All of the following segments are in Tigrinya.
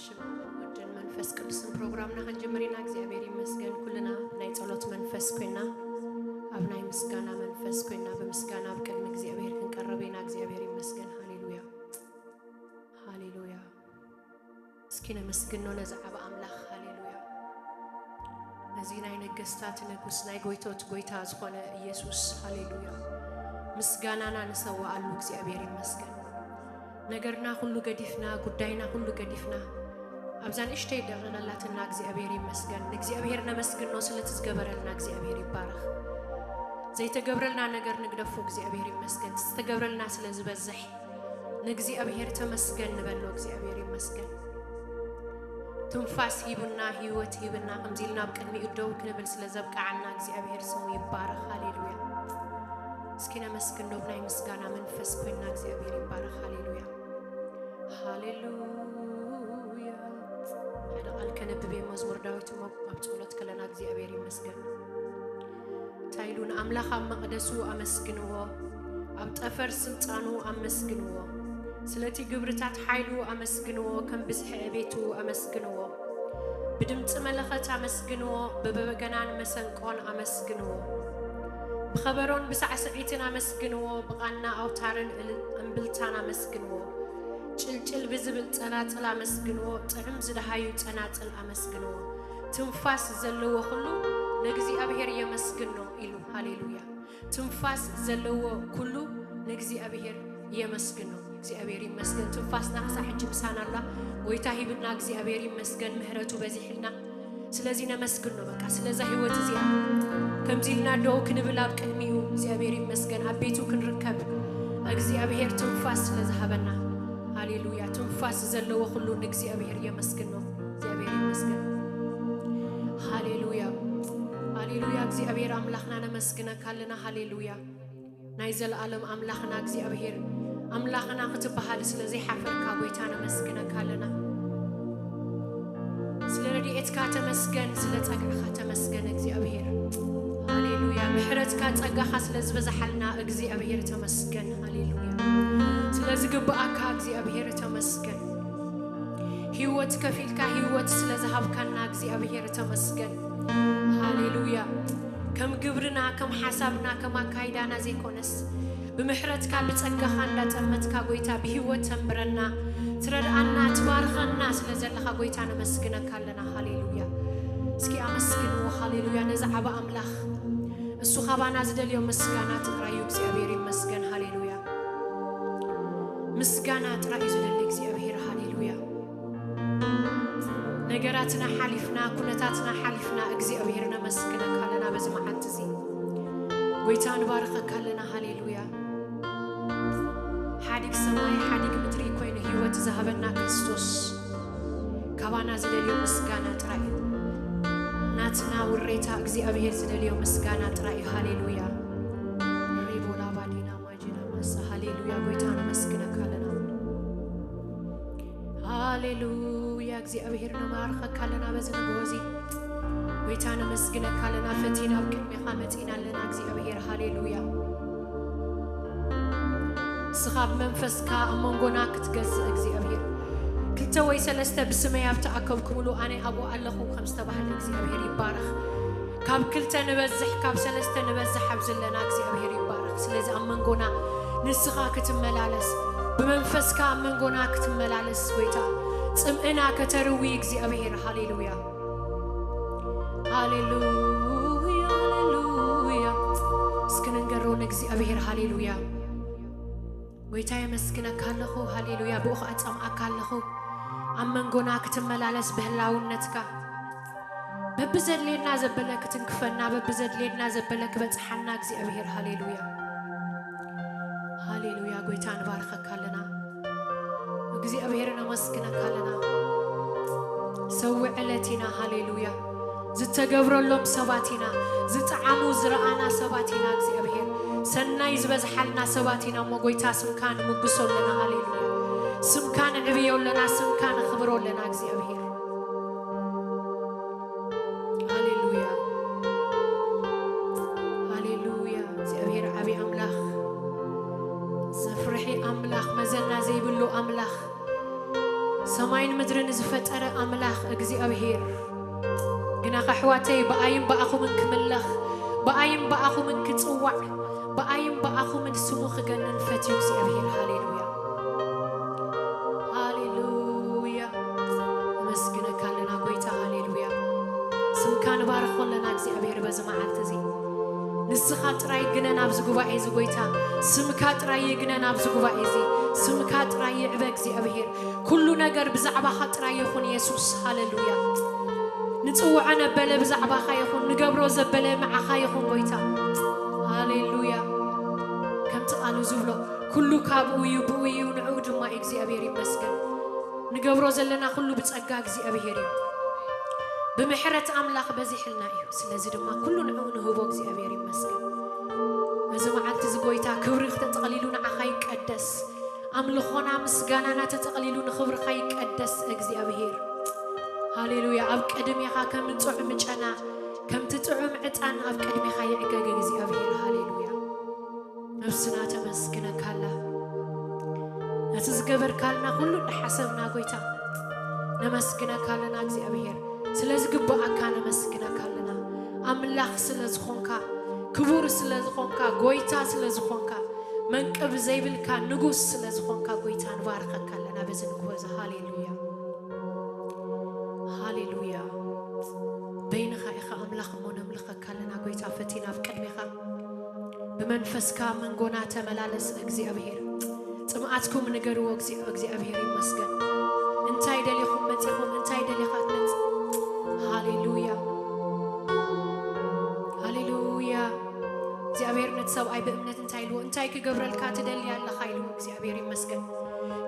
ሽም ወድን መንፈስ ቅዱስን ፕሮግራምና ክንጅምር ኢና። እግዚኣብሔር ይመስገን። ኩልና ናይ ጸሎት መንፈስ ኮይና፣ ኣብ ናይ ምስጋና መንፈስ ኮይና፣ ብምስጋና ኣብ ቅድሚ እግዚኣብሔር ክንቀርብ ኢና። እግዚኣብሔር ይመስገን። ሃሌሉያ፣ ሃሌሉያ። እስኪ ነመስግኖ ነዚ ዓቢ ኣምላኽ። ሃሌሉያ። ነዚ ናይ ነገስታት ንጉስ፣ ናይ ጎይቶት ጎይታ ዝኾነ ኢየሱስ፣ ሃሌሉያ፣ ምስጋናና ንሰዋኣሉ። እግዚኣብሔር ይመስገን። ነገርና ኩሉ ገዲፍና፣ ጉዳይና ኩሉ ገዲፍና፣ ኣብዛ ንእሽተይ ደቂቕ ኣላትና። እግዚኣብሔር ይመስገን። ንእግዚኣብሔር ነመስግኖ ስለቲ ዝገበረልና። እግዚኣብሔር ይባረኽ። ዘይተገብረልና ነገር ንግደፎ። እግዚኣብሔር ይመስገን። ዝተገብረልና ስለ ዝበዝሕ ንእግዚኣብሔር ተመስገን ንበሎ። እግዚኣብሔር ይመስገን። ትንፋስ ሂቡና፣ ህይወት ሂብና፣ ከምዚ ኢልና ኣብ ቅድሚኡ ደው ክንብል ስለ ዘብቅዓና እግዚኣብሔር ስሙ ይባረኽ። ሃሌሉያ። እስኪ ነመስግኖ ብናይ ምስጋና መንፈስ ኮይና። እግዚኣብሔር ይባረኽ። ሃሌሉያ፣ ሃሌሉያ። ሓደ ቃል ከነብብ እየ። መዝሙር ዳዊት እሞ ኣብ ጸሎት ከለና እግዚኣብሔር ይመስገን። እንታይ ኢሉ? ንኣምላኽ ኣብ መቕደሱ ኣመስግንዎ፣ ኣብ ጠፈር ስልጣኑ ኣመስግንዎ። ስለቲ ግብርታት ሓይሉ ኣመስግንዎ፣ ከም ብዝሒ ዕቤቱ ኣመስግንዎ። ብድምጺ መለኸት ኣመስግንዎ፣ ብበገናን መሰንቆን ኣመስግንዎ። ብኸበሮን ብሳዕስዒትን ኣመስግንዎ፣ ብቓና ኣውታርን እል-፣ እምብልታን ኣመስግንዎ። ጭልጭል ብዝብል ጸናጽል ኣመስግንዎ፣ ጥዑም ዝደሃዩ ጸናጽል ኣመስግንዎ። ትንፋስ ዘለዎ ኩሉ ንእግዚኣብሔር የመስግኖ ኢሉ። ሃሌሉያ። ትንፋስ ዘለዎ ኩሉ ንእግዚኣብሔር የመስግኖ። እግዚኣብሔር ይመስገን። ትንፋስና ክሳዕ ሕጂ ምሳና ኣላ። ጎይታ ሂብና። እግዚኣብሔር ይመስገን። ምህረቱ በዚሕልና። ስለዚ ነመስግኖ። በቃ ስለዛ ህይወት እዚኣ ከምዚ ኢልና ደው ክንብል ኣብ ቅድሚኡ እግዚኣብሔር ይመስገን። ኣብ ቤቱ ክንርከብ እግዚኣብሔር ትንፋስ ስለ ዝሃበና። ሃሌሉያ። ትንፋስ ዘለዎ ኩሉ ንእግዚኣብሔር የመስግኖ። እግዚኣብሔር ይመስገን። ሃሌሉያ፣ ሃሌሉያ። እግዚኣብሔር ኣምላኽና ነመስግነካ ኣለና። ሃሌሉያ። ናይ ዘለኣለም ኣምላኽና እግዚኣብሔር፣ ኣምላኽና ክትበሃል ስለ ዘይሓፈርካ ጎይታ ነመስግነካ ኣለና። ስለ ረድኤትካ ተመስገን፣ ስለ ጸጋኻ ተመስገን እግዚኣብሔር። ሃሌሉያ። ምሕረትካ ጸጋኻ ስለ ዝበዝሓልና እግዚኣብሔር ተመስገን። ሃሌሉያ። ስለ ዝግብኣካ እግዚኣብሔር ተመስገን። ህይወት ከፊልካ ህይወት ስለ ዝሃብካና እግዚኣብሔር ተመስገን። ሃሌሉያ። ከም ግብርና፣ ከም ሓሳብና፣ ከም ኣካይዳና ዘይኮነስ ብምሕረትካ ብጸጋኻ እንዳጠመትካ ጎይታ ብህይወት ተንብረና፣ ትረድኣና፣ ትባርኸና ስለ ዘለኻ ጎይታ ነመስግነካ ኣለና። ሃሌሉያ። እስኪ ኣመስግንዎ። ሃሌሉያ። ነዚ ዓቢ ኣምላኽ እሱ ካባና ዝደልዮ ምስጋና ጥራይ እዩ። እግዚኣብሔር ይመስገን። ሃሌሉያ። ምስጋና ጥራይ እዩ ዝደሊ እግዚኣብሔር። ሃሌሉያ። ነገራትና ሓሊፍና፣ ኩነታትና ሓሊፍና እግዚኣብሔር ነመስግነካ ኣለና በዚ መዓልቲ እዚ። ጎይታ ንባርኸካ ኣለና። ሃሌሉያ። ሓዲግ ሰማይ ሓዲግ ምድሪ ኮይኑ ህይወት ዝሃበና ክርስቶስ ካባና ዝደልዮ ምስጋና ጥራይ እዩ። ናትና ውሬታ እግዚኣብሔር ዝደልዮ ምስጋና ጥራይ እዩ። ሃሌሉያ። ሪቦላ ባዲና ማጂና ማሳ። ሃሌሉያ። ጎይታ ነመስግነካ ኣለና። ሃሌሉያ። እግዚኣብሔር ነባርኸካ ኣለና በዚ ንግሆ እዚ። ጎይታ ነመስግነካ ኣለና። ፈቲና ኣብ ቅድሜኻ መጺና ኣለና እግዚኣብሔር። ሃሌሉያ። ንስኻ ብመንፈስካ ኣብ መንጎና ክትገዝእ እግዚኣብሔር። ክልተ ወይ ሰለስተ ብስመይ ኣብ ተኣከብኩምሉ ኣነ ኣብኡ ኣለኹ ከም ዝተባህለ እግዚኣብሔር ይባረኽ። ካብ ክልተ ንበዝሕ፣ ካብ ሰለስተ ንበዝሕ ኣብ ዘለና እግዚኣብሔር ይባረኽ። ስለዚ ኣብ መንጎና ንስኻ ክትመላለስ፣ ብመንፈስካ ኣብ መንጎና ክትመላለስ ጎይታ፣ ጽምእና ከተርዊ እግዚኣብሔር። ሃሌሉያ፣ ሃሌሉያ፣ ሃሌሉያ። እስኪ ንንገሮ ንእግዚኣብሔር። ሃሌሉያ። ጎይታ የመስግነካ ኣለኹ። ሃሌሉያ። ብኡ ኸኣ ጸምኣካ ኣለኹ። ኣብ መንጎና ክትመላለስ ብህላውነትካ በብዘድልየና ዘበለ ክትንክፈና፣ በብዘድልየና ዘበለ ክበጽሓና እግዚኣብሔር። ሃሌሉያ፣ ሃሌሉያ። ጎይታ ንባርኸካ ኣለና። እግዚኣብሔር ነመስግነካ ኣለና። ሰውዕ ዕለት ኢና። ሃሌሉያ። ዝተገብረሎም ሰባት ኢና። ዝጠዓሙ ዝረኣና ሰባት ኢና። እግዚኣብሔር ሰናይ ዝበዝሓልና ሰባት ኢና እሞ ጎይታ ስምካ ንምጉሶ ኣለና። ሃሌሉያ። ስምካ ንዕብዮ ኣለና። ስምካ ነኽብሮ ኣለና እግዚኣብሔር። ሃሌሉያ፣ ሃሌሉያ። እግዚኣብሔር ዓቢ ኣምላኽ፣ ዘፍርሒ ኣምላኽ፣ መዘና ዘይብሉ ኣምላኽ፣ ሰማይን ምድሪ ንዝፈጠረ ኣምላኽ እግዚኣብሔር፣ ግናኸ ኣሕዋተይ፣ ብኣይን ብኣኹምን ክምለኽ፣ ብኣይን ብኣኹምን ክጽዋዕ፣ ብኣይን ብኣኹምን ስሙ ክገንን ፈትዩ እግዚኣብሔር። ሃሌሉያ፣ ሃሌሉያ። ነመስግነካ ኣለና ጎይታ፣ ሃሌሉያ። ስምካ ንባርኾ ኣለና እግዚኣብሔር በዚ መዓልቲ እዚ። ንስኻ ጥራይ ግነን ኣብዚ ጉባኤ እዚ ጎይታ፣ ስምካ ጥራይ ይግነን ኣብዚ ጉባኤ እዚ። ስምካ ጥራይ ይዕበ እግዚኣብሔር። ኩሉ ነገር ብዛዕባኻ ጥራይ ይኹን የሱስ። ሃሌሉያ። ንጽውዖ ነበለ ብዛዕባኻ ይኹን፣ ንገብሮ ዘበለ ንዓኻ ይኹን ጎይታ። ሃሌሉያ። ከምቲ ቃሉ ዝብሎ፣ ኩሉ ካብኡ እዩ፣ ብኡ እዩ፣ ንዕኡ ድማ እዩ። እግዚኣብሔር ይመስገን። ንገብሮ ዘለና ኩሉ ብጸጋ እግዚኣብሔር እዩ። ብምሕረት ኣምላኽ በዚሕልና እዩ። ስለዚ ድማ ኩሉ ንዕኡ ንህቦ። እግዚኣብሔር ይመስገን። እዚ መዓልቲ እዚ ጎይታ ክብሪ ተጠቕሊሉ ንዓኻ ይቀደስ። ኣምልኾና ምስጋናና ተጠቕሊሉ ንኽብርኻ ይቀደስ እግዚኣብሔር። ሃሌሉያ። ኣብ ቅድሜኻ ከም ጥዑም ጨና፣ ከምቲ ጥዑም ዕጣን ኣብ ቅድሜኻ ይዕገግ እግዚኣብሔር። ሃሌሉያ። ነፍስና ተመስግነካ ኣላ። ነቲ ዝገበርካልና ኩሉ እንዳሓሰብና ጎይታ ነመስግነካ ኣለና እግዚኣብሔር። ስለ ዝግብኣካ ነመስግነካ ኣለና። ኣምላኽ ስለ ዝኾንካ፣ ክቡር ስለ ዝኾንካ፣ ጎይታ ስለ ዝኾንካ፣ መንቅብ ዘይብልካ ንጉስ ስለ ዝኾንካ ጎይታ ንባርኸካ ኣለና በዚ ንግሆ እዚ። ሃሌሉያ፣ ሃሌሉያ። በይንኻ ኢኻ ኣምላኽ እሞ ነምልኸካ ኣለና ጎይታ። ፈቲና ኣብ ቅድሜኻ ብመንፈስካ መንጎና ተመላለስ እግዚኣብሔር። ጽምኣትኩም ንገርዎ። እግዚ-፣ እግዚኣብሔር ይመስገን። እንታይ ደሊኹም መጺኹም፣ እንታይ ደሊኻ ትመጽእ? ሃሌሉያ፣ ሃሌሉያ። እግዚኣብሔር ነቲ ሰብኣይ ብእምነት እንታይ ኢልዎ? እንታይ ክገብረልካ ትደሊ ኣለኻ ኢልዎ። እግዚኣብሔር ይመስገን።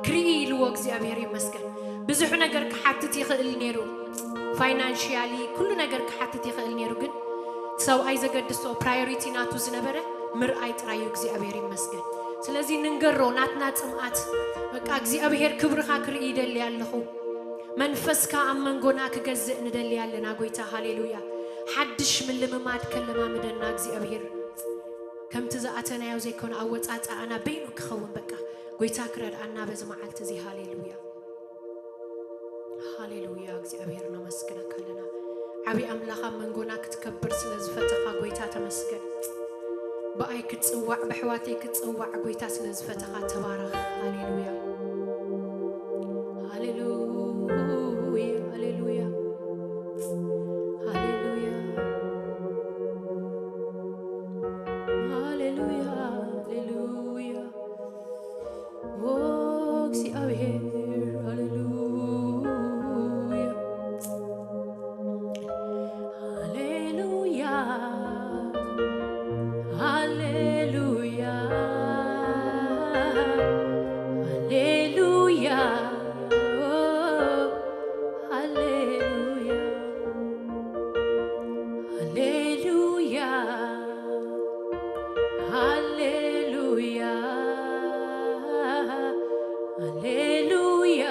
ክርኢ ኢልዎ። እግዚኣብሔር ይመስገን። ብዙሕ ነገር ክሓትት ይኽእል ነይሩ፣ ፋይናንሽያሊ ኩሉ ነገር ክሓትት ይኽእል ነይሩ፣ ግን ሰብኣይ ዘገድሶ ፕራዮሪቲ ናቱ ዝነበረ ምርኣይ ጥራይ እዩ። እግዚኣብሔር ይመስገን። ስለዚ ንንገሮ ናትና ጽምኣት፣ በቃ እግዚኣብሔር ክብርኻ ክርኢ ይደሊ ኣለኹ፣ መንፈስካ ኣብ መንጎና ክገዝእ ንደሊ ኣለና ጎይታ። ሃሌሉያ። ሓድሽ ምልምማድ ከለማምደና እግዚኣብሔር። ከምቲ ዝኣተናዮ ዘይኮነ ኣወጻጽኣና በይኑ ክኸውን በቃ ጎይታ ክረድኣና በዚ መዓልቲ እዚ። ሃሌሉያ፣ ሃሌሉያ። እግዚኣብሔር ነመስግነካ ኣለና። ዓቢ ኣምላኽ ኣብ መንጎና ክትከብር ስለ ዝፈተኻ ጎይታ ተመስገን። ብኣይ ክትጽዋዕ ብሕዋተይ ክትጽዋዕ ጎይታ ስለ ዝፈተኻ ተባረኽ። ሃሌሉያ፣ ሃሌሉያ፣ ሃሌሉያ፣ ሃሌሉያ፣ ሃሌሉያ፣ ሃሌሉያ። ኦ እግዚኣብሔር፣ ሃሌሉያ፣ ሃሌሉያ፣ ሃሌሉያ፣ ሃሌሉያ፣ ኦ፣ ሃሌሉያ፣ ሃሌሉያ። ሃሌሉያ፣ ሃሌሉያ፣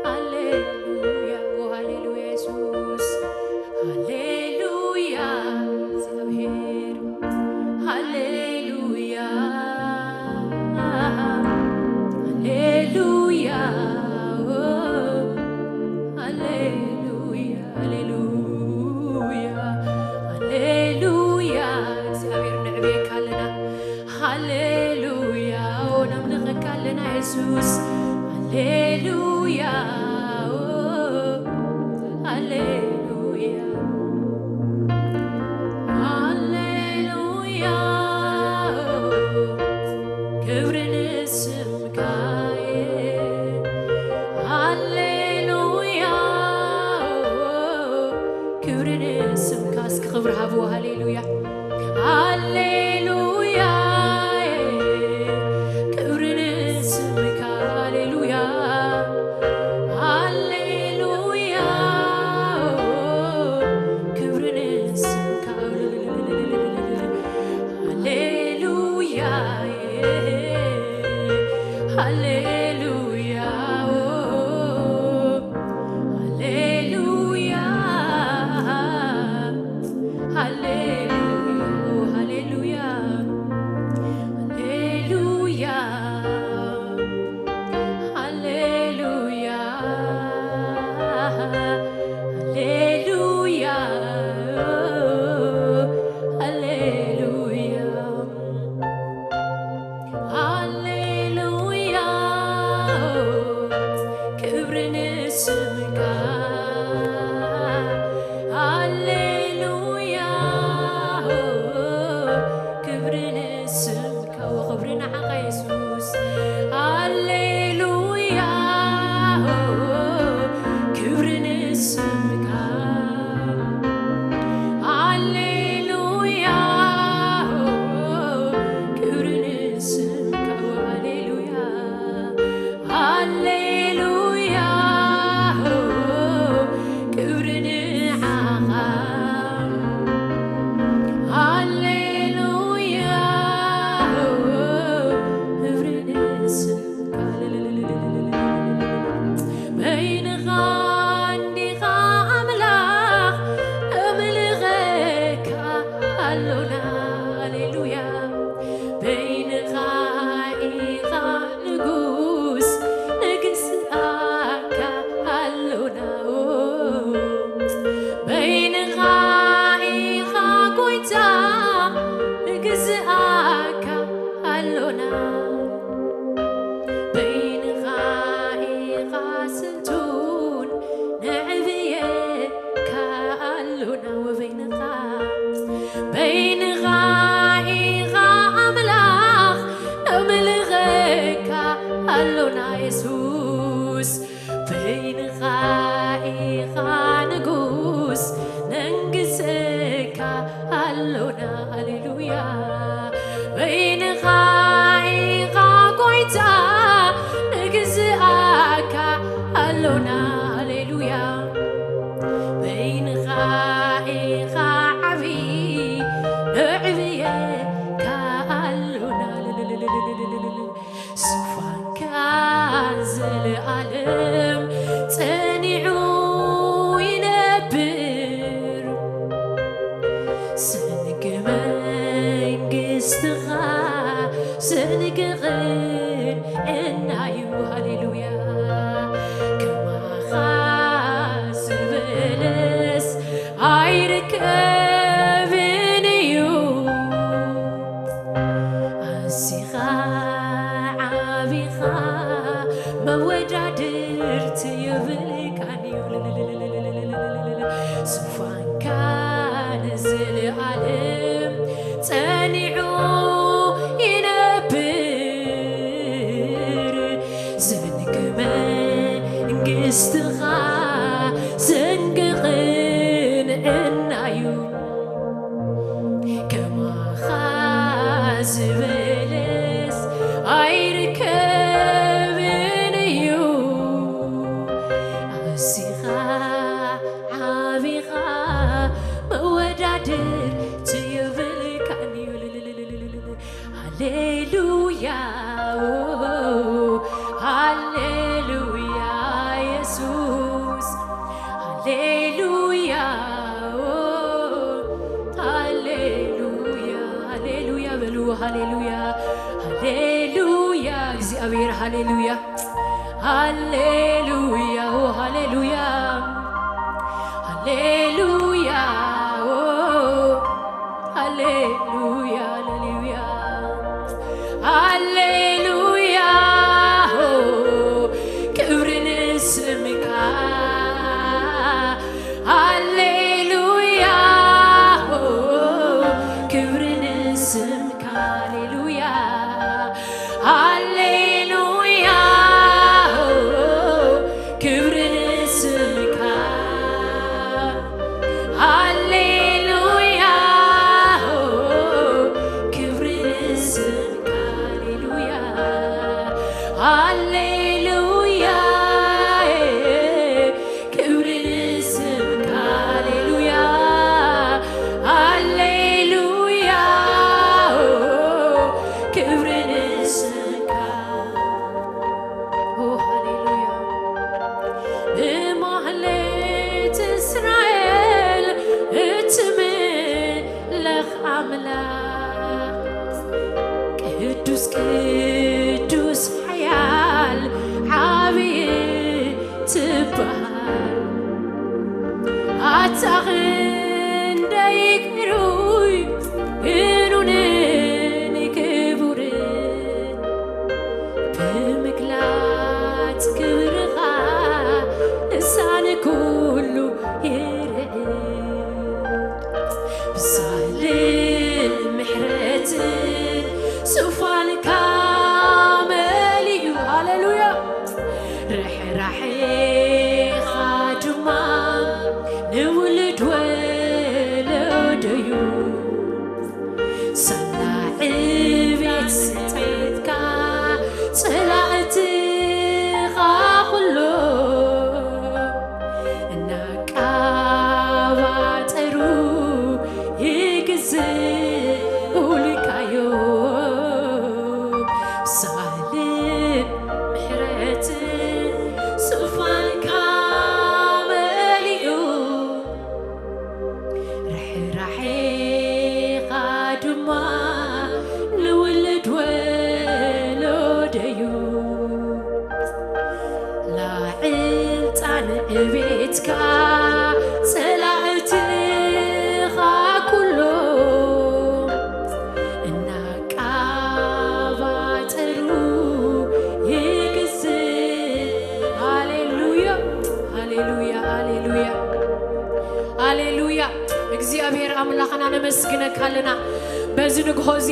ሃሌሉያ፣ ኦ፣ ሃሌሉያ፣ የሱስ፣ ሃሌሉያ፣ እግዚኣብሔር፣ ሃሌሉያ፣ ሃሌሉያ፣ ኦ፣ ሃሌሉያ፣ ሃሌሉያ፣ ሃሌሉያ። እግዚኣብሔር ነዕብየካ ኣለና። ሃሌሉያ፣ ነምልኸካ ኣለና የሱስ። ሃሌሉያ፣ ሃሌሉያ፣ ሃሌሉያ። ክብሪ ንስምካ፣ ሃሌሉያ፣ ክብሪ ንስምካ። እስኪ ክብሪ ሃብዎ። ሃሌሉያ፣ ሃሌሉያ፣ ክብሪ ንስምካ። ሃሌሉያ፣ ስምካ። ሃሌሉያ፣ ክብሪ ንስምካ፣ ወክብሪ ንዓኻ የሱስ። ሃሌሉያ፣ ክብሪ ንስምካ። ሃሌሉያ፣ ክብሪ ንስምካ። ሃሌሉያ፣ ሃሌሉያ፣ ክብሪ ንዓኻ። ሃሌሉያ፣ ክብሪ ንስምካ። በይንኻ እንዲኻ ኣምላኽ፣ ነምልኸካ ኣሎና። ሃሌሉያ። በይንኻ ኢኻ ንጉስ፣ ንግስኣካ ኣሎና። በይንኻ ኢኻ ጎይታ፣ ንግዝኣካ ኣሎና። በይንኻ ኢኻ ስልጡን፣ ነዕብየካ ኣሎና። ወበይንኻ፣ በይንኻ ኢኻ ኣምላኽ፣ ነምልኸካ ኣሎና የሱስ። በይንኻ ኢኻ ንጉስ፣ ነንግሰካ ኣሎና። ሃሌሉያ። በይንኻ ኢኻ ጎይታ፣ ንግዝኣካ ኣሎና። ሃሌሉያ። በይንኻ ኢኻ ዓቢ፣ ነዕብየካ ኣሎና። ዙፋንካ ዘለኣለም ጸኒዑ ይነብር። ሰንግ መንግስትኻ ሰንግ ቅንዕና እዩ። ሃሌሉያ። ከማኻ ዝበለስ ኣይርከብን እዩ። ኣዚኻ ዓቢኻ መወዳድርቲ የብልካን እዩ። ዙፋንካ ንዘለኣለም ጸኒዑ ይነብር። ዘንግ መንግስትኻ ዘንግ ቅንዕና እዩ። ከማኻ ዝበለስ ኣይርከብን እዩ። ኣዚኻ ዓቢኻ መወዳድርቲ የብልካን እዩ። ሃሌሉያ፣ ሃሌሉያ የሱስ፣ ሃሌሉያ፣ ሃሌሉያ፣ ሃሌሉያ በሉ፣ ሃሌሉያ፣ ሃሌሉያ፣ እግዚኣብሔር፣ ሃሌሉያ፣ ሃሌሉያ፣ ሃሌሉያ፣ ሃሌሉያ፣ ሃሌሉያ፣ ሃሌሉያ፣ ሃሌሉያ፣ ክብሪ ንስምካ። ሃሌሉያ፣ ክብሪ ንስምካ። ሃሌሉያ፣ ሃሌሉያ፣ ክብሪ ንስምካ። ርሕራሕኻ ድማ ንውሉድ ወለዶ'ዩ። ሳላ ዕቤት ስልጣንካ፣ ጸላእትኻ ኩሎም እናቃባጠሩ ይግዝኡልካ'ዮም። ሳልን ምሕረትን ዙፋንካ መሊኡ፣ ርሕራሕኻ ድማ ንውሉድ ወለዶ'ዩ። ላዕል ጻንዕ ቤትካ፣ ጸላእትኻ ኩሎም እናቃባጠሩ ይግዝእ። ሃሌሉያ፣ ሃሌሉያ፣ ሃሌሉያ፣ ሃሌሉያ። እግዚኣብሔር ኣምላኽና ነመስግነካ ኣለና። በዚ ንግሆ እዚ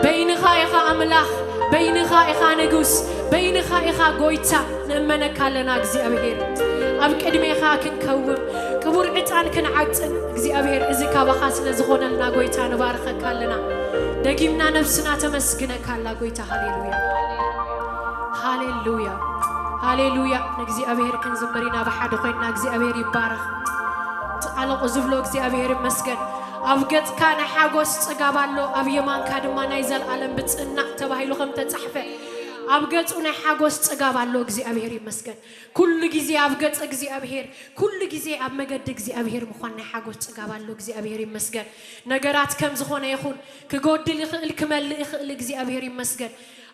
በይንኻ ኢኻ ኣምላኽ፣ በይንኻ ኢኻ ንጉስ፣ በይንኻ ኢኻ ጎይታ። ንእመነካ ኣለና እግዚኣብሔር። ኣብ ቅድሜኻ ክንከውም፣ ክቡር ዕጣን ክንዓጥን እግዚኣብሔር፣ እዚ ካባኻ ስለ ዝኾነልና ጎይታ ንባርኸካ ኣለና። ደጊምና ነፍስና ተመስግነካ ኣላ ጎይታ። ሃሌሉያ፣ ሃሌሉያ፣ ሃሌሉያ። ንእግዚኣብሔር ክንዝምር ኢና ብሓደ ኮይንና። እግዚኣብሔር ይባረኽ። እቲ ቃል ዝብሎ እግዚኣብሔር ይመስገን። ኣብ ገጽካ ናይ ሓጎስ ጽጋብ ኣሎ፣ ኣብ የማንካ ድማ ናይ ዘለኣለም ብጽእና ተባሂሉ ከም ተጻሕፈ፣ ኣብ ገጹ ናይ ሓጎስ ጽጋብ ኣሎ። እግዚኣብሔር ይመስገን። ኩሉ ግዜ ኣብ ገጽ እግዚኣብሔር፣ ኩሉ ግዜ ኣብ መገዲ እግዚኣብሔር ምዃን ናይ ሓጎስ ጽጋብ ኣሎ። እግዚኣብሔር ይመስገን። ነገራት ከም ዝኾነ ይኹን፣ ክጎድል ይኽእል፣ ክመልእ ይኽእል። እግዚኣብሔር ይመስገን።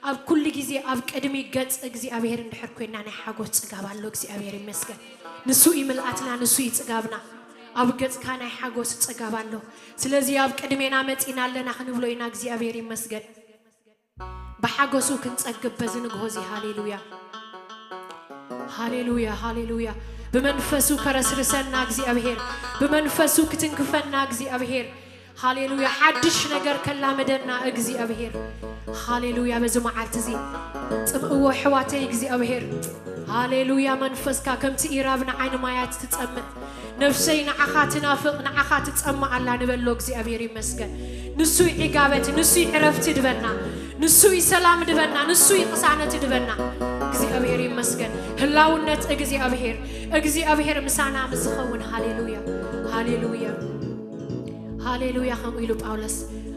ኣብ ኩሉ ግዜ ኣብ ቅድሚ ገጽ እግዚኣብሔር እንድሕር ኮይና ናይ ሓጎስ ጽጋብ ኣሎ። እግዚኣብሔር ይመስገን። ንሱ እዩ ምልኣትና፣ ንሱ እዩ ጽጋብና። ኣብ ገጽካ ናይ ሓጎስ ጽጋብ ኣሎ። ስለዚ ኣብ ቅድሜና መጺና ኣለና ክንብሎ ኢና። እግዚኣብሔር ይመስገን። ብሓጎሱ ክንጸግብ በዚ ንግሆ እዚ። ሃሌሉያ፣ ሃሌሉያ፣ ሃሌሉያ። ብመንፈሱ ከረስርሰና እግዚኣብሔር፣ ብመንፈሱ ክትንክፈና እግዚኣብሔር። ሃሌሉያ። ሓድሽ ነገር ከላምደና እግዚኣብሔር። ሃሌሉያ። በዚ መዓልቲ እዚ ጽምእዎ ኣሕዋተይ እግዚኣብሔር። ሃሌሉያ። መንፈስካ ከምቲ ኢራብ ንዓይ ንማያት ትጸምእ፣ ነፍሰይ ንዓኻ ትናፍቕ፣ ንዓኻ ትጸምእ ኣላ ንበሎ። እግዚኣብሔር ይመስገን። ንሱ እዩ ዕጋበት፣ ንሱ እዩ ዕረፍቲ ድበና፣ ንሱ እዩ ሰላም ድበና፣ ንሱ እዩ ቅሳነት ድበና። እግዚኣብሔር ይመስገን። ህላውነት እግዚኣብሔር፣ እግዚኣብሔር ምሳና ምስ ዝኸውን። ሃሌሉያ፣ ሃሌሉያ፣ ሃሌሉያ። ከምኡ ኢሉ ጳውሎስ፣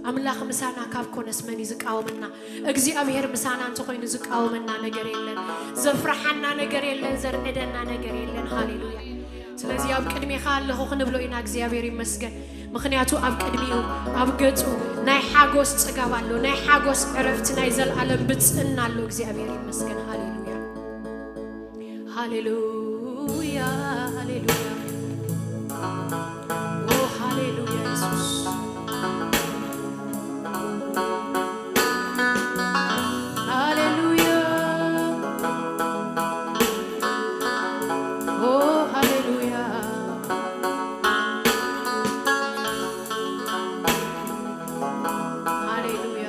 ኣምላኽ ምሳና ካብ ኮነስ መን እዩ ዝቃወመና? እግዚኣብሔር ምሳና እንተኾይኑ ዝቃወመና ነገር የለን፣ ዘፍርሓና ነገር የለን፣ ዘርዕደና ነገር የለን። ሃሌሉያ። ስለዚ ኣብ ቅድሜኻ ኣለኹ ክንብሎ ኢና። እግዚኣብሔር ይመስገን። ምኽንያቱ ኣብ ቅድሚኡ፣ ኣብ ገጹ ናይ ሓጎስ ጽጋብ ኣሎ፣ ናይ ሓጎስ ዕረፍቲ፣ ናይ ዘለኣለም ብጽእና ኣሎ። እግዚኣብሔር ይመስገን። ሃሌሉያ፣ ሃሌሉያ፣ ሃሌሉያ። ኦ ሃሌሉያ ኢየሱስ። ሃሌሉያ። ኦ ሃሌሉያ። ሃሌሉያ።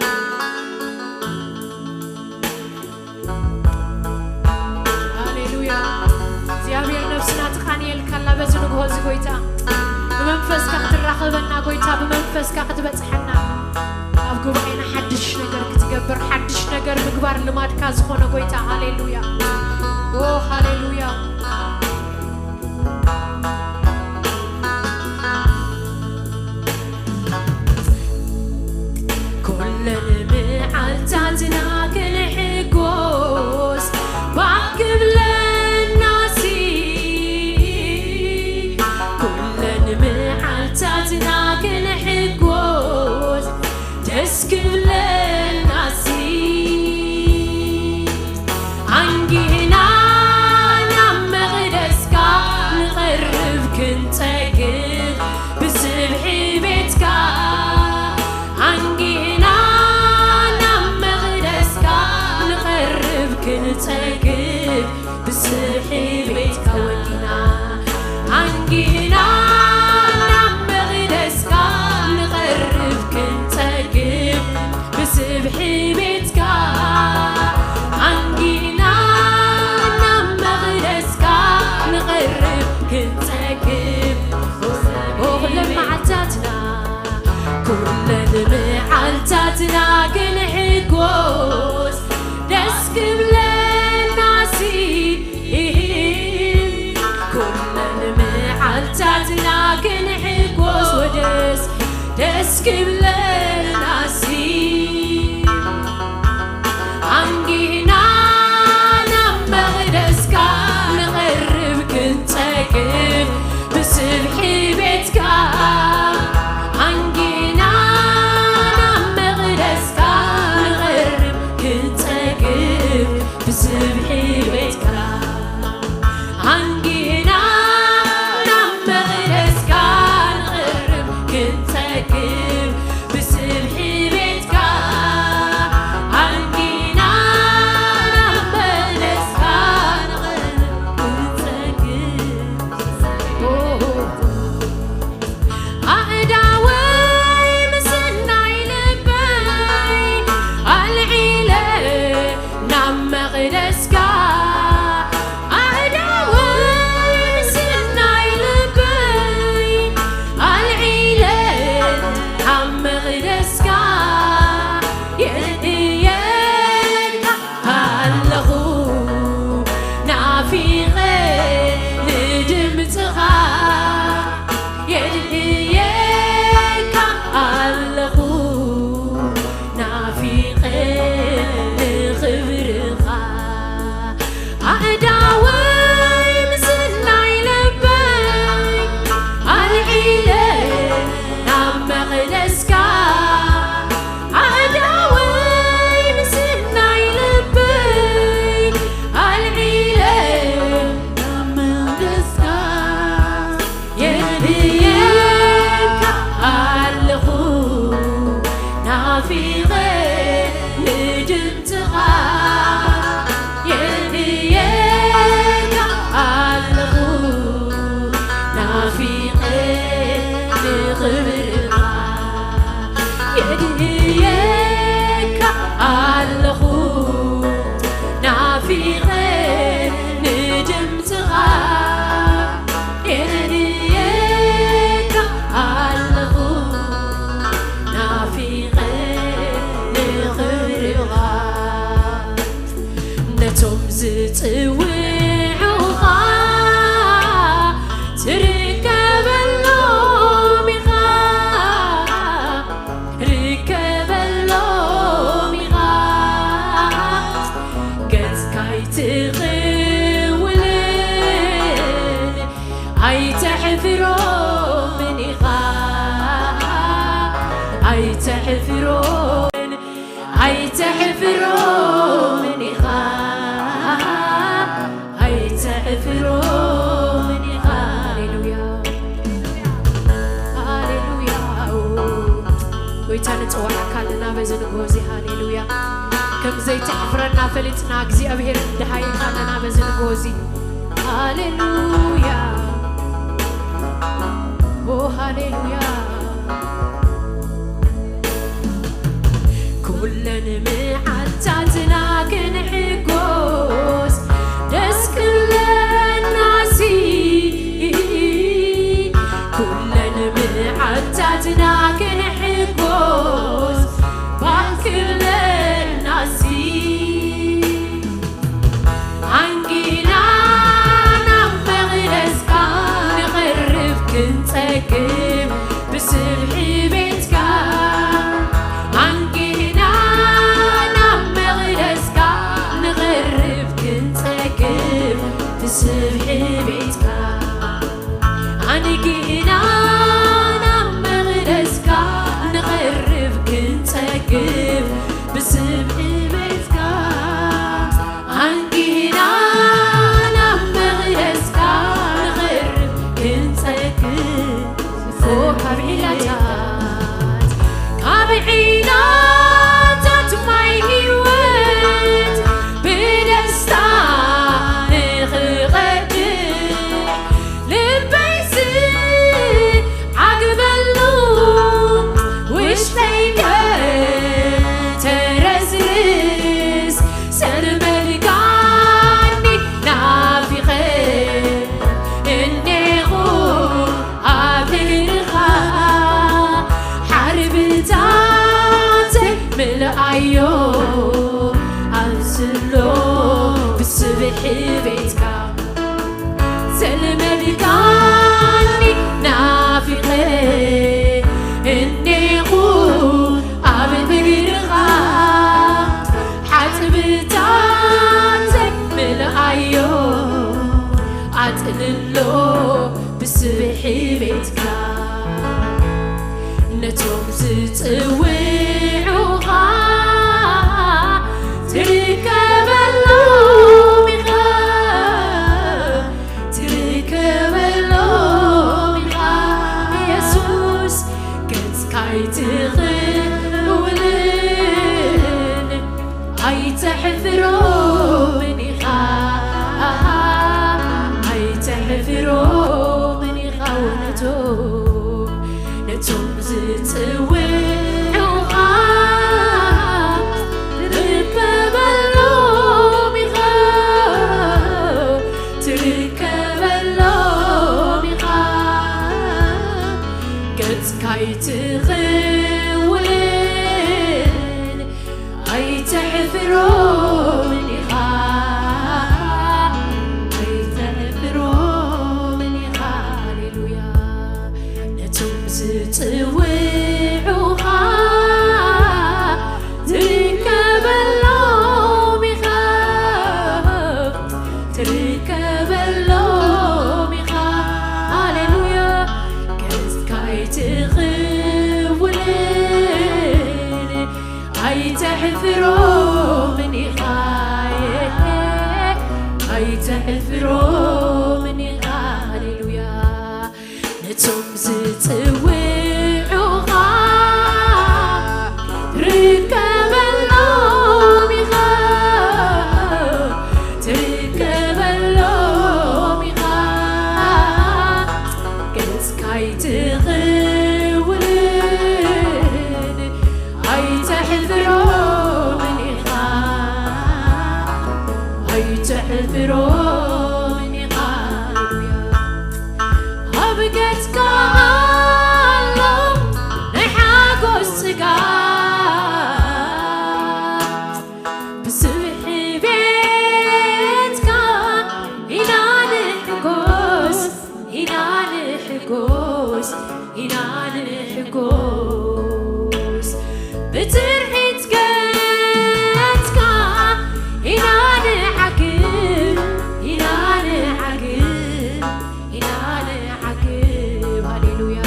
ሃሌሉያ። እግዚኣብሔር ነፍስና ትቃንየልካ ኣላ በዚ ንግሆ እዚ ጎይታ። ብመንፈስካ ክትራኸበና ጎይታ፣ ብመንፈስካ ክትበጽሐና። ኣብ ጉባኤና ሓድሽ ነገር ክትገብር፣ ሓድሽ ነገር ምግባር ልማድካ ዝኾነ ጎይታ። ሃሌሉያ። ኦ ሃሌሉያ። ኩለን መዓልታትና ክንሕጎስ ባህ ክብለናሲ፣ ኩለን መዓልታትና ክንሕጎስ ደስ ክብለናሲ፣ ኣንጊህና ናብ መቕደስካ ንቐርብ ክንጸግብ፣ ብስብሒ ቤትካ ኣንጊህና ናብ መቕደስካ ንቐርብ ክንጸግብ፣ ብስብሒ ቤትካ ወጊና ኣንጊህና ናብ መቕደስካ ንቐርብ ክንጸግብ፣ ብስብሒ ቤትካ ኣንጊህና ናብ ና ክንሕጎስ ደስ ክብለናሲ፣ ኩለን መዓልታትና ክንሕጎስ ወደስ ደስ ክብለናሲ። ኣንጊህና ናብ መቕደስካ ንቐርብ ክንጸግብ ብስብሒ ቤትካ። ኣንጊህና ናብ መቕደስካ ንቐርብ ክንጸግብ ብስብሒ ቤትካ። ኣንጊህና ናብ መቕደስካ ንቐርብ ክንጸግብ ብስብሒ ቤትካ። ኣንጊህና ናብ መቕደስካ ንቐርብ ክንጸግብ። ኣእዳወይ ምስናይ ልበይ ኣልዒለ ናብ መቕደስካ። ኣእዳወይ ምስናይ ልበይ ኣልዒለ ናብ መቕደስካ። የድንየካ ኣለኹ ናፊቐ ንድምፅኻ። የድንየካ ኣለኹ ናፊቐ ንኽብርኻ። ኣእዳወይ ምስናይ ልበይ ኣልዒለ ናብ መቕደስካ። ኣእዳወይ ምስናይ ልበይ ኣልዒለ ናብ መቕደስካ። የድንየካ ኣለኹ ናፊቐ ንድምፅኻ። የድንየካ ኣለኹ ናፊቐ ንኽብርኻ። የድንየካ ኣለኹ ናፊቐ ንድምፅኻ። የድንየካ ኣለኹ ናፊቐ ንኽብርኻ። ነቶም ዝጽውዑኻ ትርከበሎም ኢኻ፣ ርከበሎም ኢኻ። ገጽካ ኣይትኽውልን ኣይተሕፍሮምን ኢኻ፣ ኣይተሕፍሮምን ኣይተሕፍሮምን ኢኻ፣ ኣይተሕፍሮምን ኢኻ። ሃሌሉያ፣ ሃሌሉያ። ጎይታ ንጽዋዓካ ኣለና በዚ ንግሆ እዚ። ሃሌሉያ። ከም ዘይተሕፍረና ፈሊጥና እግዚኣብሔር እንድሃይካ ኣለና በዚ ንግሆ እዚ። ሃሌሉያ፣ ኦ ሃሌሉያ። ኩለን መዓልታትና ክንሕጎስ ደስ ክብለናሲ፣ ኩለን መዓልታትና ክንሕጎስ ባህ ክብለናሲ። ኣንጊና ናብ መቕደስካ ንቐርብ ክንጸግብ ብስብሒ ቤትካ። ኣንጊና ናብ መቕደስካ ንቐርብ ክንጸግብ ብስብሒ ቤትካ። ኣንጊና ናብ መቕደስካ ንቐርብ ክንጸግብ ብስብሒ ቤትካ። ኣንጊና ናብ መቕደስካ ንቐርብ ክንጸግብ። ኦ፣ ካብ ዒላታት፣ ካብ ዒላታት ማይ ህይወት ብደስታ ንኽቐድሕ ልበይ ካኒ ናፊቐ እኔኹ ኣብ እግርኻ ሓጥብታተይ ምልኣዮ ኣጥልሎ ብስብሒ ቤትካ ነቶም ዝጽውዑኻ ትርከበሎም ኢኻ ትርከበሎም ኢኻ የሱስ ገጽካ ኣይትኽውልን ኣይተሕፍሮምን ኢኻ ኣይተሕፍሮምን ኢኻ ነቶም ነቶም ዝጽውዑኻ ትርከበሎም ኢኻ ትርከበሎም ኢኻ ገጽካ ኣይትኽውልን ኣይተሕፍሮምን ኢኻ ኣይተሕፍሮምን ኢኻ ሃሌሉያ ነቶም ዝጽውዑኻ ትርከበሎም ኢኻ ትርከበሎም ኢኻ ሃሌሉያ ገጽካ ኣይትኽውልን ኣይተሕፍሮምን ኢኻ ኣይተሕፍሮምን ኢኻ ሃሌሉያ ነቶም ዝጽውዑኻ ትርከበሎም ኢኻ ትርከበሎም ኢኻ ገጽካ ኣይትኽውልን ኣይተሕፍሮምን ኢኻ ኣይተሕፍሮምን ኢኻ ኣብ ገጽካ ኣሎ ናይ ሓጎስ ጽጋብ ብስብሒ ቤትካ ኢና ንሕጎስ ኢና ንሕጎስ ኢና ንሕጎስ ብትርኢት ገጽካ ኢና ንዓግብ ኢና ንዓግብ ኢና ንዓግብ ሃሌሉያ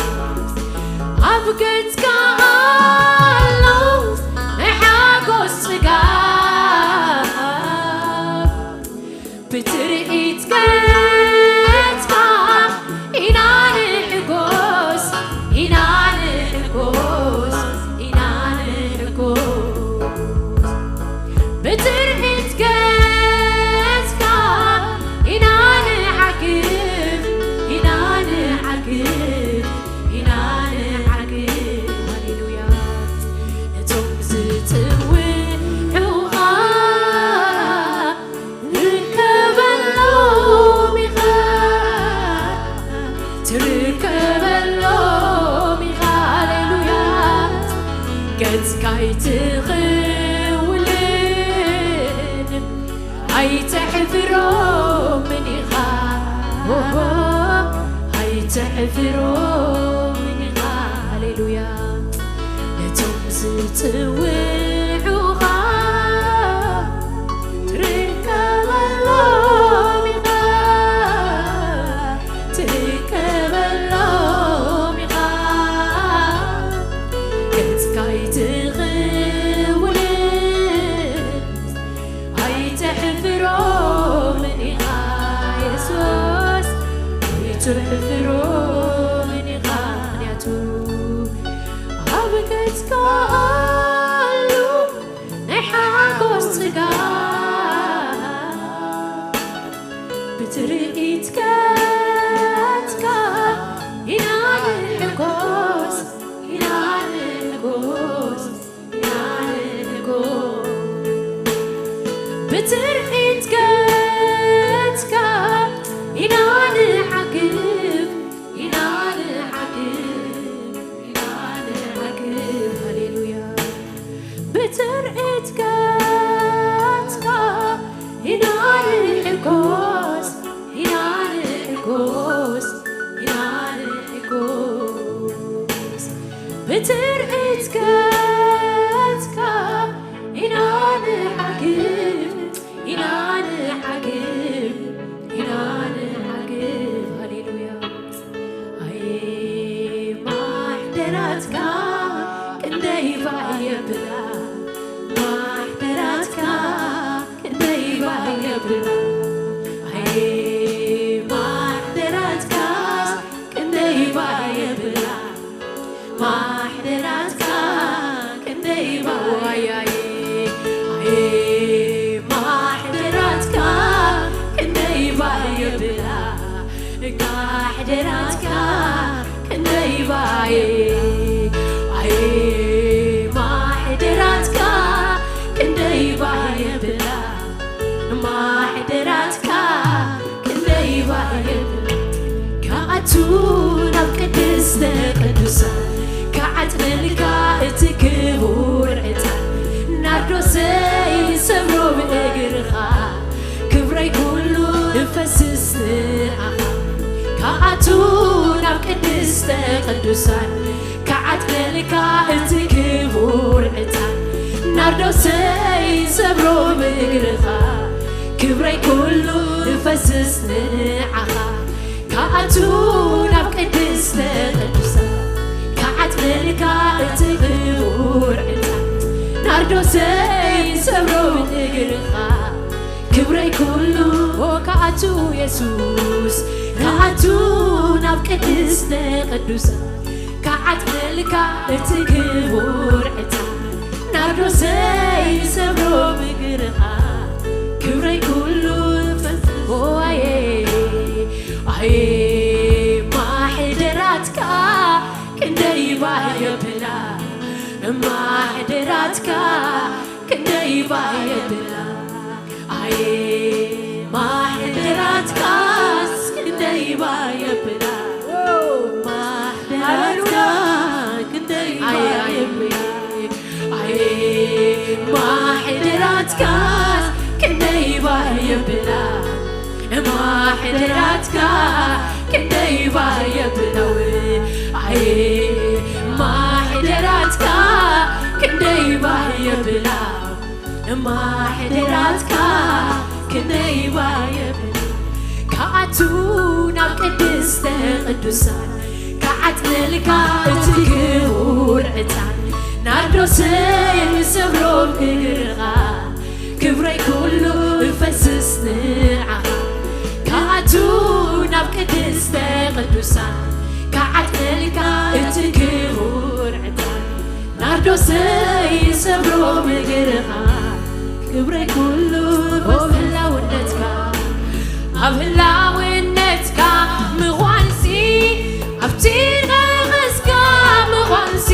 ኣብ ገጽካ ኣሎ ናይ ሓጎስ ጽጋብ ብትርኢት ገጽካ ኢና ንሕጎስ ኢና ንሕጎስ ኢና ንሕጎስ ብትርኢት ገጽካ ኢና ንዓግብ ኢና ንዓግብ ኢና ንዓግብ ሃሌሉያ ነቶም ዝጽውዑኻ ትርከበሎም ኢኻ ትርከበሎም ኢኻ ሃሌሉያ ገጽካ ኣይትኽውልን ኣይተሕፍሮምን ኢኻ ኣይተሕፍሮምን ኢኻ ሃሌሉያ ነቶም ዝጽውዑኻ ትርከበሎም ኢኻ ትርከበሎም ኢኻ ገጽካ ኣይትኽውልን ኣይተሕፍሮምን ኢኻ የሱስ ኣይተሕፍሮምን ኢኻ ምኽንያቱ ኣብ ገጽካ ኣሎ ናይ ሓጎስ ጽጋብ ብትርኢት ገጽካ ኢና ንሕጎስ ኢና ንሕጎስ ኢና ንሕጎስ ብትርኢት ገጽካ ኢና ንዓግብ ኢና ንዓግብ ኢና ንዓግብ ሃሌሉያ ብትርኢት ገጽካ ኢና ንሕጎስ ኢና ንሕጎስ ማሕደራትካ ክንደይ ባየ ኣየ ማሕደራትካ ክንደይ ባየ ብላ ማሕደራትካ ክንደይ ባየ ብላ ክኣቱ ናብ ቅድስተ ቅዱሳን ክዓጥነልካ እቲ ክቡር ዕጣን ናርዶሰይ ሰብሮ ብእግርኻ ክብረይ ኩሉ ይፈስስ ንዓኻ ክኣቱ ናብ ቅድስተ ቅዱሳን ክዓጥነልካ እቲ ክቡር ዕጣን ናርዶሰይ ሰብሮ ብእግርኻ ክብረይ ኩሉ ይፈስስ ንዓኻ ክኣቱ ናብ ቅድስተ ቅዱሳን ክዓጥነልካ እቲ ክቡር ዕጣን ናርዶሰይ ሰብሮ ብእግርኻ ክብረይ ኩሉ ክኣቱ የሱስ ክኣቱ ናብ ቅድስተ ቅዱሳን ክዓጥነልካ እቲ ክቡር ዕጣን ናርዶሰይ ሰብሮ ብእግርኻ ክብረይ ኩሉ ፈስስ ኣየ ኣየ ማሕደራትካ ክንደይ ባየ ብላ ማሕደራትካ ክንደይ ባየ ብላ ኣየ ማሕደራትካስ ክንደይ ባየ ብላ ማሕደራትካ ክንደይ ባየ ብላ ኣየ ማሕደራትካስ ክንደይ ባየ ብላ ማሕደራትካ ክንደይ ባየ ብላ ኣየ ማሕደራትካ ክንደይ ባየ ብላ ማሕደራትካ ክንደይ ባየ ብላ ክኣቱ ናብ ቅድስተ ቅዱሳን ክዓጥነልካ እቲ ክቡር ዕጣን ናርዶሰይ ሰብሮ ብእግርኻ ክብረይ ኩሉ ይፈስስ ንዓኻ ክኣቱ ናብ ቅድስተ ቅዱሳን ክዓጥነልካ እቲ ክቡር ዕጣን ናርዶሰይ ሰብሮ ብእግርኻ ክብረይ ኩሉ ኣብ ህላውነትካ ኣብ ህላውነትካ ምዃንሲ ኣብቲ መቐስካ ምዃንሲ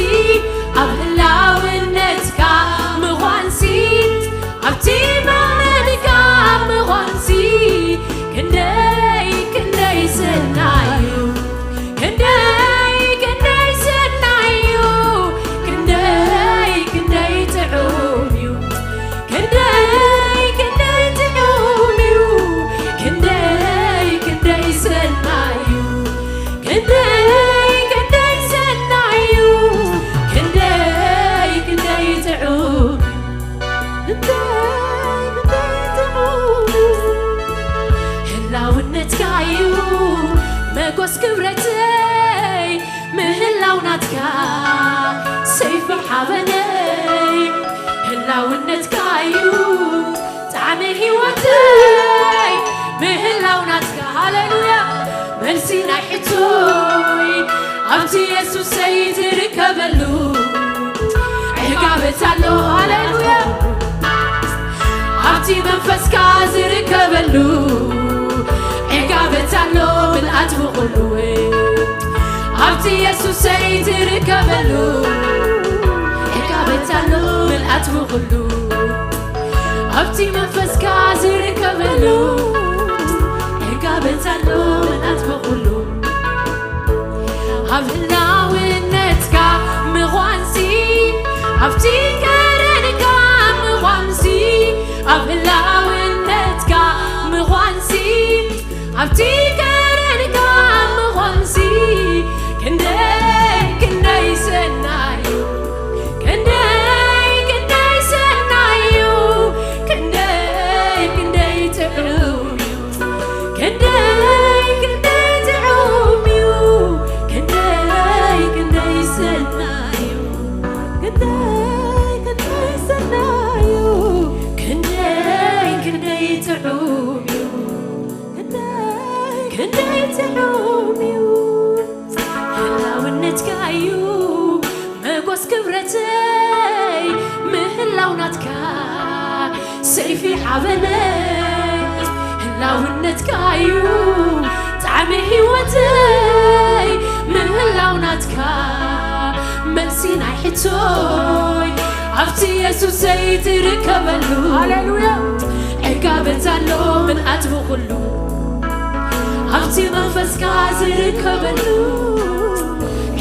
ኣብ ህላውነትካ ምዃንሲ ኣብቲ መቐስካ ምዃንሲ ክንደይ ክንደይ ሰናዩ ክንደይ ክንደይ ሰናዩ ክንደይ ክንደይ ጥዑም እዩ ክንደይ ክንደይ ጥዑም እዩ ክንደይ ክንደይ ሰናዩ ክንደይ ክንደይ ሰናዩ ክንደይ ክንደይ ጥዑም ክንደይ ክንደይ ጥዑም ህላውነትካ እዩ መጎስ ክብረተይ ምህላው ናትካ ሰይፊ ሓበነይ ህላውነትካ እዩ ጣዕሚ ህይወተይ ምህላው ናትካ ሃሌሉያ መልሲ ናይ ሕቶይ ኣብቲ የሱሰይ ትርከበሉ ዕጋበት ኣሎ ሃሌሉያ ኣብቲ መንፈስካ ዝርከበሉ ዕጋበት ኣሎ ምልኣት ብኹሉ ኣብቲ የሱሰይ ትርከበሉ ዕጋበት ኣሎ ምልኣት ብኹሉ ኣብቲ መንፈስካ ዝርከበሉ ዕጋበት ኣሎ ምልኣት ብኹሉ ኣብ ህላውነትካ ምዃንሲ ኣብቲ ከረንካ ምዃንሲ ኣብ ህላውነትካ ምዃንሲ ኣብቲ ከረንካ ምዃንሲ ክንደይ ክንደይ ሰናዩ ክንደይ ክንደይ ሰናዩ ክንደይ ክንደይ ጥዑም እዩ ክንደይ ክንደይ ጥዑም እዩ ክንደይ ክንደይ ሰናዩ ክንደይ ክንደይ ሰናዩ ክንደይ ክንደይ ጥዑም እዩ ክንደይ ጥዑም እዩ ህላውነትካ እዩ መጎስ ክብረተይ ምህላው ናትካ ሰይፊ ሓበነይ ህላውነትካ እዩ ጣዕሚ ህይወተይ ኢየሱሰይ ትርከበሉ። ሃሌሉያ። ዕጋበት ኣሎ ምልኣት ብኹሉ። ኣብቲ መንፈስካ ዝርከበሉ።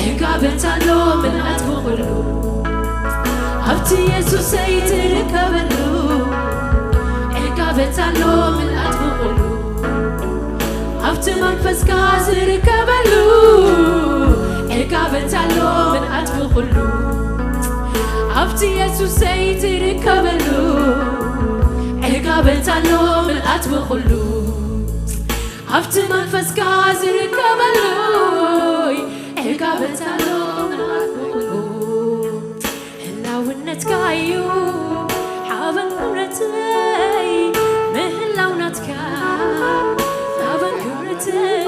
ዕጋበት ኣሎ ምልኣት ብኹሉ። ኣብቲ ኢየሱሰይ ትርከበሉ። ዕጋበት ኣሎ ምልኣት ብኹሉ። ኣብቲ መንፈስካ ዝርከበሉ። ዕጋበት ኣሎ ምልኣት ብኹሉ። ኣብቲ ኢየሱሰይ ዝርከበሉ። ዕጋበት ኣሎ ምልኣት ብኹሉ። ኣብቲ መንፈስካ ዝርከበሉ። ዕጋበት ኣሎ ምልኣት ብኹሉ። ህላውነትካ እዩ ሓበን ክብረተይ። ምህላው ናትካ ሓበን ክብረተይ።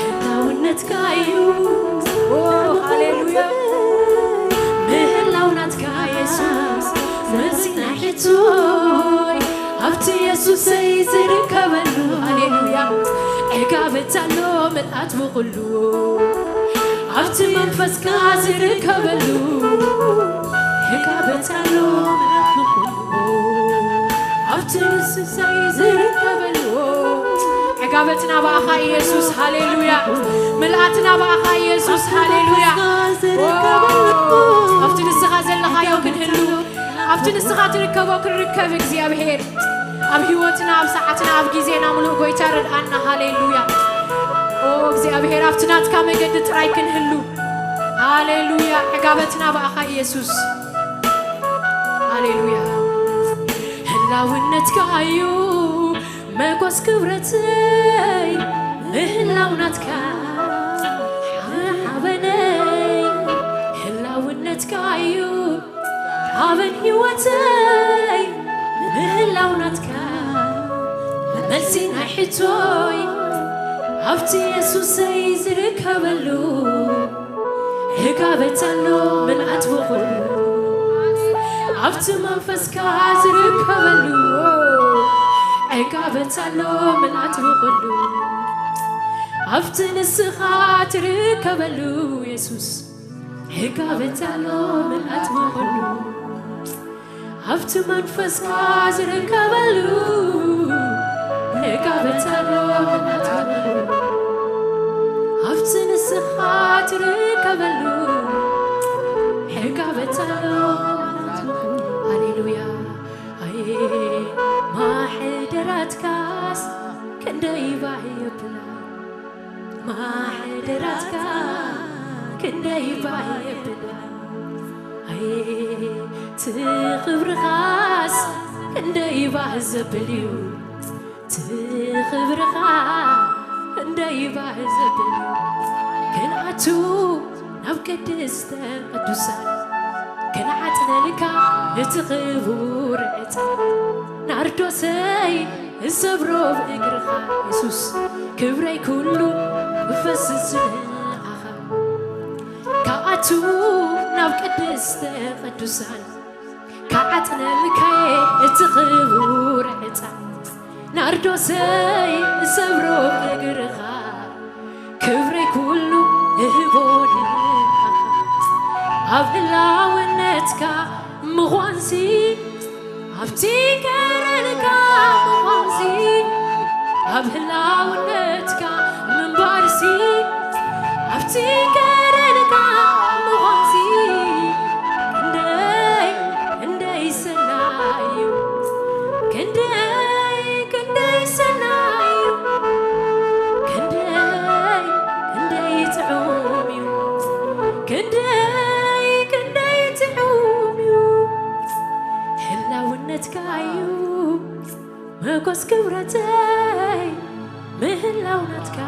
ህላውነትካ እዩ። ኦ፣ ሃሌሉያ። ምህላው ናትካ የሱስ፣ መሲና ሕቶይ። ኣብቲ የሱሰይ ዝርከበሉ። ሃሌሉያ። ዕጋበት ኣሎ ምልኣት ብኹሉ። ኣብቲ መንፈስካ ዝርከበሉ። ዕጋበት ኣሎ ምልኣት ብኹሉ። ኣብቲ ንስሰይ ዝርከበሉ። ዕጋበትና ብኣኻ ኢየሱስ፣ ሃሌሉያ። ምልኣትና ብኣኻ ኢየሱስ፣ ሃሌሉያ። ኣብቲ ንስኻ ዘለኻዮ ክንህሉ፣ ኣብቲ ንስኻ ትርከቦ ክንርከብ እግዚኣብሔር። ኣብ ህይወትና፣ ኣብ ሰዓትና፣ ኣብ ግዜና ምሉእ ጎይታ ርድኣና። ሃሌሉያ። ኦ እግዚኣብሔር፣ ኣብቲ ናትካ መገዲ ጥራይ ክንህሉ። ሃሌሉያ። ዕጋበትና ብኣኻ ኢየሱስ። ሃሌሉያ። ህላውነትካ እዩ መጎስ ክብረተይ። ምህላው ናትካ ሓበነይ። ህላውነትካ እዩ ሓበን ህይወተይ። ምህላው ናትካ መልሲ ናይ ሕቶይ። ኣብቲ የሱሰይ ዝርከበሉ። ዕጋበት ኣሎ ምልኣት ብኹሉ። ኣብቲ መንፈስካ ዝርከበሉ። ዕጋበት ኣሎ ምልኣት ብኹሉ። ኣብቲ ንስኻ ትርከበሉ የሱስ። ዕጋበት ኣሎ ምልኣት ብኹሉ። ኣብቲ መንፈስካ ዝርከበሉ። ዕጋበት ኣሎ ምልኣት ብኹሉ። ኣብቲ ንስኻ ትርከበሉ። ዕጋበት ኣሎ ምልኣት ብኹሉ። ሃሌሉያ። ኣየ ማሕደራትካስ ክንደይ ባህ የብላ። ማሕደራትካ ክንደይ ባህ የብላ። ኣየ ትኽብርኻስ ክንደይ ባህ ዘብል እዩ። ትኽብርኻ ክንደይ ባህ ዘብል እዩ። ክንኣቱ ናብ ቅድስተ ቅዱሳን። ክንዓጥነልካ እቲ ክቡር ዕጣን። ናርዶሰይ እሰብሮ ብእግርኻ የሱስ። ክብረይ ኩሉ ክፈስስ ንኣኻ። ክኣቱ ናብ ቅድስተ ቅዱሳን። ክዓጥነልካየ እቲ ክቡር ዕጣን። ናርዶሰይ እሰብሮ እግርኻ። ክብረይ ኩሉ እህቦ ንኣኻ። ኣብ ህላውነትካ ምዃንሲ። ኣብቲ ከረንካ ምዃንሲ። ኣብ ህላውነትካ ምንባርሲ። ኣብቲ ከረንካ ምዃንሲ። ክንደይ ክንደይ ሰናዩ። ክንደይ ክንደይ ሰናዩ። ክንደይ ክንደይ ጥዑም እዩ። ክንደይ ክንደይ ጥዑም እዩ። ህላውነትካ እዩ መጎስ ክብረተይ። ምህላው ናትካ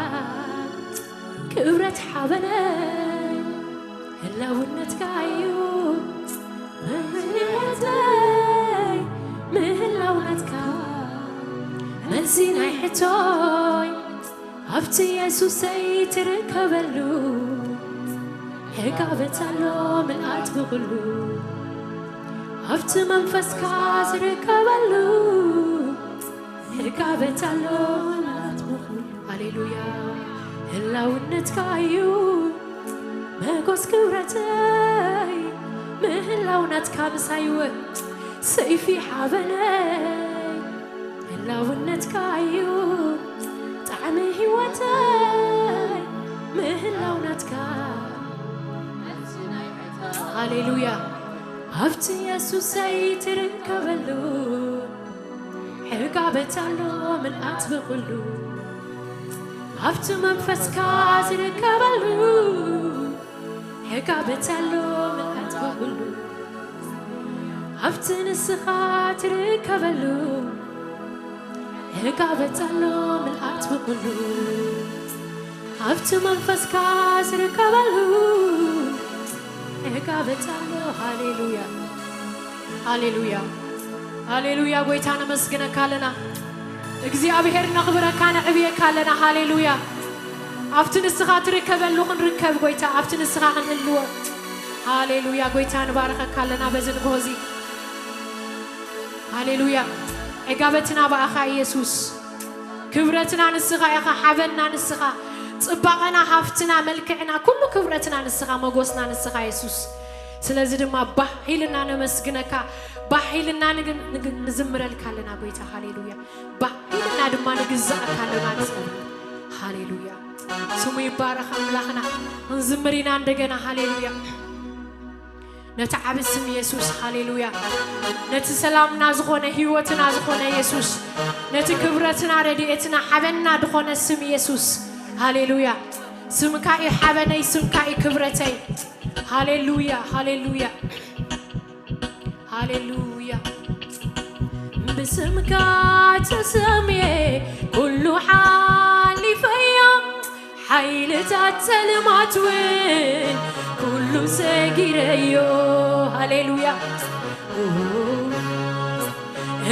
ክብረት ሓበነይ። ህላውነትካ እዩ ምህላውነትካ። ምህላውነትካ መልሲ ናይ ሕቶይ። ኣብቲ የሱሰይ ትርከበሉ። ዕጋበት ኣሎ ምልኣት ብኹሉ። ኣብቲ መንፈስካ ዝርከበሉ። ዕጋበት ኣሎ ምልኣት ብኹሉ። ሃሌሉያ። ህላውነትካ እዩ መጎስ ክብረተይ። ምህላው ናትካ ምሳይወ ሰይፊ ሓበነይ ህላውነትካ እዩ ጣዕሚ ህይወተይ ምህላው ናትካ ሃሌሉያ ኣብቲ የሱሰይ ትርከበሉ ሕጋበት ኣሎ ምልኣት ብኩሉ ኣብቲ መንፈስካ ዝርከበሉ ሕጋበት ኣሎ ምልኣት ብኩሉ ኣብቲ ንስኻ ትርከበሉ ሕጋበት ኣሎ ምልኣት ብኩሉ ኣብቲ መንፈስካ ዝርከበሉ ሕጋበት ኣሎ ሃሌሉያ ሃሌሉያ ሃሌሉያ ጎይታ ነመስግነካ ኣለና እግዚኣብሔር ነኽብረካ ነዕብየካ ኣለና ሃሌሉያ ኣብቲ ንስኻ ትርከበሉ ክንርከብ ጎይታ ኣብቲ ንስኻ ክንህልዎ ሃሌሉያ ጎይታ ንባረኸካ ኣለና በዚ ንግሆ እዚ ሃሌሉያ ዕጋበትና ብኣኻ ኢየሱስ ክብረትና ንስኻ ኢኻ ሓበንና ንስኻ ጽባቐና ሃፍትና መልክዕና ኩሉ ክብረትና ንስኻ መጎስና ንስኻ የሱስ ስለዚ ድማ ባህ ኢልና ነመስግነካ ባህ ኢልና ንዝምረልካ ኣለና ጎይታ ሃሌሉያ ባህ ኢልና ድማ ንግዛእካ ኣለና ንጸ ሃሌሉያ ስሙ ይባረኽ ኣምላኽና ክንዝምር ኢና እንደገና ሃሌሉያ ነቲ ዓቢ ስም የሱስ ሃሌሉያ ነቲ ሰላምና ዝኾነ ህይወትና ዝኾነ የሱስ ነቲ ክብረትና ረድኤትና ሓበንና ዝኾነ ስም የሱስ ሃሌሉያ ስምካ እዩ ሓበነይ ስምካ እዩ ክብረተይ ሃሌሉያ ሃሌሉያ ሃሌሉያ ብስምካ ተሰምየ ኩሉ ሓሊፈዮ ሓይልታት ጸልማት እውን ኩሉ ሰጊረዮ ሃሌሉያ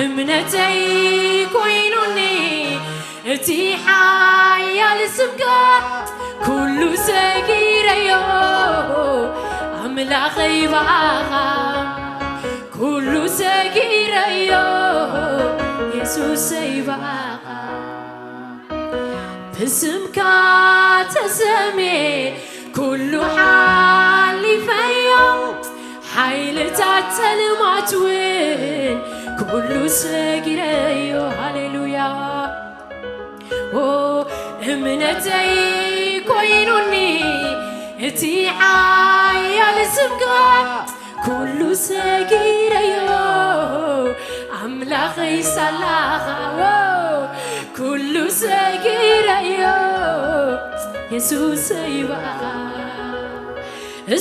እምነተይ ኮይኑኒ እቲ ሓያል ስምካ ኩሉ ሰጊረዮ ኣምላኸይ ብኣኻ ኩሉ ሰጊረዮ የሱሰይ ብኣኻ ብስምካ ተሰሜ ኩሉ ሓሊፈዮ ሓይልታት ጸልማት እውን ኩሉ ሰጊረዮ ሃሌሉያ እምነተይ ኮይኑኒ እቲ ሓያል ስምካ ኩሉ ሰጊረዮ ኣምላኸይ ሳላኻ ኩሉ ሰጊረዮ የሱሰይ ብኣኻ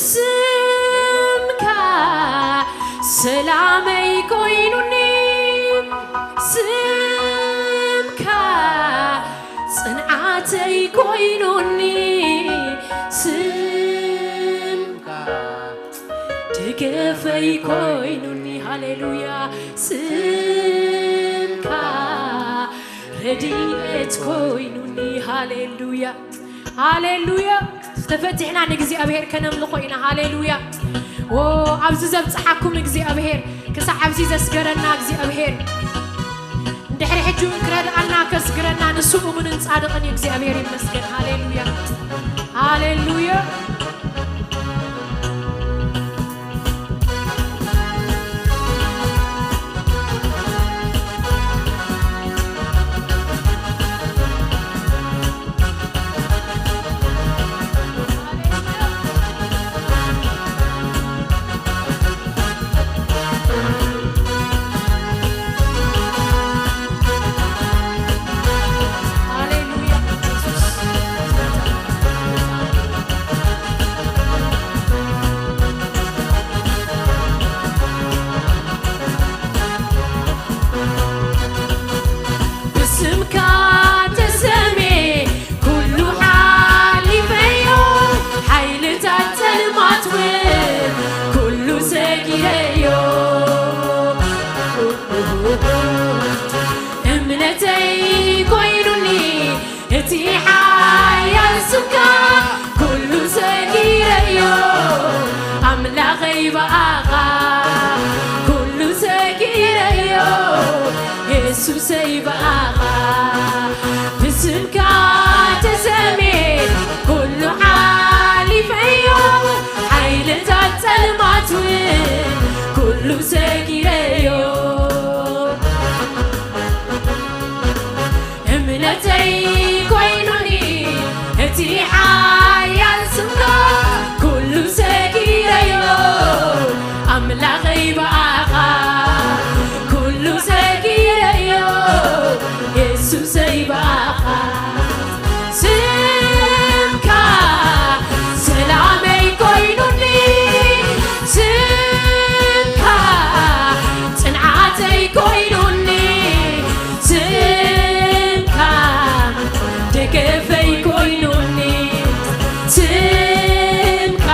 ስምካ ሰላመይ ኮይኑኒ ስምካ ጽንዓተይ ኮይኑኒ ስምካ ደገፈይ ኮይኑኒ ሃሌሉያ ስምካ ረድኤት ኮይኑኒ ሃሌሉያ ሃሌሉያ ተፈቲሕና ንእግዚኣብሔር ከነምልኾ ኢና ሃሌሉያ ኣብዚ ዘብፅሓኩም እግዚኣብሔር ክሳዕ ኣብዚ ዘስገረና እግዚኣብሔር እንድሕሪ ሕጂ እውን ክረድኣና ከስግረና ንሱ እሙንን ጻድቕን እዩ እግዚኣብሔር ይመስገን ሃሌሉያ ሃሌሉያ ደገፈይ ኮይኑኒ ስምካ፣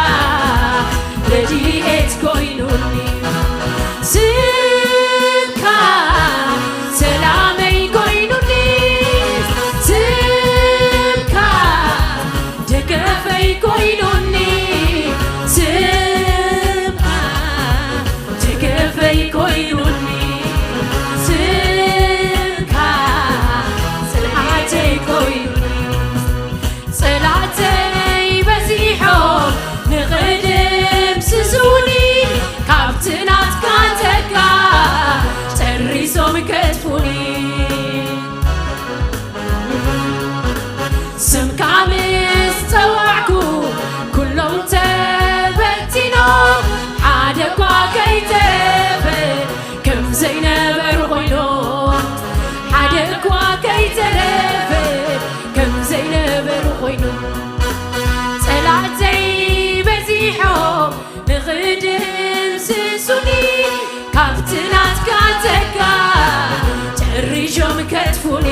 ረድኤት ኮይኑኒ ስምካ፣ ሰላመይ ኮይኑኒ ስምካ፣ ደገፈይ ኮይኑኒ ስምካ፣ ደገፈይ ኮይኑኒ ስምካ፣ ጽንዓተይ ኮይኑኒ። ጸላእተይ በዚሖም ንኽድምስሱኒ፣ ካብቲ ናትካ ጸጋ ጨሪሶም ከጥፉኒ። ስምካ ምስ ጸዋዕኩ ኩሎም ተበቲኖም፣ ሓደ እኳ ከይተረፈ ከም ዘይነበሩ ኮይኖም፣ ሓደ እኳ ከይተረፈ ከም ዘይነበሩ ኮይኖም፣ ጸላእተይ በዚሖም ንኽድምስሱኒ፣ ካብቲ ናትካ ጸጋ ጨሪሾም ከጥፉኒ።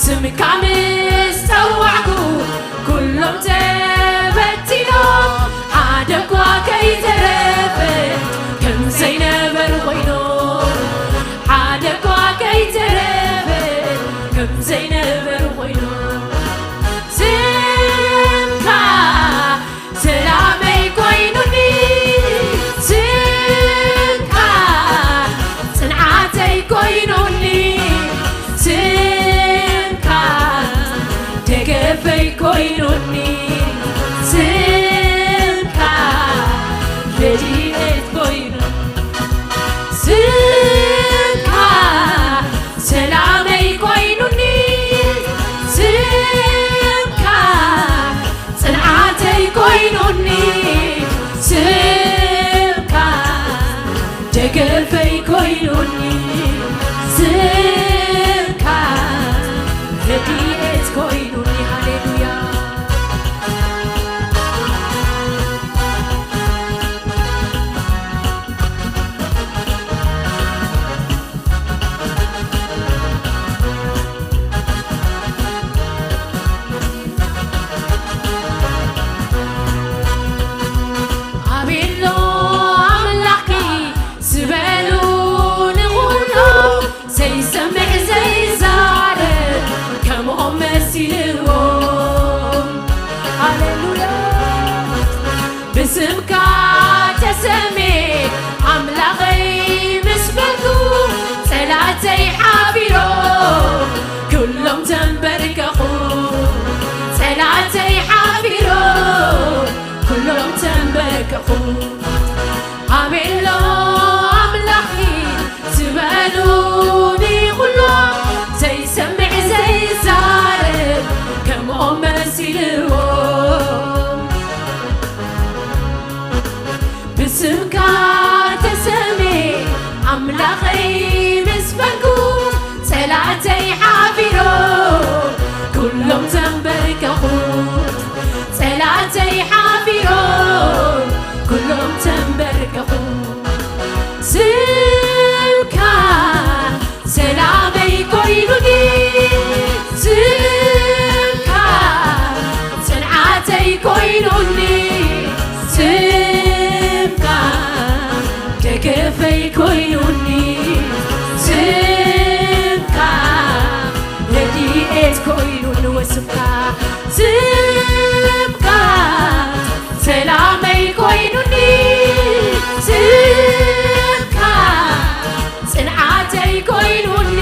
ስምካ ምስ ጸዋዕኩ ኩሎም ተበቲኖም፣ ሓደ እኳ ከይተረፈ ከም ዘይነበሩ ኮይኖም፣ ሓደ እኳ ከይተረፈ ከም ዘይነበሩ ኮይኖም፣ ስምካ ሰላመይ ኮይኑኒ ስምካ፣ ጽንዓተይ ኮይኑኒ ስምካ፣ ደገፈይ ኮይኑኒ ስምካ፣ ረድኤት ኮይኑ ስምካ፣ ሰላመይ ኮይኑኒ ስምካ፣ ጽንዓተይ ኮይኑኒ ስምካ፣ ደገፈይ ኮይኑኒ ስምካ፣ ረድኤት ኮይኑኒ። ሃሌሉያ። ኣቤሎ ኣምላኽኪ ዝበሉ ንኹሉ ዘይሰምዕ ዘይዛረብ ከምኦም መሲልዎም። ሃሌሉያ። ብስምካ ተሰሜ ኣምላኸይ ምስ በልኩ፣ ጸላተይ ሓፊሮ ኩሎም ተንበርከኹ። ጸላተይ ሓፊሮ ኩሎም ተንበርከኹ። ኣቤሎ ኣምላኺ ዝበሉኒ ኩሎም ዘይሰምዕ ዘይዛረብ ከምኦም መሲልዎም። ብስምካ ተሰሜ ኣምላኸይ ምስ በልኩ፣ ጸላተይ ሓፊሮ ኩሎም ተንበርከኹ። ጸላተይ ሓፊሮ ኩሎም ተንበርከኹ። ስምካ ሰላመይ ኮይኑኒ ስምካ፣ ጽንዓተይ ኮይኑኒ ስምካ፣ ደገፈይ ኮይኑኒ ስምካ፣ ረድኤት ኮይኑኒ ወስምካ። ስምካ ሰላመይ ኮይኑኒ ስምካ፣ ጽንዓተይ ኮይኑኒ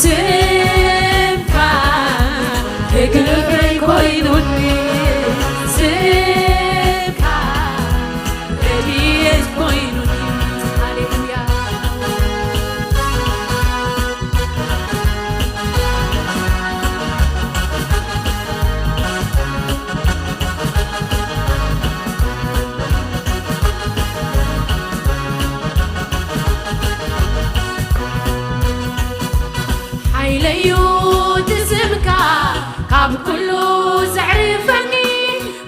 ስምካ፣ ክብረይ ኮይኑኒ ስምካ፣ ረድኤት ኮይኑኒ። ሃሌሉያ። ሓይለዩ ትስምካ ካብ ኩሉ ዘዕርፈኒ፣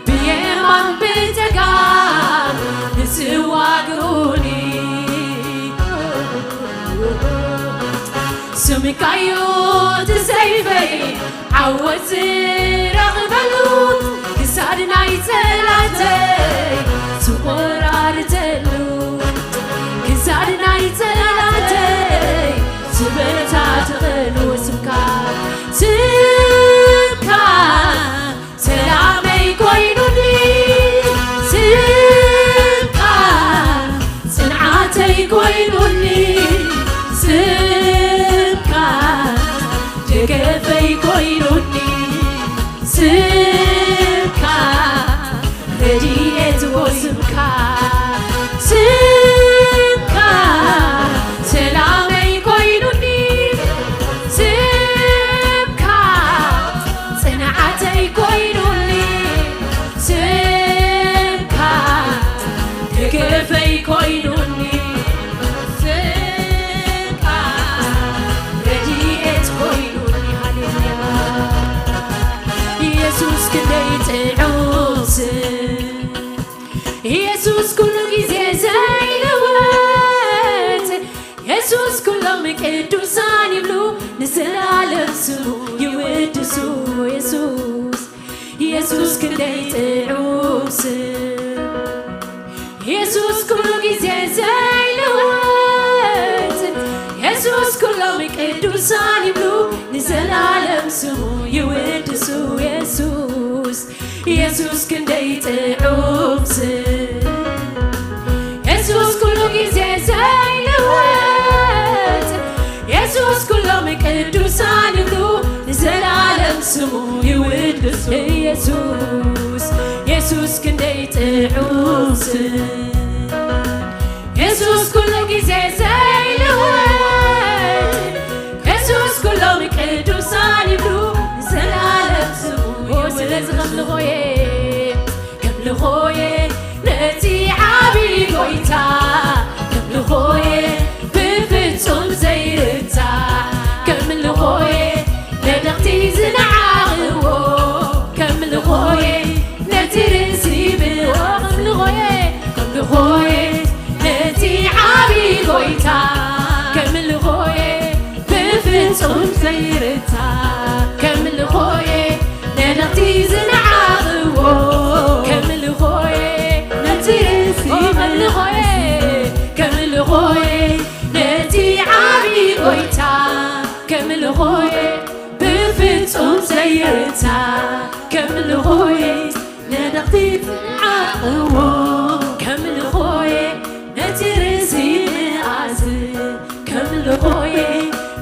ብየማን ብጸጋም ንስዋግኡኒ። ምካዩ እቲ ሰይፈይ ዓወት ዝረኽበሉ፣ ክሳድ ናይ ጸላተይ ዝቆራርደሉ፣ ክሳድ ናይ ጸላተይ ዝበታተኸሉ ስምካ፣ ስምካ ሰላመይ ኮይኑኒ፣ ስምካ ጽንዓተይ ኮይኑኒ፣ ስምካ ደገፈይ ኮይኑኒ፣ ስምካ ረድኤት፣ ስምካ፣ ስምካ ሰላመይ ኮይኑኒ፣ ስምካ ጽንዓተይ ኮይኑኒ፣ ስምካ ደገፈይ ኮይኑኒ፣ ስምካ ረድኤት ኮይኑኒ። ሃሌሉያ። ኢየሱስ ክንደይ ጥዑም ስም፣ ኢየሱስ ኩሉ ግዜ ዘይልወጥ፣ ኢየሱስ ኩሎም ቅዱሳን ይብሉ፣ ንዘላለም ስሙ ይውድሱ። ኢየሱስ፣ ኢየሱስ ክንደይ ጥዑም ስም፣ ኢየሱስ ኩሉ ግዜ ዘይልወጥ፣ ኢየሱስ ኩሎም ቅዱሳን ይብሉ፣ ንዘላለም ስሙ ይውድሱ። ኢየሱስ፣ ኢየሱስ ክንደይ ጥዑም ስም፣ ኢየሱስ ኩሉ ግዜ ዘይልወጥ፣ ኢየሱስ ኩሎም ቅዱሳን ይብሉ፣ ንዘላለም ስሙ ይውድሱ። ኢየሱስ፣ ኢየሱስ ክንደይ ጥዑም ስም፣ ኢየሱስ ኩሉ ግዜ ዘይልወጥ፣ ኢየሱስ ኩሎም ቅዱሳን ይብሉ፣ ንዘላለም ስሙ ይውድሱ። ስለዚ ከምልኾየ፣ ከምልኾየ ነቲ ዓቢ ጎይታ፣ ከምልኾየ ብፍጹም ዘይርታ፣ ከምልኾየ ነደቕቲ ዝነዓቕዎ፣ ከምልኾየ ነቲ ርእሲ ብልዎ፣ ከምልኾየ፣ ከምልኾየ ነቲ ዓቢ ጎይታ፣ ከምልኾየ ብፍጹም ዘይርታ፣ ከምልኾየ ነደቕቲ ዝነዓቕዎ፣ ከምልኾየ ነቲ ርእሲ፣ ከምልኾየ፣ ከምልኾየ ነቲ ዓቢ ጎይታ፣ ከምልኾየ ብፍጹም ዘይርታ፣ ከምልኾየ ነደቕቲ ዝዓቕዎ፣ ከምልኾየ ነቲ ርእሲ መኣዝን፣ ከምልኾየ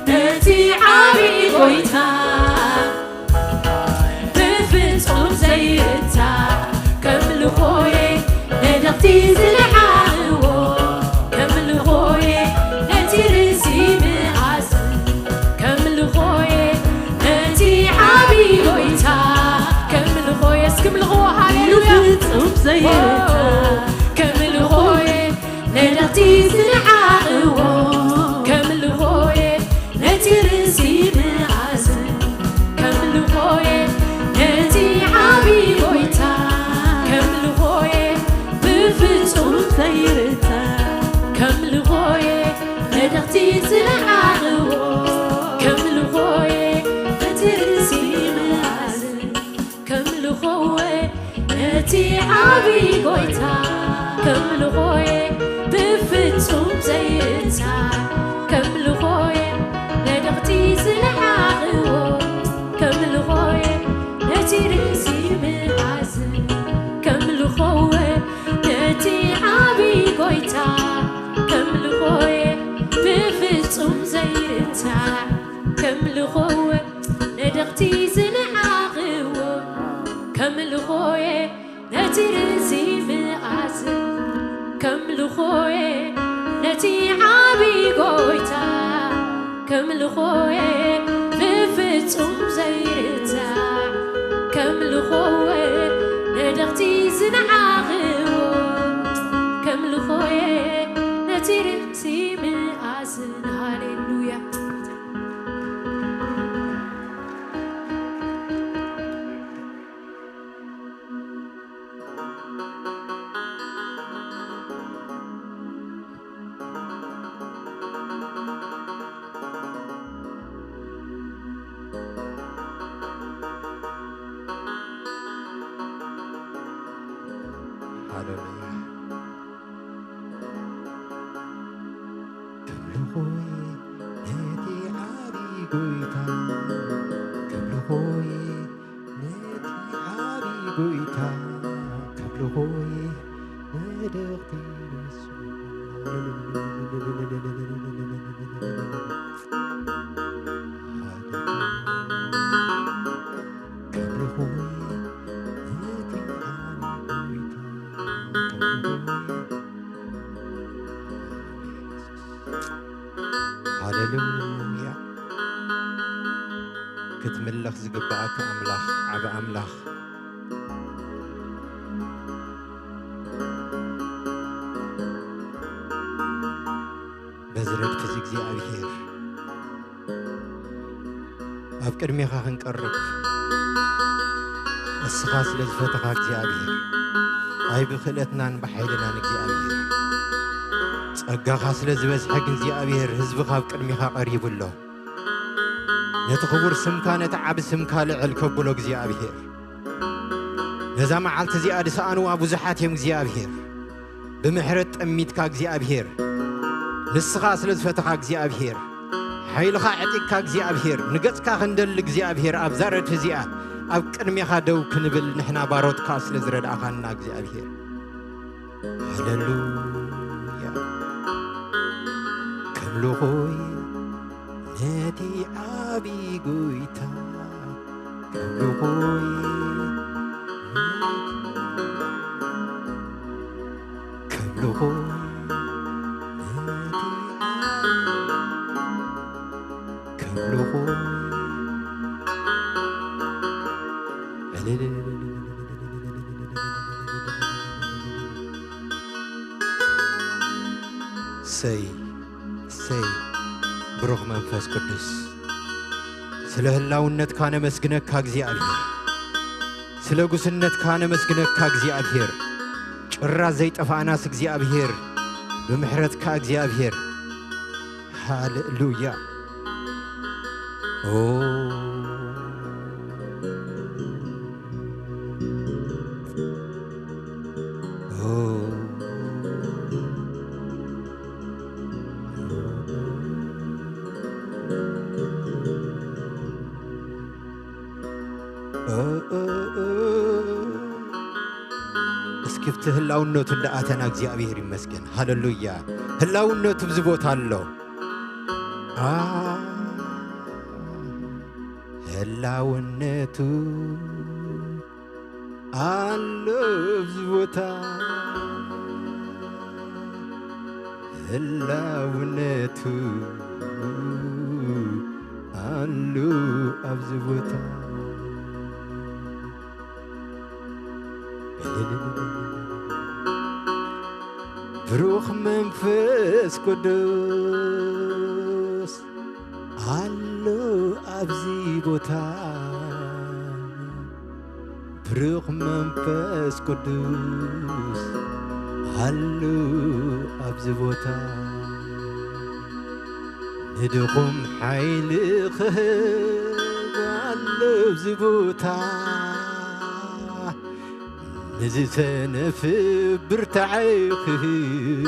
ነቲ ዓቢ ጎይታ፣ ብፍጹም ዘይርታ፣ ከምልኾየ ነደቕቲ ዝለዓዕዎ፣ ከምልኾየ ነቲ ርእሲ መኣዝን፣ ከምልኾየ ነቲ ዓቢ ጎይታ፣ ከምልኾየ፣ እስኪ ምልኽዎ፣ ሃሌሉያ። ፍጹም ዘይርታ፣ ከምልኾየ ነደቕቲ ዝለዓዕዎ፣ ከምልኾየ ነቲ ርእሲ መኣዝን፣ ከምልኾየ ነቲ ዓቢ ጎይታ፣ ከምልኾየ ብፍጹም ዘይርታ፣ ከምልኾየ ነደቕቲ ዝለዓዕዎ፣ ከምልኾየ ነቲ ርእሲ መኣዝን፣ ከምልኾወ ነቲ ዓቢ ጎይታ፣ ከምልኾየ ብፍጹም ዘይርታ፣ ከምልኾየ ነደቕቲ ዝለዓዕዎ፣ ከምልኾየ ነቲ ርእሲ መኣዝን፣ ከምልኾወ ነቲ ዓቢ ጎይታ፣ ከምልኾየ ብፍጹም ዘይርታ፣ ከምልኾወ ነደቕቲ ዝነዓቕዎ፣ ከምልኾየ ነቲ ርእሲ መኣዝን፣ ከምልኾየ ነቲ ዓቢ ጎይታ፣ ከምልኾየ ብፍጹም ዘይርታ፣ ከምልኾወ ነደቕቲ ዝነዓቕዎ፣ ከምልኾየ ነቲ ርእሲ መኣዝን። ሃሌሉያ። ጎይታ ከምልኾይ ነቲ ዓቢ ጎይታ ከምልኾይ መልእኽቲ ንሱ። ከምልኾይ ነቲ ዓቢ ጎይታ ከምልኾይ። ሃሌሉያ። ክትምለኽ ዝግብኣካ ኣምላኽ፣ ዓቢ ኣምላኽ። በዚ ረድፊ እዚ እግዚኣብሔር ኣብ ቅድሜኻ ክንቀርብ ንስኻ ስለ ዝፈተኻ እግዚኣብሔር፣ ኣይ ብክእለትናን ብሓይልናን እግዚኣብሔር፣ ጸጋኻ ስለ ዝበዝሐ ግን እግዚኣብሔር ህዝብኻ ኣብ ቅድሜኻ ቀሪቡ ኣሎ። ነቲ ክቡር ስምካ ነቲ ዓቢ ስምካ ልዕል ከብሎ እግዚኣብሔር፣ ነዛ መዓልቲ እዚኣ ዝሰኣንዋ ብዙሓት እዮም እግዚኣብሔር። ብምሕረት ጠሚትካ እግዚኣብሔር፣ ንስኻ ስለ ዝፈተኻ እግዚኣብሔር፣ ሓይልኻ ዕጢቅካ እግዚኣብሔር፣ ንገጽካ ክንደሊ እግዚኣብሔር ኣብዛ ረድፊ እዚኣ ኣብ ቅድሜኻ ደው ክንብል ንሕና ባሮትካ ስለ ዝረድኣኻና እግዚኣብሔር። ሃሌሉያ። ከምልኾይ ነቲ ዓቢ ጎይታ ከምልኾይ ነቲ ከምልኾይ ነቲ ዓቢ ከምልኾይ ሰይ ሰይ ብሩኽ መንፈስ ቅዱስ፣ ስለ ህላውነትካ ነመስግነካ እግዚኣብሔር፣ ስለ ጉስነትካ ነመስግነካ እግዚኣብሔር። ጭራ ዘይጠፋእናስ እግዚኣብሔር ብምሕረትካ እግዚኣብሔር። ሃሌሉያ። ኦ ኦ እስኪ ብቲ ህላውነቱ እንዳኣተና እግዚኣብሔር ይመስገን። ሃሌሉያ። ህላውነቱ ብዚ ቦታ ኣሎ። አ ህላውነቱ ኣሎ ኣብዚ ቦታ፣ ህላውነቱ ኣሎ ኣብዚ ቦታ። ብሩኽ መንፈስ ቅዱስ ኣሎ ኣብዚ ቦታ፣ ብሩኽ መንፈስ ቅዱስ ኣሎ ኣብዚ ቦታ፣ ንድኹም ሓይሊ ክህብ ኣሎ ኣብዚ ቦታ። ንዝሰነፍ ብርታዐ ክህብ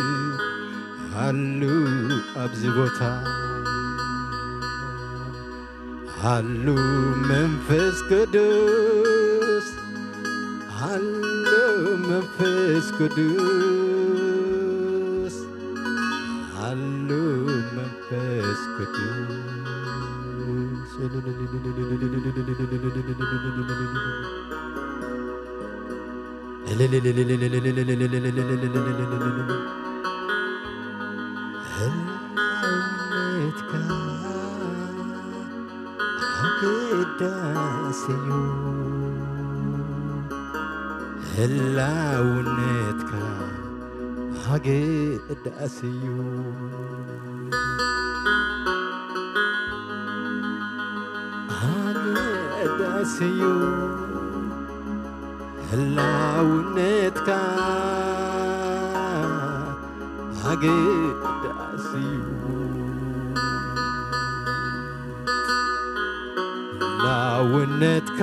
ሃሉ ኣብዚ ቦታ። ሃሉ መንፈስ ቅዱስ፣ ሃሉ መንፈስ ቅዱስ፣ ሃሉ መንፈስ ቅዱስ። ህላውነትካ ኣገዳሲ እዩ። ህላውነትካ ኣገዳሲ እዩ። ኣገዳሲ እዩ ህላውነትካ፣ ኣገዳሲ እዩ ህላውነትካ፣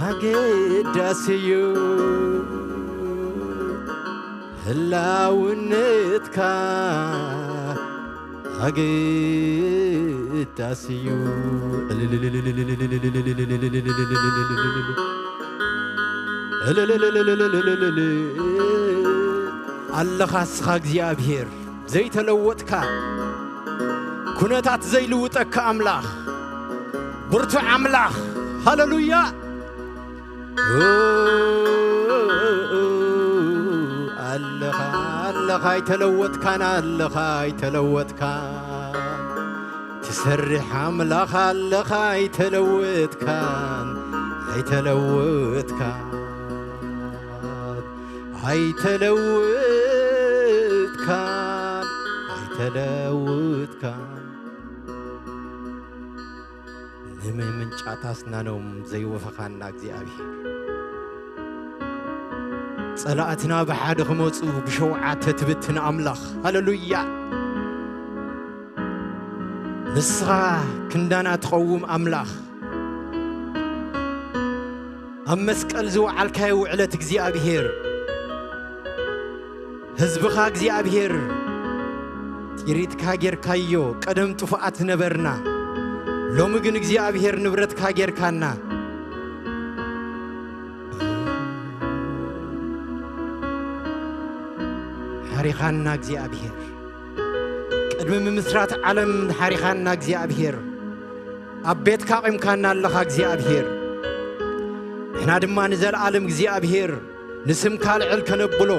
ኣገዳሲ እዩ። ህላውነትካ ኣገዳሲ እዩ። ኣለኻ እስኻ እግዚኣብሔር ዘይተለወጥካ፣ ኩነታት ዘይልውጠካ ኣምላኽ፣ ብርቱዕ ኣምላኽ። ሃለሉያ። ኣለኻ፣ ኣለኻ ኣይተለወጥካን፣ ኣለኻ ኣይተለወጥካን። ትሰርሕ ኣምላኽ ኣለኻ ኣይተለወጥካን፣ ኣይተለወጥካን፣ ኣይተለወጥካን፣ ኣይተለወጥካን። ንምምንጫት ኣስናኖም ዘይወፈኻና እግዚኣብሔር፣ ጸላእትና ብሓደ ክመጹ ብሸውዓተ ትብትን ኣምላኽ። ሃለሉያ። ንስኻ ክንዳና ትቐውም ኣምላኽ፣ ኣብ መስቀል ዝወዓልካዮ ውዕለት እግዚኣብሔር፣ ህዝብኻ እግዚኣብሔር፣ ጢሪትካ ጌርካዮ። ቀደም ጥፉኣት ነበርና፣ ሎሚ ግን እግዚኣብሔር ንብረትካ ጌርካና። ሓሪኻና እግዚኣብሔር፣ ቅድሚ ምምስራት ዓለም ሓሪኻና እግዚኣብሔር፣ ኣብ ቤትካ ኣቒምካና ኣለኻ እግዚኣብሔር። ንሕና ድማ ንዘለኣለም እግዚኣብሔር ንስምካ ልዕል ከነብሎ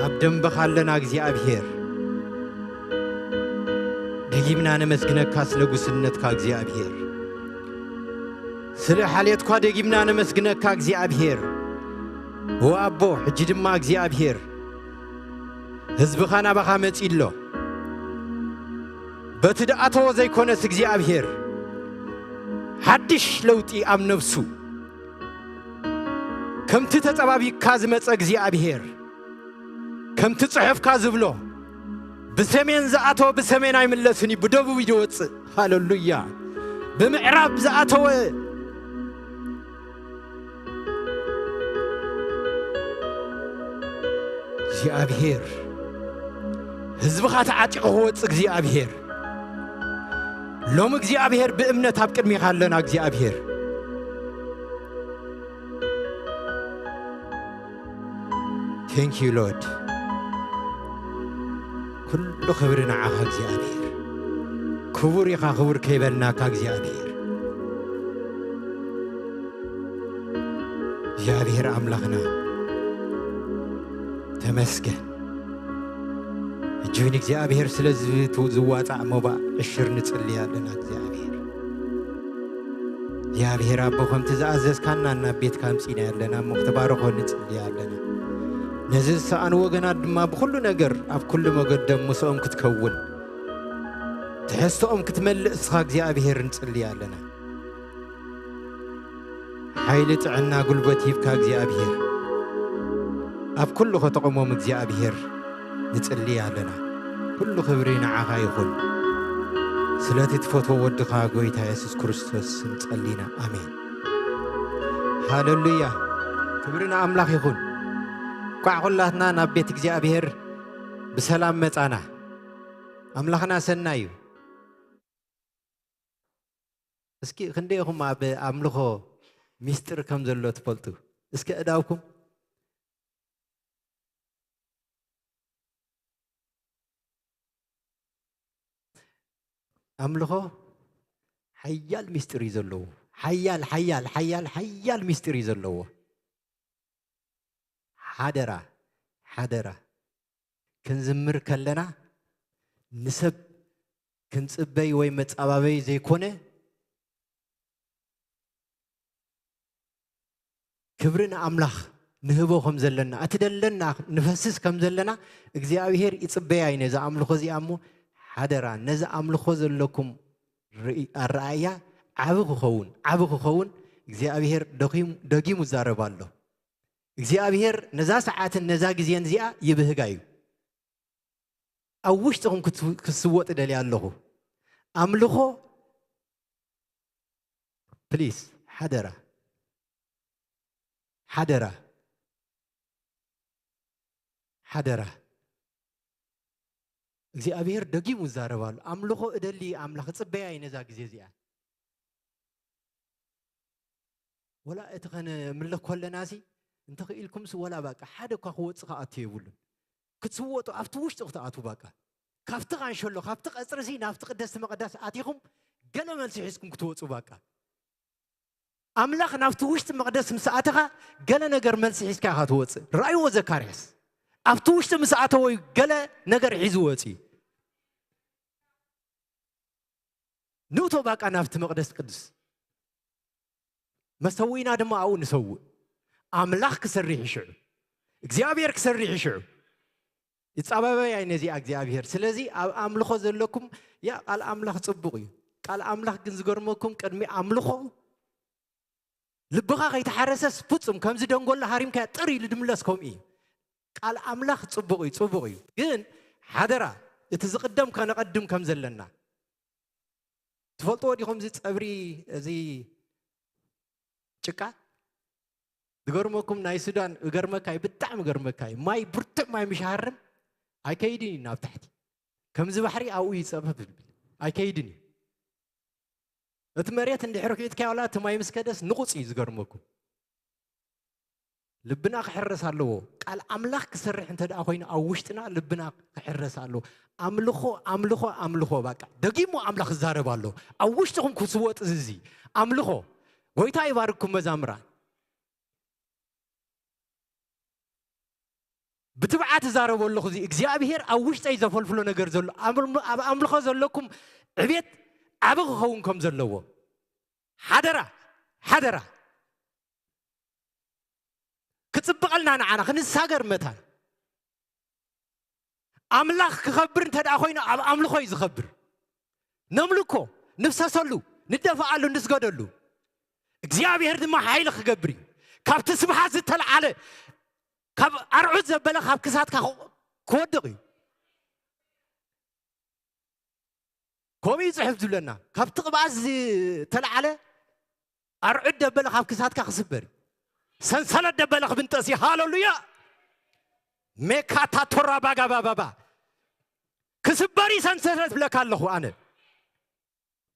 ኣብ ደንበኻ ኣለና እግዚኣብሔር። ደጊምና ነመስግነካ ስለ ጉስነትካ እግዚኣብሔር፣ ስለ ሓልየትኳ ደጊምና ነመስግነካ እግዚኣብሔር። ኦ ኣቦ፣ ሕጂ ድማ እግዚኣብሔር፣ ህዝብኻ ናባኻ መጺ ኣሎ። በቲ ድኣተዎ ዘይኮነስ እግዚኣብሔር፣ ሓድሽ ለውጢ ኣብ ነፍሱ፣ ከምቲ ተጸባቢቕካ ዝመጸ እግዚኣብሔር፣ ከምቲ ጽሑፍካ ዝብሎ፣ ብሰሜን ዝኣተወ ብሰሜን ኣይምለስን እዩ፣ ብደቡብ እዩ ዝወጽእ። ሃለሉያ። ብምዕራብ ዝኣተወ እግዚኣብሔር፣ ህዝብኻ ተዓጢቑ ክወጽእ እግዚኣብሔር፣ ሎሚ እግዚኣብሔር ብእምነት ኣብ ቅድሚኻ ኣለና እግዚኣብሔር። Thank you Lord። ኩሉ ክብሪ ንዓኻ እግዚኣብሔር። ክቡር ኢኻ፣ ክቡር ከይበልናካ እግዚኣብሔር። እግዚኣብሔር ኣምላኽና ተመስገን። ሕጂ እውን እግዚኣብሔር ስለዚ ዝዋፃእ መባእ ዕሽር ንጽሊ ኣለና እግዚኣብሔር። እግዚኣብሔር ኣቦ፣ ከምቲ ዝኣዘዝካና ናብ ቤትካ ኣምጺና ኣለና እሞ ክትባርኾ ንጽሊ ኣለና። ነዚ ዝሰኣኑ ወገናት ድማ ብኹሉ ነገር ኣብ ኩሉ መገዶም ምስኦም ክትከውን፣ ትሕዝቶኦም ክትመልእ እስኻ እግዚኣብሔር ንጽሊ ኣለና። ሓይሊ፣ ጥዕና፣ ጉልበት ሂብካ እግዚኣብሔር ኣብ ኩሉ ከተቕሞም እግዚኣብሔር ንጽሊ ኣለና። ኩሉ ክብሪ ንዓኻ ይኹን። ስለቲ ትፈትዎ ወድኻ ጎይታ የሱስ ክርስቶስ ስም ጸሊና። ኣሜን። ሃለሉያ። ክብሪ ንኣምላኽ ይኹን። እንኳዕ ኩላትና ናብ ቤት እግዚኣብሔር ብሰላም መጻና። ኣምላኽና ሰናይ እዩ። እስኪ ክንደይ ኢኹም ኣብ ኣምልኾ ሚስጥር ከም ዘሎ ትፈልጡ? እስኪ እዳውኩም። ኣምልኾ ሓያል ሚስጥር እዩ ዘለዎ። ሓያል፣ ሓያል፣ ሓያል፣ ሓያል ሚስጥር እዩ ዘለዎ። ሓደራ፣ ሓደራ። ክንዝምር ከለና ንሰብ ክንጽበይ ወይ መጻባበይ ዘይኮነ፣ ክብሪ ንኣምላኽ ንህቦ ከም ዘለና፣ እቲ ደለና ንፈስስ ከም ዘለና እግዚኣብሔር ይጽበያ እዩ ነዚ ኣምልኾ እዚኣ። እሞ ሓደራ ነዚ ኣምልኾ ዘለኩም ርኢ-፣ ኣረኣእያ ዓቢ ክኸውን፣ ዓቢ ክኸውን እግዚኣብሔር ደኺሙ-፣ ደጊሙ ይዛረብ ኣሎ። እግዚኣብሔር ነዛ ሰዓትን ነዛ ግዜን እዚኣ ይብህጋ እዩ። ኣብ ውሽጥኹም ክት-፣ ክስወጥ እደልያ ኣለኹ። ኣምልኾ ፕሊስ፣ ሓደራ፣ ሓደራ። ሓደራ። እግዚኣብሔር ደጊሙ ይዛረብ ኣሎ። ኣምልኾ እደሊ ኣምላኽ፣ እጽበያ እየ ነዛ ግዜ እዚኣ። ወላ እቲ ኸነምልኽ ከለናሲ፣ እንተኽኢልኩምሲ ወላ ባቃ ሓደ እኳ ክወጽእ ክኣቱ የብሉን። ክትስወጡ ኣብቲ ውሽጢ ክትኣትዉ ባቃ። ካብቲ ቃንሸሎ፣ ካብቲ ቀጽርሲ ናብቲ ቅደስቲ መቐዳስ ኣቲኹም ገለ መልሲ ሒዝኩም ክትወጹ ባቃ። ኣምላኽ ናብቲ ውሽጢ መቕደስ ምስ ኣተኻ ገለ ነገር መልሲ ሒዝካ ኢኻ ትወጽእ። ራእይዎ ዘካርያስ። ኣብቲ ውሽጢ ምስ ኣተወ እዩ ገለ ነገር ሒዙ ወጺኡ። ንእቶ ባቃ ናብቲ መቕደስ ቅዱስ። መሰዊና ድማ ኣብኡ ንሰውእ። ኣምላኽ ክሰርሕ እዩ ሽዑ። እግዚኣብሔር ክሰርሕ እዩ ሽዑ። ይጻበበያ ነዚኣ እግዚኣብሔር። ስለዚ ኣብ ኣምልኾ ዘለኩም፣ ያ ቃል ኣምላኽ ጽቡቕ እዩ። ቃል ኣምላኽ ግን ዝገርመኩም ቅድሚ ኣምልኾ ልብኻ ከይተሓረሰስ ፍጹም ከምዚ ደንጎላ ሃሪምካያ ጥር ኢሉ ድምለስ ከምኡ እዩ። ቃል ኣምላኽ ጽቡቕ እዩ፣ ጽቡቕ እዩ። ግን ሓደራ እቲ ዝቕደም ከነቐድም ከም ዘለና። ትፈልጥዎ ዲኹም እዚ ጸብሪ፣ እዚ ጭቃ? ዝገርመኩም ናይ ሱዳን፣ እገርመካ እዩ፣ ብጣዕሚ እገርመካ እዩ። ማይ ብርቱዕ ማይ ምሽ ሃርም ኣይከይድን እዩ ናብ ታሕቲ። ከምዚ ባሕሪ ኣብኡ ይጸፈፍ ይብል። ኣይከይድን እዩ። እቲ መሬት እንድሕር ኪድካዮ ዋላ እቲ ማይ ምስ ከደስ ንቑጽ እዩ ዝገርመኩም። ልብና ክሕረስ ኣለዎ። ቃል ኣምላኽ ክሰርሕ እንተ ደኣ ኮይኑ ኣብ ውሽጥና ልብና ክሕረስ ኣለዎ። ኣምልኾ፣ ኣምልኾ፣ ኣምልኾ። በቃ ደጊሙ ኣምላኽ ይዛረብ ኣሎ። ኣብ ውሽጥኹም ክስወጥ እዚ ኣምልኾ። ጎይታ ይባርክኩም መዛምራን። ብትብዓት እዛረቦ ኣለኹ። እዚ እግዚኣብሔር ኣብ ውሽጠይ ዘፈልፍሎ ነገር ዘሎ፣ ኣብ ኣምልኾ ዘለኩም ዕቤት ዓቢ ክኸውን ከም ዘለዎ። ሓደራ፣ ሓደራ። ክጽብቐልና ንዓና ክንሳገር መታን። ኣምላኽ ክኸብር እንተ ደኣ ኮይኑ ኣብ ኣምልኾ እዩ ዝኸብር። ነምልኮ፣ ንፍሰሰሉ፣ ንደፍኣሉ፣ ንስገደሉ። እግዚኣብሔር ድማ ሓይሊ ክገብር እዩ። ካብቲ ስብሓት ዝተልዓለ፣ ካብ ኣርዑት ዘበለ ካብ ክሳድካ ክወድቕ እዩ። ከምኡ እዩ ጽሑፍ ዝብለና። ካብቲ ቅብኣት ዝተልዓለ ኣርዑት ደበለ ካብ ክሳድካ ክስበር እዩ። ሰንሰለት ደበለ ክብንጠስ እዩ። ሃለሉያ። ሜካታ ቶራ ባጋ ባባባ ክስበር እዩ ሰንሰለት ብለካ ኣለኹ ኣነ።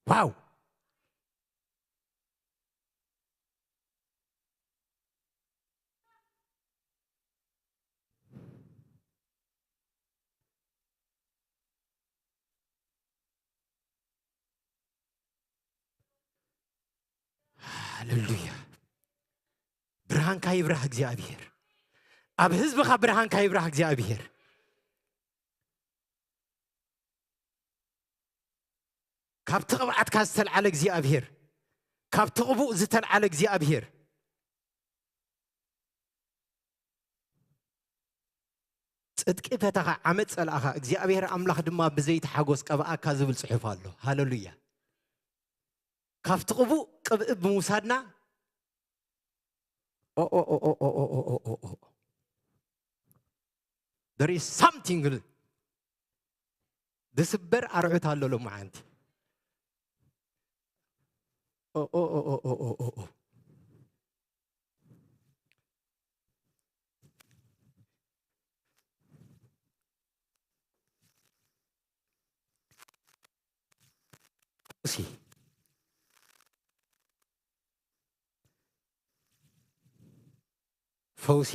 ዋው። ሃሌሉያ። ብርሃንካ ይብራህ እግዚኣብሔር። ኣብ ህዝብኻ ብርሃንካ ይብራህ እግዚኣብሔር። ካብቲ ቅብኣትካ ዝተልዓለ እግዚኣብሔር፣ ካብቲ ቅቡእ ዝተልዓለ እግዚኣብሔር። ጽድቂ ፈተኻ ዓመጽ ጸላእኻ፣ እግዚኣብሔር ኣምላኽ ድማ ብዘይቲ ሓጎስ ቀብኣካ ዝብል ጽሑፍ ኣሎ። ሃሌሉያ። ካብቲ ቅቡእ ቅብእ ብምውሳድና ኦ፣ ኦ፣ ኦ፣ ኦ፣ ኦ፣ ኦ፣ ኦ፣ ኦ፣ ኦ። There is something ዝስበር ኣርዑት ኣሎ ሎማዓንቲ። ኦ፣ ኦ፣ ኦ፣ ኦ፣ ኦ፣ ኦ፣ ኦ፣ ኦ። ፈውሲ። ፈውሲ።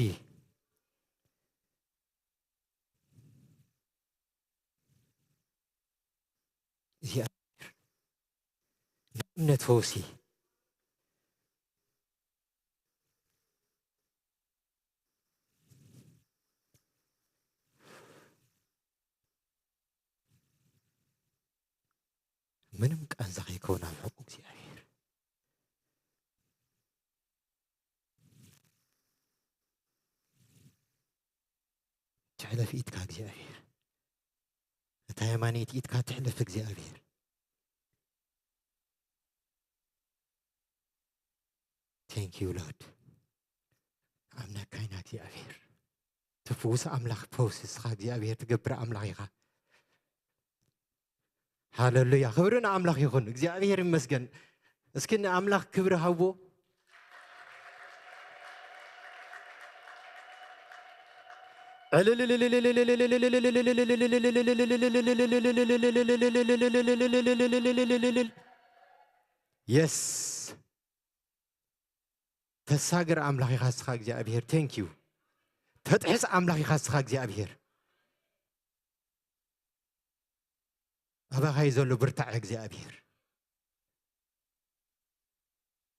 እግዚኣብሔር። ናይ እምነት ፈውሲ። ምንም ቃንዛ ከይከውን ኣብ ሕቁ እግዚኣብሔር። ትሕለፍ ኢድካ እግዚኣብሔር። እታ የማነይቲ ኢድካ ትሕለፍ እግዚኣብሔር። Thank you Lord። ኣምነካ ኢና እግዚኣብሔር። ትፍውስ ኣምላኽ ፈውስ እስኻ እግዚኣብሔር ትገብር ኣምላኽ ኢኻ። ሃሌሉያ። ክብሪ ንኣምላኽ ይኹን። እግዚኣብሔር ይመስገን። እስኪ ንኣምላኽ ክብሪ ሃብዎ። የስ። ተሳግር ኣምላኽ ኢኻ እስኻ እግዚኣብሔር። ቴንክ ዩ። ተጥሕስ ኣምላኽ ኢኻ እስኻ እግዚኣብሔር። ኣባኻይ ዘሎ ብርታዕ እግዚኣብሔር።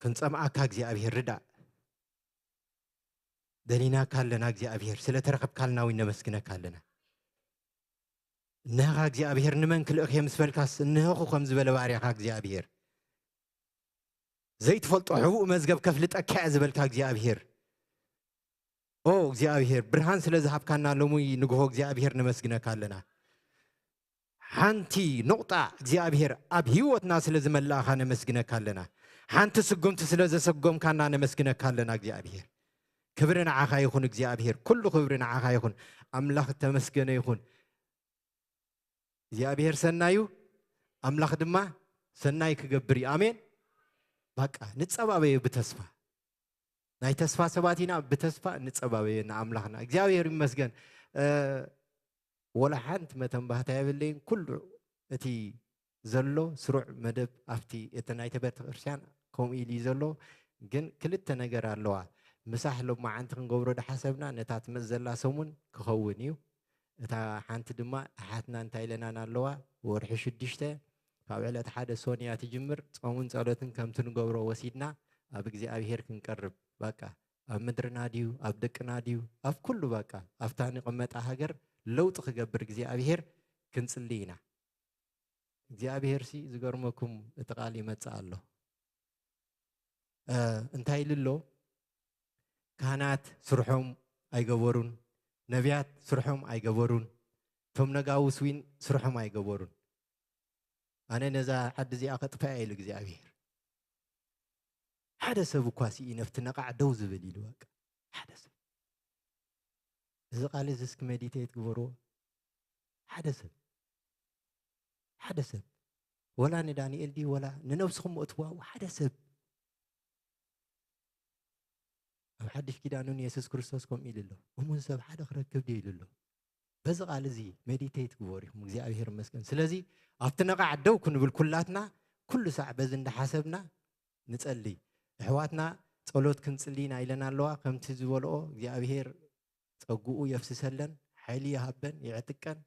ክንጸምኣካ እግዚኣብሔር ርዳእ። ደሊናካ ኣለና እግዚኣብሔር። ስለ ተረኸብካልና እውን ነመስግነካ ኣለና። እንሃኻ እግዚኣብሔር ንመን ክልእኽ እየ ምስ በልካስ እንሃኹ ከም ዝበለ ባርያኻ እግዚኣብሔር። ዘይትፈልጦ ሕቡእ መዝገብ ከፍልጠካ እየ ዝበልካ እግዚኣብሔር። ኦ እግዚኣብሔር፣ ብርሃን ስለ ዝሃብካና ሎሚ ንግሆ እግዚኣብሔር ነመስግነካ ኣለና። ሓንቲ ኖቕጣ እግዚኣብሔር ኣብ ህይወትና ስለ ዝመላእኻ ነመስግነካ ኣለና። ሓንቲ ስጉምቲ ስለ ዘሰጎምካና ነመስግነካ ኣለና እግዚኣብሔር። ክብሪ ንዓኻ ይኹን እግዚኣብሔር፣ ኩሉ ክብሪ ንዓኻ ይኹን። ኣምላኽ እተመስገነ ይኹን። እግዚኣብሔር ሰናዩ፣ ኣምላኽ ድማ ሰናይ ክገብር እዩ። ኣሜን። በቃ ንጸባበዮ ብተስፋ። ናይ ተስፋ ሰባት ኢና፣ ብተስፋ ንጸባበዮ ንኣምላኽና። እግዚኣብሔር ይመስገን። እ፣ ወላ ሓንቲ መተንባህታ የብለይን። ኩሉ እቲ ዘሎ ስሩዕ መደብ ኣብቲ እቲ ናይቲ ቤተክርስትያን ከምኡ ኢሉ እዩ ዘሎ። ግን ክልተ ነገር ኣለዋ። ምሳሕ ሎማዓንቲ ክንገብሮ ድሓሰብና ነታ ትመጽእ ዘላ ሰሙን ክኸውን እዩ። እታ ሓንቲ ድማ ኣሓትና እንታይ ኢለናን ኣለዋ፣ ወርሒ ሽዱሽተ ካብ ዕለት ሓደ ሶንያ ትጅምር፣ ጾምን ጸሎትን ከምቲ ንገብሮ ወሲድና ኣብ እግዚኣብሔር ክንቀርብ፣ በቃ ኣብ ምድርና ድዩ፣ ኣብ ደቅና ድዩ፣ ኣብ ኩሉ፣ በቃ ኣብታ ንቕመጣ ሃገር ለውጢ ክገብር እግዚኣብሔር ክንጽሊ ኢና። እግዚኣብሄርሲ ዝገርመኩም እቲ ቃል ይመጽእ ኣሎ። እ፣ እንታይ ኢሉ ኣሎ? ካህናት ስርሖም ኣይገበሩን፣ ነቢያት ስርሖም ኣይገበሩን፣ እቶም ነጋውስ ዊን ስርሖም ኣይገበሩን። ኣነ ነዛ ዓዲ እዚኣ ከጥፍኣ ኢሉ እግዚኣብሄር። ሓደ ሰብ እኳ ስኢ ነፍቲ ነቓዕ ደው ዝብል ኢሉ በቃ። ሓደ ሰብ። እዚ ቃል እዚ እስኪ ሜዲቴት ግበርዎ። ሓደ ሰብ። ሓደ ሰብ። ወላ ንዳንኤል ድዩ ወላ ንነብስኹም እትዋኡ ሓደ ሰብ። ኣብ ሓድሽ ኪዳን እውን የሱስ ክርስቶስ ከምኡ ኢሉ ኣሎ። እሙን ሰብ ሓደ ክረክብ ድዩ ኢሉ ኣሎ። በዚ ቃል እዚ ሜዲቴት ግበሩ ኢኹም። እግዚኣብሔር ይመስገን። ስለዚ ኣብቲ ነቓዕ ደው ክንብል ኩላትና ኩሉ ሳዕ በዚ እንዳሓሰብና ንጸሊ። ኣሕዋትና ጸሎት ክንጽሊ ኢና ኢለን ኣለዋ። ከምቲ ዝበልኦ እግዚኣብሔር ጸግኡ የፍስሰለን፣ ሓይሊ ይሃበን፣ ይዕጥቀን።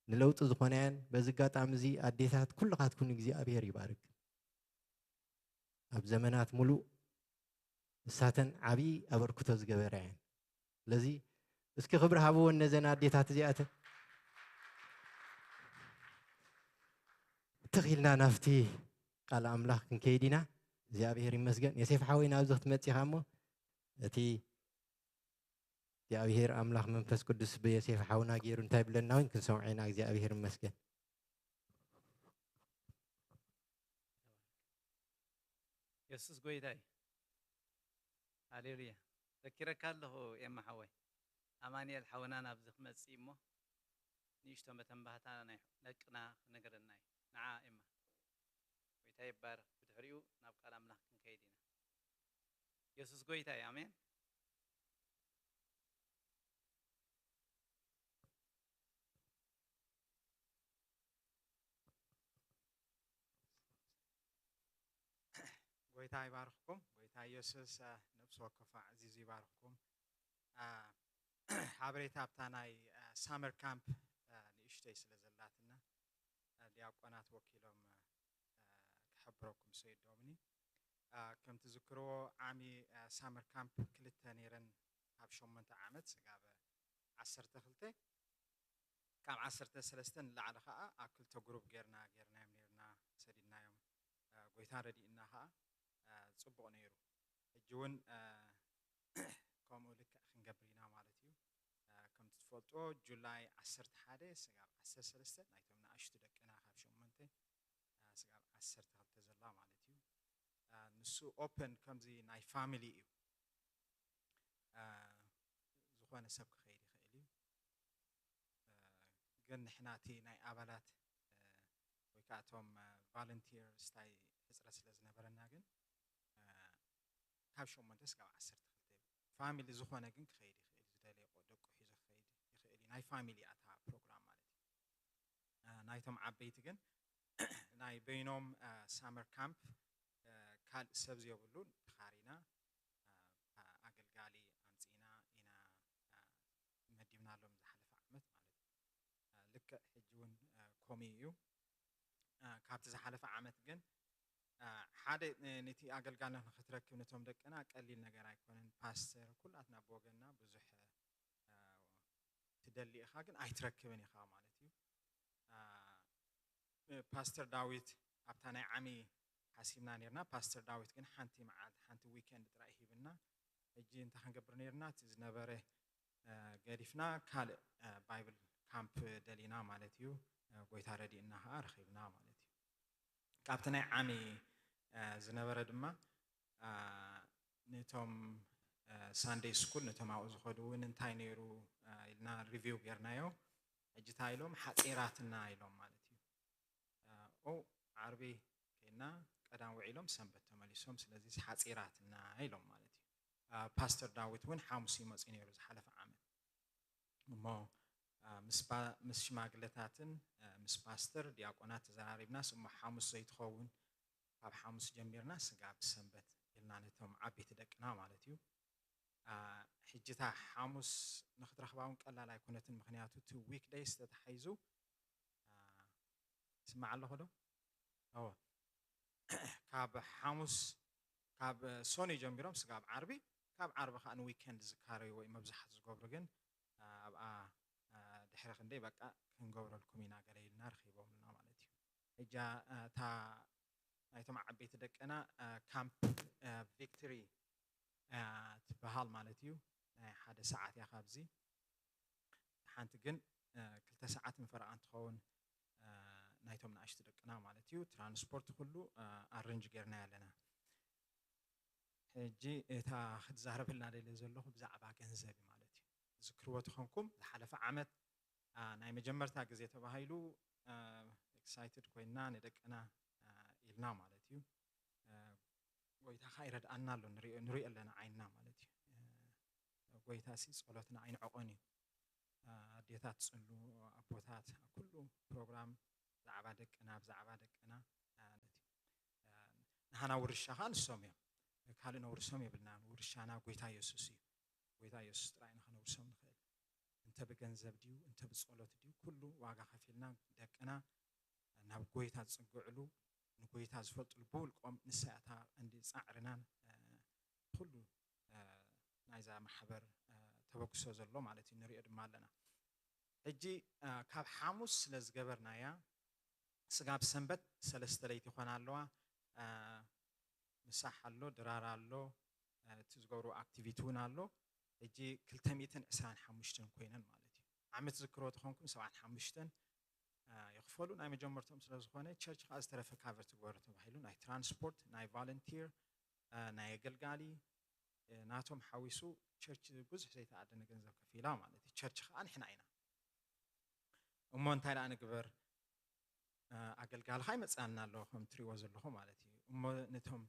ንለውጢ ዝኾናየን። በዚ ኣጋጣሚ እዚ ኣዴታት ኩልኻትኩን እግዚኣብሔር ይባርክ። ኣብ ዘመናት ሙሉእ እሳተን ዓብዪ ኣበርክቶ ዝገበራ እየን። ስለዚ እስኪ ክብሪ ሃብወን ነዘን ኣዴታት እዚኣተን። ትኽ ኢልና ናብቲ ቃል ኣምላኽ ክንከይድ ኢና። እግዚኣብሔር ይመስገን። የሴፍ ሓወይ ናብዚ ክትመጽእ ኢኻ እሞ እቲ እግዚኣብሔር ኣምላኽ መንፈስ ቅዱስ ብየሴፍ ሓውና ገይሩ እንታይ ብለና እውን ክንሰምዖ ኢና። እግዚኣብሔር ይመስገን። የሱስ ጎይታ እዩ። ሃሌሉያ። ዘኪረካ ኣለኹ ኤማ ሓወይ። ኣማኑኤል ሓውና ናብዚ ክመጽእ እሞ ንእሽቶ መተንባህታ ናይ ደቅና ክነግረና እዩ። ንዓ ኤማ። ጎይታ ይባረኽ። ብድሕሪኡ ናብ ቃል ኣምላኽ ክንከይድ ኢና። የሱስ ጎይታ እዩ። ኣሜን። ጎይታ ይባርኽኩም። ጎይታ ኢየሱስ፣ አ፣ ነፍሲ ወከፍ ኣዕዚዙ ይባርኽኩም። አ፣ ሓበሬታ ኣብታ ናይ፣ አ፣ ሳመር ካምፕ፣ አ፣ ንእሽተይ ስለ ዘላትና፣ አ፣ ዲያቆናት ወኪሎም፣ አ፣ ክሕብረኩም ሰይዶምኒ። አ፣ ከም ትዝክርዎ ዓሚ፣ አ፣ ሳመር ካምፕ ክልተ ነይረን ኣብ ሸሞንተ ዓመት ስጋብ ዓሰርተ ክልተ፣ ካብ ዓሰርተ ሰለስተ ንላዕሊ ኸዓ ኣብ ክልተ ግሩፕ ጌርና፣ ጌርናዮም ኔርና፣ ሰዲድናዮም። አ፣ ጎይታ ረዲእና ኸዓ፣ አ፣ ጽቡቕ ነይሩ። ሕጂ እውን፣ አ፣ ከምኡ ልክዕ ክንገብር ኢና ማለት እዩ። አ፣ ከምቲ ትፈልጥዎ ጁላይ ዓሰርተ ሓደ ስጋብ ዓሰርተ ሰለስተ ናይቶም ንኣሽቱ ደቅና ካብ ሸሞንተ፣ አ፣ ስጋብ ዓሰርተ ክልተ ዘላ ማለት እዩ። አ፣ ንሱ ኦፐን ከምዚ ናይ ፋሚሊ እዩ። አ፣ ዝኾነ ሰብ ክኸይድ ይኽእል እዩ። አ፣ ግን ንሕና እቲ ናይ ኣባላት፣ አ፣ ወይ ከዓ እቶም፣ አ፣ ቫለንቲርስ ታይ ሕፅረት ስለ ዝነበረና ግን፣ አ፣ ካብ ሸሞንተ እስካብ ዓሰርተ ክልተ ፋሚሊ ዝኾነ ግን ክኸይድ ይኽእል እዩ። ዝደለየ ቆ-፣ ደቁ ሒዙ ክኸይድ፣ ናይ ፋሚሊ እያ እታ ፕሮግራም ማለት እዩ። እ፣ ናይቶም ዓበይቲ ግን ናይ በይኖም፣ እ፣ ሳመር ካምፕ፣ እ፣ ካልእ ሰብ ዘየብሉ ተኻሪና፣ እ፣ ኣገልጋሊ ኣምጺእና ኢና፣ እ፣ መዲብናሎም ዝሓለፈ ዓመት ማለት እዩ። እ፣ ልክዕ ሕጂ እውን፣ እ፣ ከምኡ እዩ። እ፣ ካብቲ ዝሓለፈ ዓመት ግን፣ እ፣ ሓደ ን-፣ ነቲ ኣገልጋሊ ንኽትረክብ ነቶም ደቅና ቀሊል ነገር ኣይኮነን። ፓስተር፣ ኩላትና ብወገንና ብዙሕ፣ እ፣ ትደሊ ኢኻ፣ ግን ኣይትረክብን ኢኻ ማለት እዩ። እ፣ ፓስተር ዳዊት ኣብታ ናይ ዓሚ ሓሲብና ነርና። ፓስተር ዳዊት ግን ሓንቲ መዓልቲ፣ ሓንቲ ዊኬንድ ጥራይ ሂብና። ሕጂ እንታይ ክንገብር ነርና? እቲ ዝነበረ፣ እ፣ ገዲፍና ካልእ፣ እ፣ ባይብል ካምፕ ደሊና ማለት እዩ። እ፣ ጎይታ ረዲእና ኸዓ ረኺብና ማለት እዩ። ካብቲ ናይ ዓሚ፣ እ፣ ዝነበረ ድማ፣ እ፣ ነቶም፣ እ፣ ሳንደይ ስኩል፣ ነቶም ኣብኡ ዝኸዱ እውን እንታይ ነይሩ፣ እ፣ ኢልና ሪቪው ጌርናዮ። ሕጂ እንታይ ኢሎም? ሓጺራትና ኢሎም ማለት እዩ። እ፣ ኦ፣ ዓርቢ ከይና ቀዳም ውዒሎም ሰንበት ተመሊሶም፣ ስለዚ ሓጺራትና ኢሎም ማለት እዩ። እ፣ ፓስተር ዳዊት እውን ሓሙስ እዩ መጺኡ ነይሩ ዝሓለፈ ዓመት። እሞ፣ እ፣ ምስ ባ-፣ ምስ ሽማግለታትን፣ እ፣ ምስ ፓስተር ዲያቆናት ተዘራሪብናስ፣ እሞ ሓሙስ ዘይትኸውን፣ ካብ ሓሙስ ጀሚርና ስጋብ ሰንበት ኢልና ነቶም ዓበይቲ ደቅና ማለት እዩ። እ፣ ሕጂ እታ ሓሙስ ንኽትረኽባ እውን ቀላል ኣይኮነትን፣ ምኽንያቱ እቲ ዊክ ደይስ ተታሒዙ፣ እ፣ ስማዕ ኣለኹ ዶ? እወ። ካብ ሓሙስ፣ ካብ ሰኑይ ጀሚሮም ስጋብ ዓርቢ፣ ካብ ዓርቢ ከኣ ንዊኬንድ ዝካረዩ ወይ መብዛሕትኡ ዝገብሩ ግን፣ እ፣ ኣብኣ፣ እ፣ ድሕሪ ክንደይ በቃ ክንገብረልኩም ኢና ገለ ኢልና ረኺቦምና ማለት እዩ። ሕጂ፣ እ፣ እታ ናይቶም ዓበይቲ ደቅና፣ እ፣ ካምፕ፣ እ፣ ቪክቶሪ፣ እ፣ ትበሃል ማለት እዩ። ናይ ሓደ ሰዓት እያ ካብዚ። ሓንቲ ግን፣ እ፣ ክልተ ሰዓትን ፈረቓን ትኸውን፣ እ፣ ናይቶም ንኣሽቱ ደቅና ማለት እዩ። ትራንስፖርት ኩሉ፣ እ፣ ኣረንጅ ጌርና ኣለና። ሕጂ እታ ክትዛረበልና ደልየ ዘለኹ ብዛዕባ ገንዘብ እዩ ማለት እዩ። ዝክርዎ ተኾንኩም ዝሓለፈ ዓመት፣ እ፣ ናይ መጀመርታ ግዜ ተባሂሉ፣ እ፣ ኤክሳይትድ ኮይንና ንደቅና፣ እ፣ ኢልና ማለት እዩ። እ፣ ጎይታ ኸኣ ይረድኣና ኣሎ፣ ንሪኦ፣ ንሪኦ ኣለና ዓይንና ማለት እዩ። እ፣ ጎይታ ሲ ጸሎትና ኣይንዕቆን እዩ። እ፣ ኣዴታት ጽሉ፣ ኣቦታት፣ ኣብ ኩሉ ፕሮግራም ብዛዕባ ደቅና፣ ብዛዕባ ደቅና፣ እ፣ ነቲ፣ እ፣ ንሃና ውርሻ ኸኣ ንሶም እዮም። ካልእ ነውርሶም የብልናን። ውርሻና ጎይታ የሱስ እዩ። ጎይታ የሱስ ጥራይ ኢና ከነውርሶም ንኽእል። እንተ ብገንዘብ ድዩ፣ እንተ ብጸሎት ድዩ፣ ኩሉ ዋጋ ከፊልና ደቅና ናብ ጎይታ ዝጽግዕሉ፣ ንጎይታ ዝፈልጥሉ ብውልቆም፣ ንሳ እያ እታ ቀንዲ ጻዕርናን፣ እ፣ ኩሉ፣ እ፣ ናይዛ ማሕበር፣ እ፣ ተበግሶ ዘሎ ማለት እዩ። ንሪኦ ድማ ኣለና። ሕጂ፣ እ፣ ካብ ሓሙስ ስለ ዝገበርናያ፣ ስጋብ ሰንበት ሰለስተ ለይቲ ይኾና ኣለዋ። እ፣ ምሳሕ ኣሎ፣ ድራር ኣሎ፣ እ፣ እቲ ዝገብሩ ኣክቲቪቲ እውን ኣሎ። ሕጂ ክልተ ሚእትን ዕስራን ሓሙሽተን ኮይነን ማለት እዩ። ዓመት ዝክሮ ተኾንኩም ሰብዓን ሓሙሽተን፣ እ፣ ይኽፈሉ፣ ናይ መጀመርቶም ስለ ዝኾነ። ቸርች ከኣ ዝተረፈ ካቨር ትግበሩ ተባሂሉ፣ ናይ ትራንስፖርት፣ ናይ ቫለንቲር፣ እ፣ ናይ ኣገልጋሊ፣ እ፣ ናቶም ሓዊሱ ቸርች ብዙሕ ዘይተኣደነ ገንዘብ ከፊላ ማለት እዩ። ቸርች ከኣ ንሕና ኢና። እሞ እንታይ ደኣ ንግበር? እ፣ ኣገልጋሊ ከኣ ይመጽኣና ኣሎ፣ ከም ትሪእዎ ዘለኹም ማለት እዩ። እሞ ነቶም፣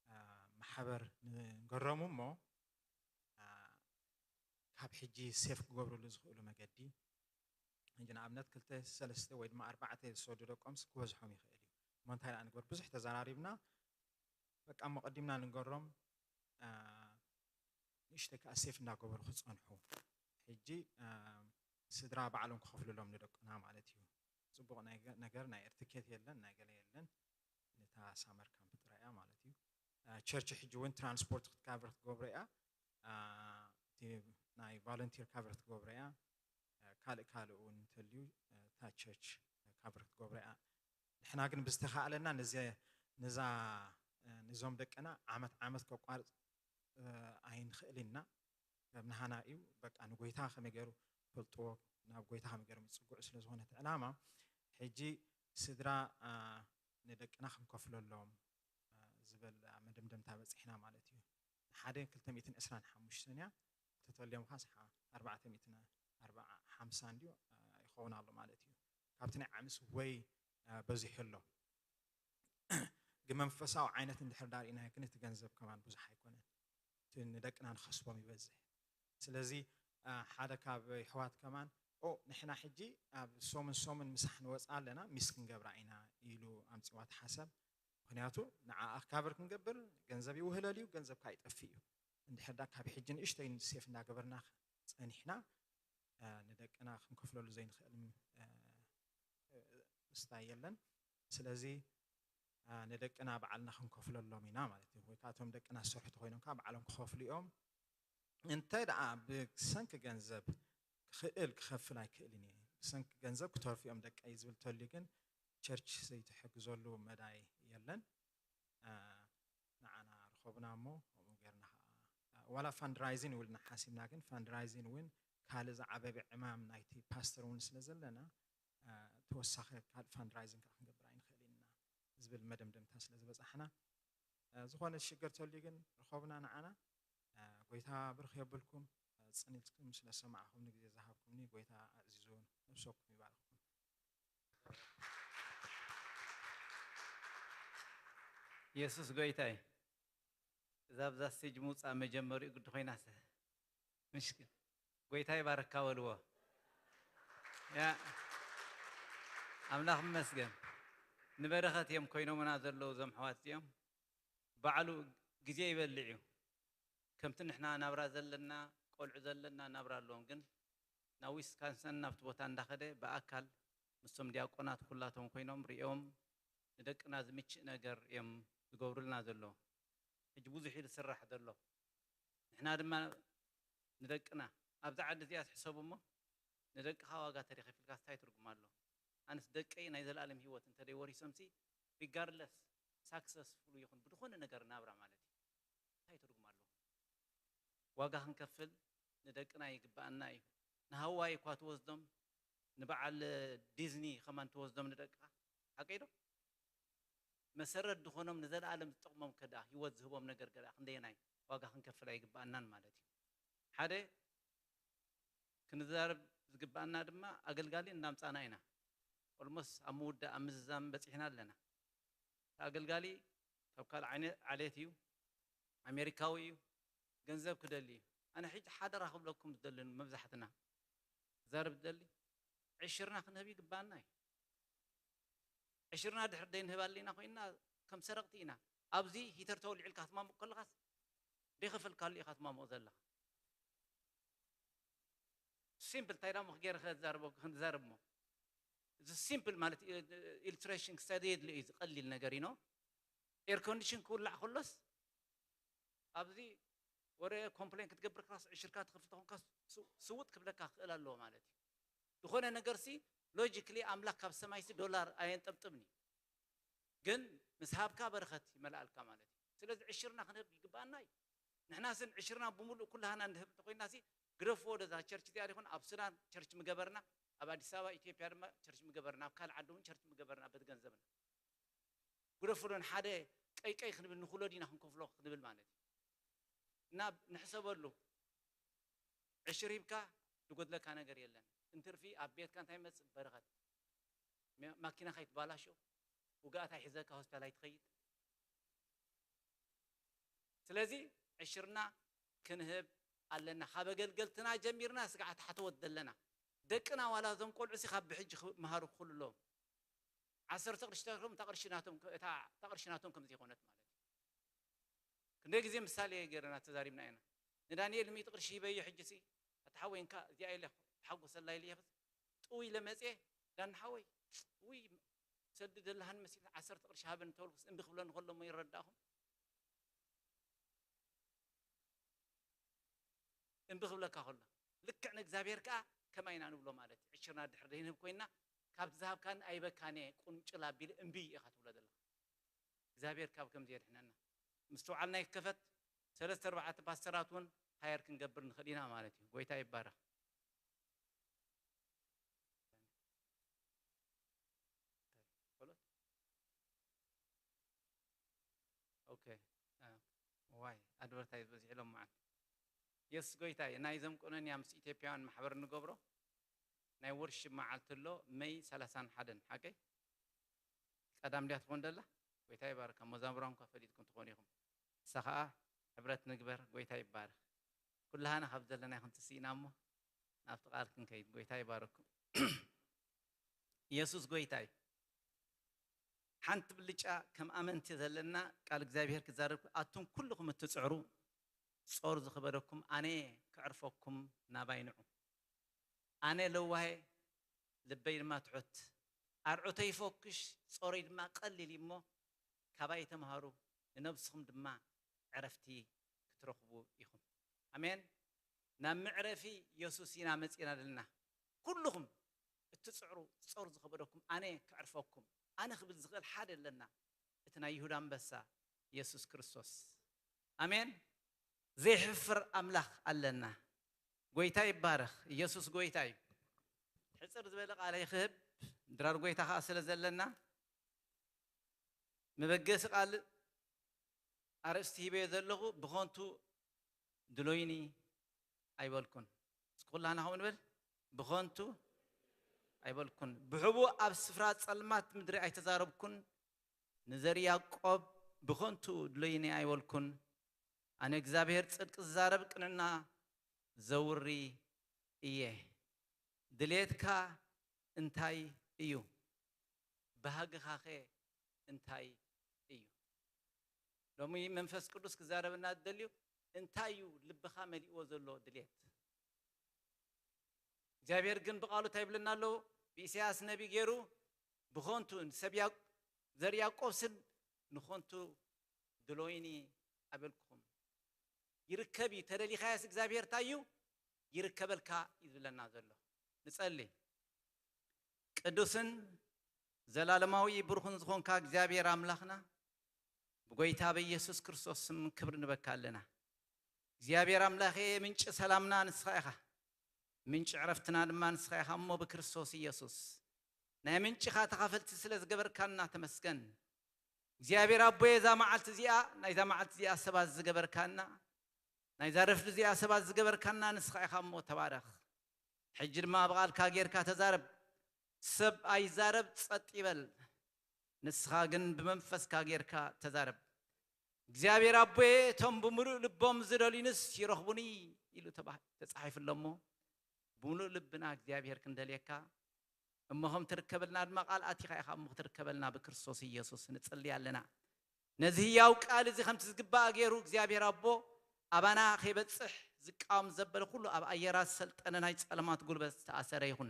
እ፣ ማሕበር ንገሮም እሞ፣ እ፣ ካብ ሕጂ ሴፍ ክገብርሉ ዝኽእሉ መገዲ፣ ሕጂ ንኣብነት ክልተ፣ ሰለስተ ወይ ድማ ኣርባዕተ ዝሰዱ ደቆምስ ክበዝሖም ይኽእል እዩ። እሞ እንታይ ደኣ ንግበር? ብዙሕ ተዘራሪብና፣ በቃ እሞ ቀዲምና ንገሮም፣ እ፣ ንእሽተይ ከኣ ሴፍ እንዳገበሩ ክጸንሑ። ሕጂ፣ እ፣ ስድራ ባዕሎም ክኸፍልሎም ንደቅና ማለት እዩ። ጽቡቕ ናይ ገ-፣ ነገር ናይ ኤርትኬት የለን፣ ናይ ገለ የለን። ነታ ሳመር ካምፕ ጥራይ እያ ማለት እዩ። እ፣ ቸርች ሕጂ እውን ትራንስፖርት ክትካቨር ክትገብሮ እያ። እ፣ እቲ ናይ ቫለንቲር ካቨር ክትገብሮ እያ። እ፣ ካልእ ካልእ እውን እንተልዩ፣ እ፣ እታ ቸርች ካቨር ክትገብሮ እያ። ንሕና ግን ብዝተኻእለና ነዚ፣ ነዛ፣ እ፣ ነዞም ደቅና ዓመት ዓመት ከቋርጽ፣ እ፣ ኣይንኽእል ኢና። ከም ናህና እዩ። በቃ ንጎይታ ከመይ ገይሩ ፈልጥዎ፣ ናብ ጎይታ ከመይ ገይሮም ይጽግዑ ስለ ዝኾነ እቲ ዕላማ፣ ሕጂ ስድራ፣ እ፣ ንደቅና ክንከፍለሎም፣ እ፣ ዝብል መደምደምታ በጺሕና ማለት እዩ። ንሓደ ክልተ ሚእትን ዕስራን ሓሙሽተን እያ፣ ተተልዮም ኸዓ ኣርባዕተ ሚእትን ኣርብዓ፣ ሓምሳ እንድዩ፣ እ፣ ይኸውን ኣሎ ማለት እዩ። ካብቲ ናይ ዓምስ ወይ፣ እ፣ በዚሑ ኣሎ። ግን መንፈሳዊ ዓይነት እንድሕር ዳርኢናዮ ግን እቲ ገንዘብ ከማን ብዙሕ ኣይኮነን። እቲ ንደቅና ንኸስቦም ይበዝሕ። ስለዚ፣ እ፣ ሓደ ካብ የሕዋት ከማን፣ ኦ፣ ንሕና ሕጂ ኣብ ሰሙን ሰሙን ምሳሕ ንወፅኣ ኣለና፣ ሚስ ክንገብራ ኢና ኢሉ ኣምፂዋ እቲ ሓሳብ። ምክንያቱ ንዓኣ ካቨር ክንገብር ገንዘብ ይውህለል እዩ፣ ገንዘብ ከዓ ይጠፍእ እዩ። እንድሕር ዳ ካብ ሕጂ ንእሽተይ ሴፍ እናገበርና ፀኒሕና፣ እ፣ ንደቅና ክንከፍለሉ ዘይንኽእል፣ እ፣ እ፣ ምስታይ የለን። ስለዚ፣ እ፣ ንደቅና ባዕልና ክንከፍለሎም ኢና ማለት እዩ። ወይ ከዓ እቶም ደቅና ዝሰርሑ ተኮይኖም ከዓ ባዕሎም ክኸፍሉ እዮም። እንተ ደኣ ብሰንኪ ገንዘብ ክኽእል ክኸፍል ኣይክእልን እየ፣ ብሰንኪ ገንዘብ ክተርፉ እዮም ደቀይ ዝብል ተልዩ ግን ቸርች ዘይትሕግዘሉ መዳይ የለን። እ፣ ንዓና ርኸቡና እሞ ከምኡ ጌርና ኸዓ፣ እ፣ ዋላ ፋንድራይዚን ይብልና ሓሲብና፣ ግን ፋንድራይዚን እውን ካልእ ዝዓበበ ዕማም ናይቲ ፓስተር እውን ስለ ዘለና፣ እ፣ ተወሳኺ ካልእ ፋንድራይዚን ከዓ ክንገብር ኣይንኽእል ኢና ዝብል መደምደምታ ስለ ዝበጻሕና፣ እ፣ ዝኾነ ሽግር ተልዩ ግን ርኸቡና ንዓና። እ፣ ጎይታ ብርኽ የብልኩም። እ፣ ጽን ኢልኩም ስለ ሰማዕኹምኒ፣ ግዜ ዝሃብኩምኒ ጎይታ ኣዕዚዙ ነብሰኩም ይባርኽኩም። የሱስ ጎይታ እዩ። እዛ ኣብዛ ስቴጅ ምውፃእ መጀመሪኡ ግዲ ኮይናስ፣ ምሽክን ጎይታ ይባርካ በልዎ። ያ ኣምላኽ ይመስገን። ንበረኸት እዮም ኮይኖምና ዘለዉ እዞም ኣሕዋት እዚኦም። ባዕሉ ግዜ ይበልዕ እዩ። ከምቲ ንሕና ናብራ ዘለና፣ ቆልዑ ዘለና ናብራ ኣለዎም፣ ግን ናብ ዊስካንሰን ናብቲ ቦታ እንዳኸደ ብኣካል ምስቶም ዲያቆናት ኩላቶም ኮይኖም ሪኦም ንደቅና ዝምችእ ነገር እዮም ዝገብሩልና ዘለዉ። ሕጂ ብዙሕ እዩ ዝስራሕ ዘሎ። ንሕና ድማ ንደቅና ኣብዛ ዓዲ እዚኣ ትሕሰቡ እሞ ንደቅኻ ዋጋ ተደኺፍልካ እንታይ ትርጉም ኣሎ? ኣነስ ደቀይ ናይ ዘላለም ህይወት እንተደይ ወሪሶምሲ ሪጋርድለስ ሳክሰስፉል ይኹን ብዝኾነ ነገር ናብራ ማለት እዩ እንታይ ትርጉም ኣለዎ? ዋጋ ክንከፍል ንደቅና ይግብኣና እዩ። ንሃዋይ እኳ ትወስዶም ንበዓል ዲዝኒ ከማን ትወስዶም ንደቅኻ ሓቀይ ዶ? መሰረት ዝኾኖም ንዘለኣለም ዝጠቕሞም ከዳ ህይወት ዝህቦም ነገር ገዳ ክንደየናይ ዋጋ ክንከፍል ኣይግብኣናን ማለት እዩ። ሓደ ክንዛረብ ዝግብኣና ድማ ኣገልጋሊ እንዳምፃና ኢና። ኦልሞስ ኣብ ምውዳእ ኣብ ምዝዛም በፂሕና ኣለና። እቲ ኣገልጋሊ ካብ ካልእ ዓይነት ዓሌት እዩ፣ ኣሜሪካዊ እዩ፣ ገንዘብ ክደሊ እዩ። ኣነ ሕጂ ሓደራ ክብለኩም ዝደሊ መብዛሕትና ክዛረብ ዝደሊ ዕሽርና ክንህብ ይግባኣና እዩ። ዕሽርና ድሕር ደይንህብ ኣለና ኮይና ከም ሰረቕቲ ኢና። ኣብዚ ሂተር ተወሊዑልካ ክትማሙቕ ከለኻስ ደይኸፈልካሉ ኢኻ ትማሙቕ ዘለኻ። ሲምፕል እንታይ ዳሞ ክገይረ ክዛረቦ ክንዛረብ እሞ እዚ ሲምፕል ማለት ኢሉስትሬሽን ክሳብ ዘየድሊ እዩ ዝቐሊል ነገር ኢኖ ኤር ኮንዲሽን ክውላዕ ከሎስ ኣብዚ ወረ ኮምፕሌን ክትገብር ክላስ ዕሽርካ ትኽፍል ተኾንካ ስውጥ ክብለካ ክኽእል ኣለዎ ማለት እዩ። ዝኾነ ነገርሲ ሎጂክሊ ኣምላኽ ካብ ሰማይሲ ዶላር ኣየንጠብጥብን እዩ፣ ግን ምስ ሃብካ በረኸት ይመልኣልካ ማለት እዩ። ስለዚ ዕሽርና ክንህብ ይግብኣና እዩ። ንሕና ስን ዕሽርና ብምሉእ ኩላህና ንህብ እንተኮይናሲ ግደፍዎ፣ ደዛ ቸርች እዚኣ ይኹን ኣብ ሱዳን ቸርች ምገበርና፣ ኣብ ኣዲስ ኣበባ ኢትዮጵያ ድማ ቸርች ምገበርና፣ ኣብ ካልእ ዓዲ እውን ቸርች ምገበርና በቲ ገንዘብና ግደፉ ዶ ንሓደ ቀይ ቀይ ክንብል ንኹሎ ዲና ክንከፍሎ ክንብል ማለት እዩ። እና ንሕሰበሉ። ዕሽር ሂብካ ዝጎድለካ ነገር የለን። እንትርፊ ኣብ ቤትካ እንታይ ይመፅእ? በረኸት። ማ- ማኪናኻ ይትባላሾ፣ ውጋኣት ኣይሕዘካ፣ ሆስፒታል ኣይትኸይድ። ስለዚ ዕሽርና ክንህብ ኣለና። ካብ ኣገልገልትና ጀሚርና ስጋዕ ታሕተወት ዘለና ደቅና ዋላ እዞም ቆልዑ ሲ ካብ ብሕጂ ክመሃሩ ክኽእሉ ኣለዎም። ዓሰርተ ቅርሺ ተረኽቦም እታ ቅርሺ ናቶም እታ እታ ቅርሺ ናቶም ከም ዘይኮነት ማለት እዩ። ክንደይ ግዜ ምሳሌ ገይረና ተዛሪብና ኢና። ንዳንኤል ሚእቲ ቅርሺ ሂበዮ ሕጂ ሲ ኣታ ሓወይ እንካ እዚኣ ኢለ ተሓጎሰላ ኢለ ጥው ኢለ መፅየ ዳኒ ሓወይ ውይ ሰዲ ዘለሃን መሲል ዓሰርተ ቅርሺ ሃበን ተበልኩስ እምቢ ክብለኒ ከሎ እሞ ይረዳእኹም። እምቢ ክብለካ ከሎ ልክዕ ንእግዚኣብሔር ከዓ ከማይ ኢና ንብሎ ማለት እዩ። ዕሽርና ድሕር ዘይንህብ ኮይና ካብቲ ዝሃብካኒ ኣይበካን እየ ቁንጭል ኣቢለ እምቢ ኢኻ ትብሎ ዘለኻ። እግዚኣብሔር ካብ ከምዚ የድሕነና። ምስትውዓልና ይከፈት። ሰለስተ ኣርባዕተ ፓስተራት እውን ሃየር ክንገብር ንኽእል ኢና ማለት እዩ። ጎይታ ይባረኽ። ኦኬ። ዋይ ኣድቨርታይዝ በዚሕሎም መዓት የሱስ ጎይታ እዩ። ናይዞም ቁነንያ ምስ ኢትዮጵያውያን ማሕበር እንገብሮ ናይ ወርሺፕ መዓልቲ ኣሎ መይ ሰላሳን ሓደን ሓቀይ ቀዳም ድያ ትኾን ደላ? ጎይታ ይባርካ። መዛሙራን እኳ ፈሊጥኩም ትኾኑ ኢኹም። ንሳ ኸዓ ሕብረት ንግበር። ጎይታ ይባረኽ። ኩላህና ካብ ዘለና ይኹን ትስኢና እሞ ናብቲ ቃል ክንከይድ ጎይታ ይባረኩም። ኢየሱስ ጎይታ እዩ። ሓንቲ ብልጫ ከም ኣመንቲ ዘለና ቃል እግዚኣብሔር ክዛረብ፣ ኣቱም ኩልኹም እትጽዕሩ ጾር ዝኸበደኩም ኣነ ከዕርፈኩም ናባይ ንዑ። ኣነ ለዋሄ ልበይ ድማ ትሑት። ኣርዑተይ ይፈኩሽ፣ ጾረይ ድማ ቀሊል እዩ እሞ ካባይ ተምሃሩ፣ ንነብስኹም ድማ ዕረፍቲ ክትረኽቡ ኢኹም። ኣሜን። ናብ መዕረፊ ኢየሱስ ኢና መጺና ዘለና። ኩልኹም እትጽዕሩ፣ ጾር ዝኸበደኩም ኣነ ከዕርፈኩም። ኣነ ክብል ዝኽእል ሓደ ኣለና። እቲ ናይ ይሁዳ ኣንበሳ ኢየሱስ ክርስቶስ። ኣሜን። ዘይሕፍር ኣምላኽ ኣለና። ጎይታ ይባረኽ። ኢየሱስ ጎይታ እዩ። ሕጽር ዝበለ ቃል ይኽህብ፣ ድራር ጎይታ ኸኣ ስለ ዘለና፣ መበገሲ ቃል ኣርእስቲ ሂበዮ ዘለኹ፣ ብኸንቱ ድሎይኒ ኣይበልኩን። እስኪ ኩላህና ከምኡ ንበል። ብኸንቱ ኣይበልኩን። ብሕቡእ ኣብ ስፍራ ጸልማት ምድሪ ኣይተዛረብኩን። ንዘር ያዕቆብ ብኸንቱ ድሎይኒ ኣይበልኩን። ኣነ እግዚኣብሔር ጽድቂ ዝዛረብ ቅንዕና ዘውሪ እየ። ድሌትካ እንታይ እዩ? ባህግኻኸ እንታይ እዩ? ሎሚ መንፈስ ቅዱስ ክዛረበና ዝደልዩ እንታይ እዩ ልብኻ መሊእዎ ዘሎ ድሌት? እግዚኣብሔር ግን ብቃሉ እንታይ ይብለና ኣሎ? ብኢሳያስ ነቢ ገይሩ ብኸንቱ ንሰብ ያቅ-፣ ዘር ያዕቆብ ስም ንኸንቱ ድሎይኒ ኣበልኩኹም። ይርከብ እዩ። ተደሊኻያስ እግዚኣብሔር እንታይ እዩ? ይርከበልካ እዩ ዝብለና ዘሎ። ንጸሊ። ቅዱስን ዘላለማዊ ብሩኽን ዝኾንካ እግዚኣብሔር ኣምላኽና፣ ብጎይታ በኢየሱስ ክርስቶስ ስም ክብሪ ንበካ ኣለና። እግዚኣብሔር ኣምላኸ፣ ምንጪ ሰላምና ንስኻ ኢኻ። ምንጪ ዕረፍትና ድማ ንስኻ ኢኻ እሞ ብክርስቶስ ኢየሱስ ናይ ምንጭኻ ተኻፈልቲ ስለ ዝገበርካና ተመስገን። እግዚኣብሔር ኣቦየ፣ እዛ መዓልቲ እዚኣ፣ ናይዛ መዓልቲ እዚኣ ሰባት ዝገበርካና፣ ናይዛ ረፍዲ እዚኣ ሰባት ዝገበርካና ንስኻ ኢኻ እሞ ተባረኽ። ሕጂ ድማ ብቓልካ ጌርካ ተዛረብ። ሰብ ኣይዛረብ፣ ጸጥ ይበል። ንስኻ ግን ብመንፈስካ ጌርካ ተዛረብ። እግዚኣብሔር ኣቦየ፣ እቶም ብምሉእ ልቦም ዝደልዩንስ ይረኽቡኒ ኢሉ ተባ-፣ ተጻሒፉ ኣሎ እሞ፣ ብምሉእ ልብና እግዚኣብሔር ክንደልየካ፣ እሞ ከም ትርከበልና ድማ ቃል ኣቲኻ ኢኻ እሞ ክትርከበልና ብክርስቶስ ኢየሱስ ንጽሊ ኣለና። ነዚ ህያው ቃል እዚ ከምቲ ዝግባእ ገይሩ እግዚኣብሔር ኣቦ ኣባና ከይበጽሕ ዝቃወም ዘበለ ኩሉ ኣብ ኣየራት ዝሰልጠነ ናይ ጸለማት ጉልበት ዝተኣሰረ ይኹን።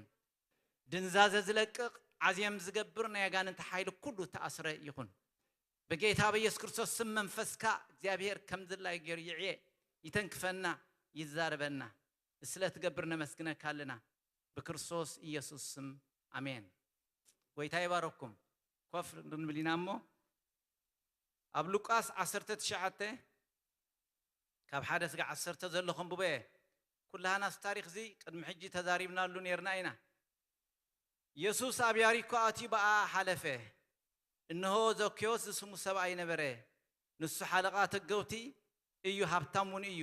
ድንዛዘ ዝለቅቕ፣ ዓዝየም ዝገብር ናይ ኣጋንንቲ ሓይሊ ኩሉ ዝተኣስረ ይኹን። ብጌታ በኢየሱስ ክርስቶስ ስም መንፈስካ እግዚኣብሔር ከም ድላይ ገይሩ ይዕየ፣ ይተንክፈና፣ ይዛረበና። ስለ ትገብር ነመስግነካ ኣለና። ብክርስቶስ ኢየሱስ ስም ኣሜን። ጎይታ ይባረኩም። ኮፍ ንብል ኢና እሞ ኣብ ሉቃስ ዓሰርተ ትሽዓተ ካብ ሓደ ስጋዕ ዓሰርተ ዘሎ ከንብቦ እየ። ኩላህናስ ታሪኽ እዚ ቅድሚ ሕጂ ተዛሪብናሉ ነይርና ኢና። የሱስ ኣብ ያሪኮ ኣትዩ ብኣ ሓለፈ። እንሆ ዘኬዎስ ዝስሙ ሰብኣይ ነበረ። ንሱ ሓለቓ ተገውቲ እዩ፣ ሃብታም እውን እዩ።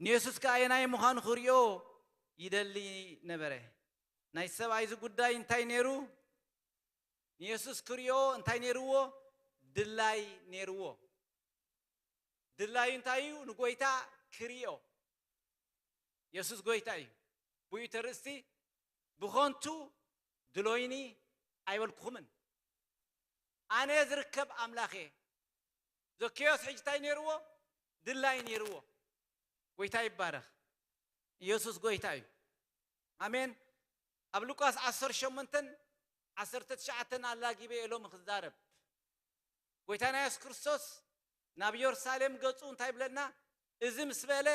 ንየሱስ ከኣ ኣየናይ ምዃኑ ክርእዮ ይደሊ ነበረ። ናይ ሰብኣይ እዚ ጉዳይ እንታይ ነይሩ? ንየሱስ ክርእዮ እንታይ ነይርዎ? ድላይ ነይርዎ። ድላዩ እንታይ እዩ? ንጎይታ ክርእዮ። የሱስ ጎይታ እዩ። ብኡ ተርእስቲ ብኸንቱ ድሎይኒ ኣይበልኩኹምን። ኣነ ዝርከብ ኣምላኽ እየ። ዘኬዎስ ሕጂ እንታይ ነይርዎ? ድላይ ነይርዎ። ጎይታ ይባረኽ። ኢየሱስ ጎይታ እዩ። ኣሜን። ኣብ ሉቃስ ዓሰርተ ሸሞንተን ዓሰርተ ትሽዓተን ኣላጊበ እየ ሎሚ ክዛረብ። ጎይታና የሱስ ክርስቶስ ናብ የሩሳሌም ገጹ እንታይ ይብለና? እዚ ምስ በለ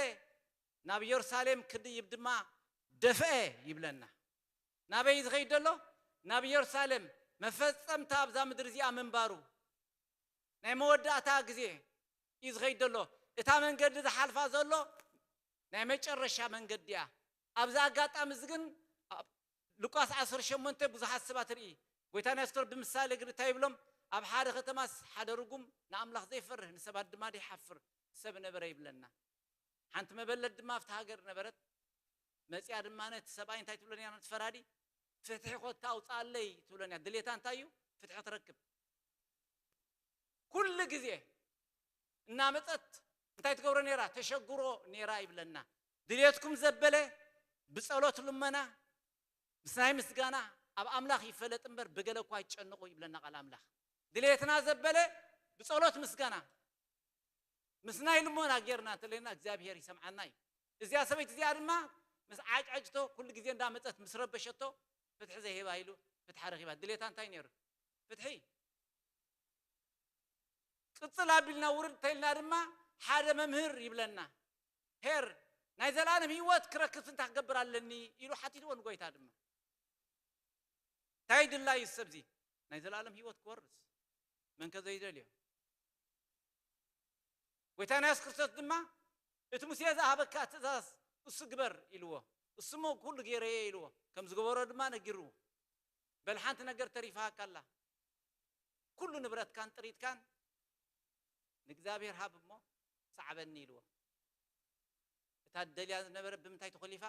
ናብ የሩሳሌም ክድይብ ድማ ደፍአ ይብለና። ናበይ እዩ ዝኸይድ ዘሎ? ናብ የሩሳሌም፣ መፈጸምታ ኣብዛ ምድሪ እዚኣ ምንባሩ። ናይ መወዳእታ ግዜ እዩ ዝኸይድ ዘሎ። እታ መንገዲ ዝሓልፋ ዘሎ ናይ መጨረሻ መንገዲ እያ። ኣብዚ ኣጋጣሚ እዚ ግን ኣብ ሉቃስ ዓሰርተ ሸሞንተ ብዙሓት ሰባት ርኢ። ጎይታና የሱስ ክርስቶስ ብምሳሌ ግን እንታይ ይብሎም? ኣብ ሓደ ከተማስ ሓደ ርጉም ንኣምላኽ ዘይፈርህ ንሰባት ድማ ዘይሓፍር ሰብ ነበረ ይብለና። ሓንቲ መበለት ድማ ኣብቲ ሃገር ነበረት። መጺኣ ድማ ነቲ ሰብኣይ እንታይ ትብሎ ነራ? ነቲ ፈራዲ፣ "ፍትሒ ኮታ ኣውጽኣለይ" ትብሎ ነራ። ድሌታ እንታይ እዩ? ፍትሒ ክትረክብ። ኩሉ ግዜ እናመጸት እንታይ ትገብሮ ነራ? ተሸግሮ ነራ ይብለና። ድሌትኩም ዘበለ ብጸሎት ልመና ምስ ናይ ምስጋና ኣብ ኣምላኽ ይፈለጥ እምበር ብገለ እኳ ኣይጨንቑ ይብለና ቃል ኣምላኽ። ድሌትና ዘበለ ብጸሎት ምስጋና ምስ ናይ ልመና ጌርና እንተለና እግዚኣብሔር ይሰምዓና እዩ። እዚኣ ሰበይቲ እዚኣ ድማ ምስ ዓጭዐጭቶ ኩሉ ግዜ እንዳመጸት ምስ ረበሸቶ ፍትሒ ዘይህባ ኢሉ ፍትሓ ረኺባ። ድሌታ እንታይ ነይሩ? ፍትሒ። ቅጽል ኣቢልና ውርድ ተይልና ድማ ሓደ መምህር ይብለና። ሄር ናይ ዘላለም ህይወት ክረክብ እንታይ ክገብር ኣለኒ ኢሉ ሓቲትዎ ንጎይታ ድማ። እንታይ ድላዩ ሰብዚ ናይ ዘላለም ህይወት ክወርስ መንከ ዘይደልዮ? ጎይታና የሱስ ክርስቶስ ድማ እቲ ሙሴ ዝሃበካ ትእዛዝ እሱ ግበር ኢልዎ። እሱሞ ኩሉ ገይረየ ኢልዎ። ከም ዝገበሮ ድማ ነጊርዎ። በል ሓንቲ ነገር ተሪፋካ ኣላ። ኩሉ ንብረትካን ጥሪትካን ንእግዚኣብሔር ሃብ እሞ ሰዓበኒ ኢልዎ። እታ ደልያ ዝነበረ ብምንታይ ተኾሊፋ?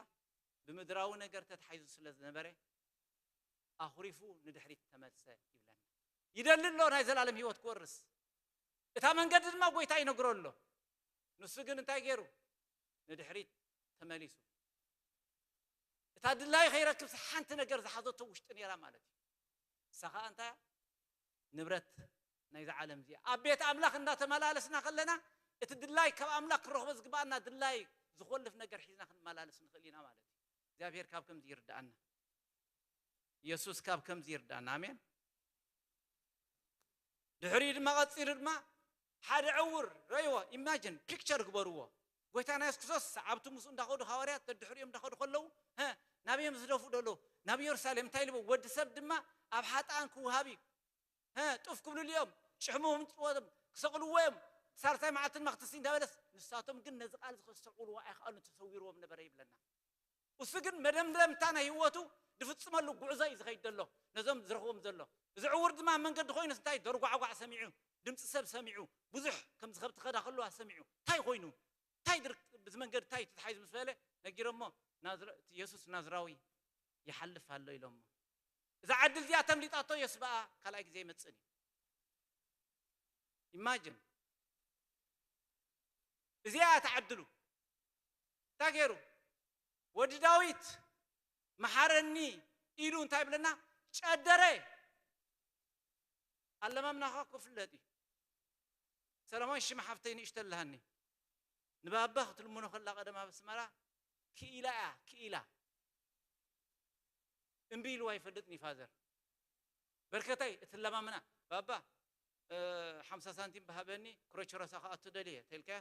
ብምድራዊ ነገር ተታሒዙ ስለ ዝነበረ ኣኹሪፉ ንድሕሪት ተመልሰ ይብለና። ይደሊ ኣሎ ናይ ዘላለም ህይወት ክወርስ። እታ መንገዲ ድማ ጎይታ ይነግሮ ኣሎ። ንሱ ግን እንታይ ገይሩ? ንድሕሪት ተመሊሱ። እታ ድላይ ከይረክብ ሓንቲ ነገር ዝሓዘቶ ውሽጢ ነይራ ማለት እዩ። ንሳ ኸኣ እንታይ? ንብረት ናይዛ ዓለም እዚኣ። ኣብ ቤት ኣምላኽ እንዳተመላለስና ከለና እቲ ድላይ ካብ ኣምላኽ ክንረኽቦ ዝግባኣና ድላይ ዝኾልፍ ነገር ሒዝና ክንመላለስ ንኽእል ኢና ማለት እዩ። እግዚኣብሔር ካብ ከምዚ ይርዳኣና። ኢየሱስ ካብ ከምዚ ይርዳና። ኣሜን። ድሕሪኡ ድማ ቀጺሉ ድማ ሓደ ዕውር ረእይዎ። ኢማጅን ፒክቸር ግበርዎ። ጎይታና የሱስ ክርስቶስ ሰዓብቱ ምስኡ እንዳኸዱ፣ ሃዋርያት ደድሕሪኦም እንዳኸዱ ከለዉ፣ ሀ፣ ናበይ እዮም ዝደፍኡ ዘለዉ? ናብ ኢየሩሳሌም። እንታይ ኢልዎ? ወዲ ሰብ ድማ ኣብ ሓጥኣን ክወሃብ እዩ። ሀ፣ ጡፍ ክብልሉ እዮም። ጭሕሞም ክሰቕልዎ እዮም። ሳልሳይ መዓልቲ ድማ ክትስይ እንዳበለስ፣ ንሳቶም ግን ነዚ ቃል እዚ ከስተውዕልዎ ኣይኸኣሉን፣ ተሰዊርዎም ነበረ ይብለና። እሱ ግን መደምደምታ ናይ ህይወቱ ዝፍጽመሉ ጉዕዞ እዩ ዝኸይድ ዘሎ፣ ነዞም ዝረኽቦም ዘሎ። እዚ ዕውር ድማ ኣብ መንገዲ ኮይኑስ እንታይ ደርጓዕጓዕ ሰሚዑ፣ ድምፂ ሰብ ሰሚዑ፣ ብዙሕ ከምዚ ከብቲ ከዳ ከለዋ ሰሚዑ። እንታይ ኮይኑ? እንታይ ድር-፣ ብዚ መንገዲ እንታይ ተታሒዙ ምስ በለ ነጊሮሞ፣ ናዝረ-፣ የሱስ ናዝራዊ ይሓልፍ ኣሎ ኢሎሞ። እዛ ዓዲ እዚኣ ተምሊጣቶ የሱስ በኣ ካልኣይ ግዜ ይመጽእን እዩ። ኢማጅን። እዚኣ እያ ትዓድሉ። እንታይ ገይሩ? ወዲ ዳዊት መሓረኒ ኢሉ እንታይ ይብለና? ጨደረ። ኣለማምናኻ እኮ ፍለጥ እዩ። ሰለሞን ሽማ ሓፍተይ ንእሽቶ ኣለሃኒ። ንባባ ክትልምኖ ከላ ቀደም ኣብ ኣስመራ ክኢላ እያ፣ ክኢላ። እምቢ ኢልዋ ይፈልጥን እዩ ፋዘር። በርከታይ እትለማምና፣ ባባ፣ እ፣ ሓምሳ ሳንቲም ብሃበኒ ክሮቸሮሳ ክኣቱ ደልየ ተልካያ።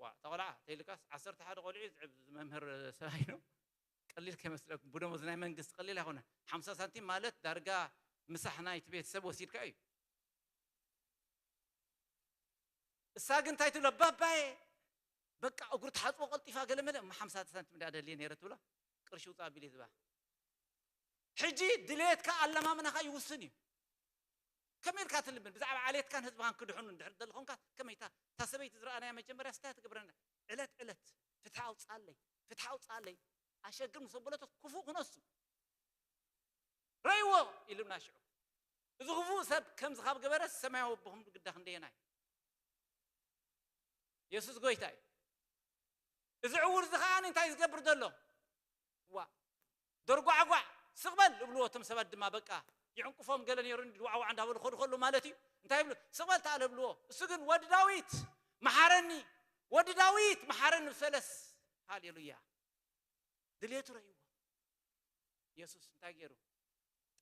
ዋ፣ እታ ቆልዓ ተልካስ ዓሰርተ ሓደ ቆልዑ እዩ ዝዕብ ዝመምህር ሰብኣይ ነው። ቀሊል ከይመስለኩም፣ ብደሞዝ ናይ መንግስቲ ቀሊል ኣይኮነን። ሓምሳ ሳንቲም ማለት ዳርጋ ምሳሕ ናይቲ ቤተሰብ ወሲድካ እዩ። እሳ ግን እንታይ ትብሎ? ባባዬ፣ በቃ እግሩ ትሓጽቦ ቀልጢፋ ገለ መለ፣ እሞ ሓምሳ ሳንቲም እንዳ ደልየ ነይረ ትብሎ፣ ቅርሺ ውጻእ ኣቢለ ዝባ። ሕጂ ድሌትካ ኣለማምናኻ ይውስን እዩ። ከመይ ኢልካ ትልምን? ብዛዕባ ዓሌትካን ህዝብኻን ክድሕኑ እንድሕር ደለኹምካ፣ ከመይ እታ፣ እታ ሰበይቲ ዝረኣናያ መጀመርያ ስታይ ትገብረና? ዕለት ዕለት ፍትሒ ኣውጻለይ፣ ፍትሒ ኣውጻለይ፣ ኣሸግር ምስ ኣበለቶ ክፉእ ክነሱ። ረእይዎ ኢሉና ሽዑ። እዚ ክፉእ ሰብ ከምዚ ካብ ገበረስ ሰማያዊ ኣቦኹም ግዳ ክንደየናይ? የሱስ ጎይታ እዩ። እዚ ዕውር እዚ ኸኣ እንታይ ዝገብር ዘሎ? ዋ፣ ደርጓዕጓዕ፣ ስቕ በል እብልዎ። እቶም ሰባት ድማ በቃ ይዕንቅፎም ገለ ነይሩ፣ ድዋዕዋዕ እንዳበሉ ኸዱ ከሉ ማለት እዩ። እንታይ ይብሉ? ስቕ በል ተኣለ እብልዎ። እሱ ግን ወዲ ዳዊት መሓረኒ፣ ወዲ ዳዊት መሓረኒ ብሰለስ። ሃሌሉያ። ድሌቱ ረእይዎ። የሱስ እንታይ ገይሩ?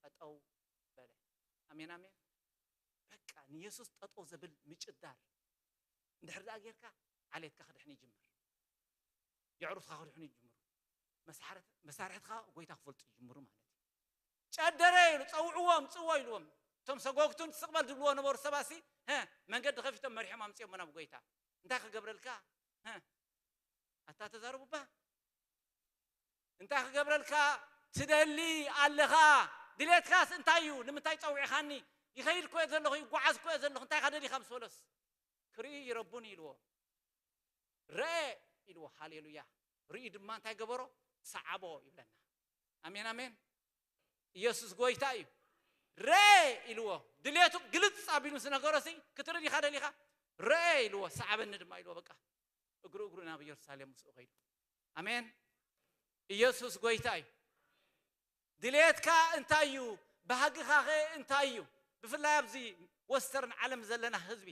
ጠጠው በለ። ኣሜን፣ ኣሜን። በቃ ንየሱስ ጠጠው ዘብል ምጭዳር እንድሕር ደኣ ጌርካ፣ ዓሌትካ ክድሕን ይጅምር። የዕሩትካ ክድሕኑ ይጅምሩ። መሳርሕት-፣ መሳርሕትካ ጎይታ ክፈልጡ ይጅምሩ ማለት እዩ። ጨደረ ኢሉ ጸውዕዎም፣ ጽዎ ኢልዎም። እቶም ሰጎግቱን ስቕ በል ዝብልዎ ነበሩ ሰባሲ፣ ሀ፣ መንገዲ ከፊቶም መሪሖም ኣምጺኦሞ ናብ ጎይታ። እንታይ ክገብረልካ? ሀ፣ ኣታ ተዛረቡ እባ። እንታይ ክገብረልካ ትደሊ ኣለኻ? ድሌትካስ እንታይ እዩ? ንምንታይ ጸዊዕኻኒ? ይኸይድ እኮ እየ ዘለኹ፣ ይጓዓዝ እኮ እየ ዘለኹ፣ እንታይ ኢኻ ደሊኻ ምስ በሎስ? ክርኢ ይረቡኒ ኢልዎ። ረአ ኢልዎ። ሃሌሉያ። ርእዩ ድማ እንታይ ገበሮ? ሰዓቦ ይብለና። ኣሜን፣ ኣሜን። ኢየሱስ ጎይታ እዩ። ረአ ኢልዎ። ድሌቱ ግልጽ ኣቢሉ ምስ ነገሮ ሲ፣ ክትርኢ ዲኻ ደሊኻ? ረአ ኢልዎ። ሰዓበኒ ድማ ኢልዎ። በቃ እግሩ እግሩ ናብ ኢየሩሳሌም ምስኡ ከይዱ። ኣሜን። ኢየሱስ ጎይታ እዩ። ድሌትካ እንታይ እዩ? ባህግኻ ኸ እንታይ እዩ? ብፍላይ ኣብዚ ወስተርን ዓለም ዘለና ህዝቢ፣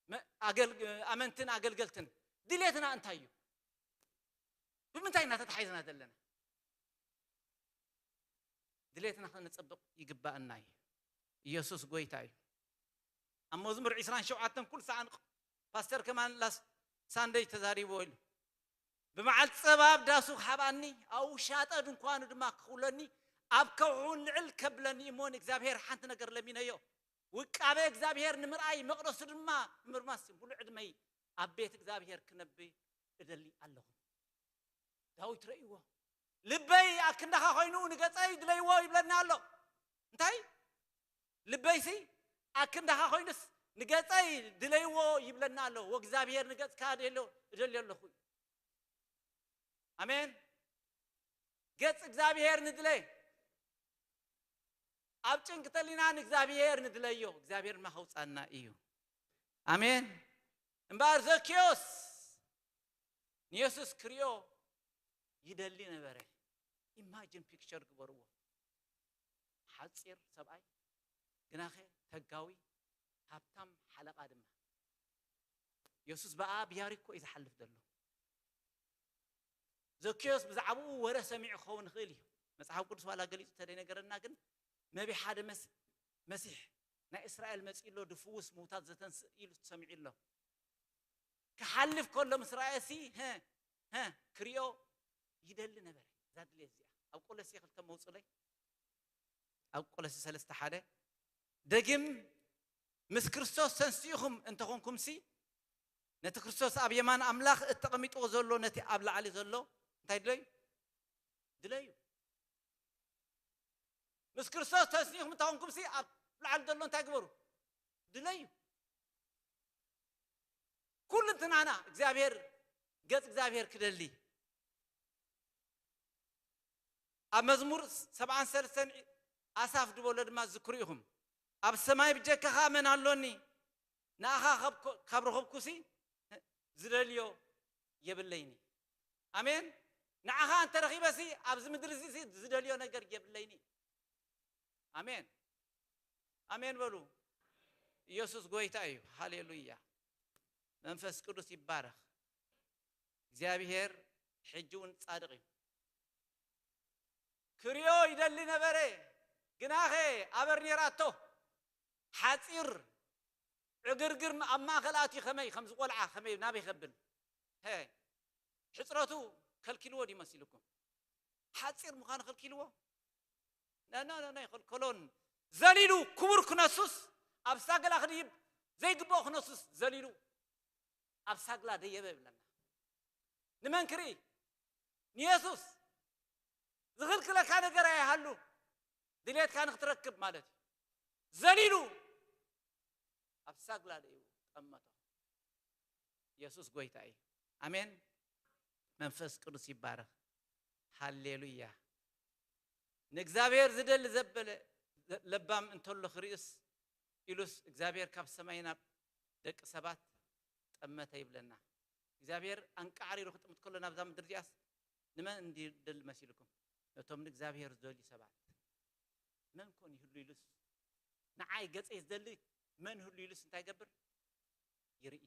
መ-፣ ኣገል-፣ ኣመንትን ኣገልገልትን ድሌትና እንታይ እዩ? ብምንታይ ኢና ተታሒዝና ዘለና? ድሌትና ከነጸብቕ ይግባኣና እዩ። ኢየሱስ ጎይታ እዩ። ኣብ መዝሙር ዕስራን ሸውዓተን ኩሉ ሰዓት ፓስተር ከማን ላስ ሳንደይ ተዛሪቦ ኢሉ፣ "ብመዓልቲ ጸባ ኣብ ዳሱ ክሃብኣኒ፣ ኣብ ውሻጠ ድንኳኑ ድማ ክኽውለኒ፣ ኣብ ከውሒ እውን ልዕል ከብለኒ እሞ ንእግዚኣብሔር ሓንቲ ነገር ለሚነዮ። ውቃበ እግዚኣብሔር ንምርኣይ፣ መቕደሱ ድማ ንምርማስ ሙሉእ ዕድመይ ኣብ ቤት እግዚኣብሔር ክነቢ እደሊ ኣለኹ።" ዳዊት ረእይዎ። "ልበይ ኣብ ክንዳኻ ኮይኑ ንገጸይ ድለይዎ" ይብለና ኣሎ። እንታይ? "ልበይሲ ኣብ ክንዳኻ ኮይኑስ ንገጸይ ድለይዎ" ይብለና ኣሎ። "ወእግዚኣብሔር ንገጽካ እደልዮ፣ እደልዮ ኣለኹ" እዩ። ኣሜን። ገጽ እግዚኣብሔር ንድለይ። ኣብ ጭንቂ ተሊና ንእግዚኣብሔር ንድለዮ፣ እግዚኣብሔር ድማ ከውጻና እዩ። ኣሜን። እምበኣር ዘኪዮስ ንየሱስ ክሪኦ ይደሊ ነበረ። ኢማጂን ፒክቸር ግበርዎ። ሓጺር ሰብኣይ፣ ግናኸ ተጋዊ፣ ሃብታም ሓለቓ ድማ። የሱስ ብኣ ብያሪኮ እዩ ዝሓልፍ ዘሎ። ዘኪዮስ ብዛዕባኡ ወረ ሰሚዑ ክኸውን ይኽእል እዩ። መጽሓፍ ቅዱስ ዋላ ገሊጹ እንተደይነገረና ግን፣ ነቢ ሓደ መስ-፣ መሲሕ ናይ እስራኤል መጺኡ ኣሎ፣ ድፍውስ ምውታት ዘተንስእ ኢሉ ሰሚዑ ኣሎ። ክሓልፍ ከሎ ምስ ረኣየሲ፣ ሀ፣ ሀ፣ ክሪኦ ይደሊ ነበረ። እዛ ድሌት እዚኣ ኣብ ቆሎሴ ክልተ መውጹለይ። ኣብ ቆሎሴ ሰለስተ ሓደ፣ "ደጊም ምስ ክርስቶስ ተንሲእኹም እንተኾንኩምሲ፣ ነቲ ክርስቶስ ኣብ የማን ኣምላኽ እተቐሚጥዎ ዘሎ ነቲ ኣብ ላዕሊ ዘሎ እንታይ ድለዩ? ድለዩ። ምስ ክርስቶስ ተንሲእኹም እንተኾንኩምሲ ኣብ ላዕሊ ዘሎ እንታይ ግበሩ? ድለዩ።" ኩሉ እንትናና እግዚኣብሔር፣ ገጽ እግዚኣብሔር ክደሊ። ኣብ መዝሙር ሰብዓን ሰለስተን ኣሳፍ ድበሎ ድማ ዝክሩ ኢኹም። "ኣብ ሰማይ ብጀካኻ መን ኣሎኒ? ንኣኻ ካብ ኮ-፣ ካብ ረኸብኩሲ ዝደልዮ የብለይኒ።" ኣሜን። ንዓኻ እንተ ረኺበሲ ኣብዚ ምድሪ እዚ ዝደልዮ ነገር የብለይኒ። ኣሜን። ኣሜን በሉ። ኢየሱስ ጎይታ እዩ። ሃሌሉያ። መንፈስ ቅዱስ ይባረኽ። እግዚኣብሔር ሕጂ እውን ጻድቕ እዩ። ክሪኦ ይደሊ ነበረ፣ ግናኸ ኣበር ኔራቶ። ሓጺር ዕግርግር ኣብ ማእከል ኣትዩ ከመይ፣ ከምዚ ቆልዓ ከመይ ናበይ ከብል? ሀ፣ ሕጽረቱ ከልኪልዎ ድዩ መሲልኩም? ሓጺር ምዃኑ ከልኪልዎ? ነ-፣ ነ-፣ ነ-፣ ነ-፣ ኣይኸልከሎን። ዘሊሉ ክቡር ክነሱስ፣ ኣብ ሳግላ ክድይብ ዘይግብኦ ክነሱስ ዘሊሉ ኣብ ሳግላ ደየበ ይብለና። ንመን ክርኢ? ንየሱስ። ዝኽልክለካ ነገር ኣይሃሉ፣ ድሌትካ ንክትረክብ ማለት እዩ። ዘሊሉ ኣብ ሳግላ ደይቡ ጠመቶ። የሱስ ጎይታ እዩ። ኣሜን። መንፈስ ቅዱስ ይባረኽ። ሃሌሉያ። ንእግዚኣብሔር ዝደሊ ዘበለ ለባም እንተሎ ክርእስ ኢሉስ እግዚኣብሔር ካብ ሰማይ ናብ ደቂ ሰባት ጠመተ ይብለና። እግዚኣብሔር ኣንቃዕሪሩ ክጥምት ከሎ ናብዛ ምድሪ እዚኣስ ንመን እንዲ ደሊ መሲልኩም? ነቶም ንእግዚኣብሔር ዝደልዩ ሰባት። መን ኮን ይህሉ ኢሉስ፣ ንዓይ ገጸይ ዝደሊ መን ህሉ ኢሉስ እንታይ ይገብር? ይርኢ።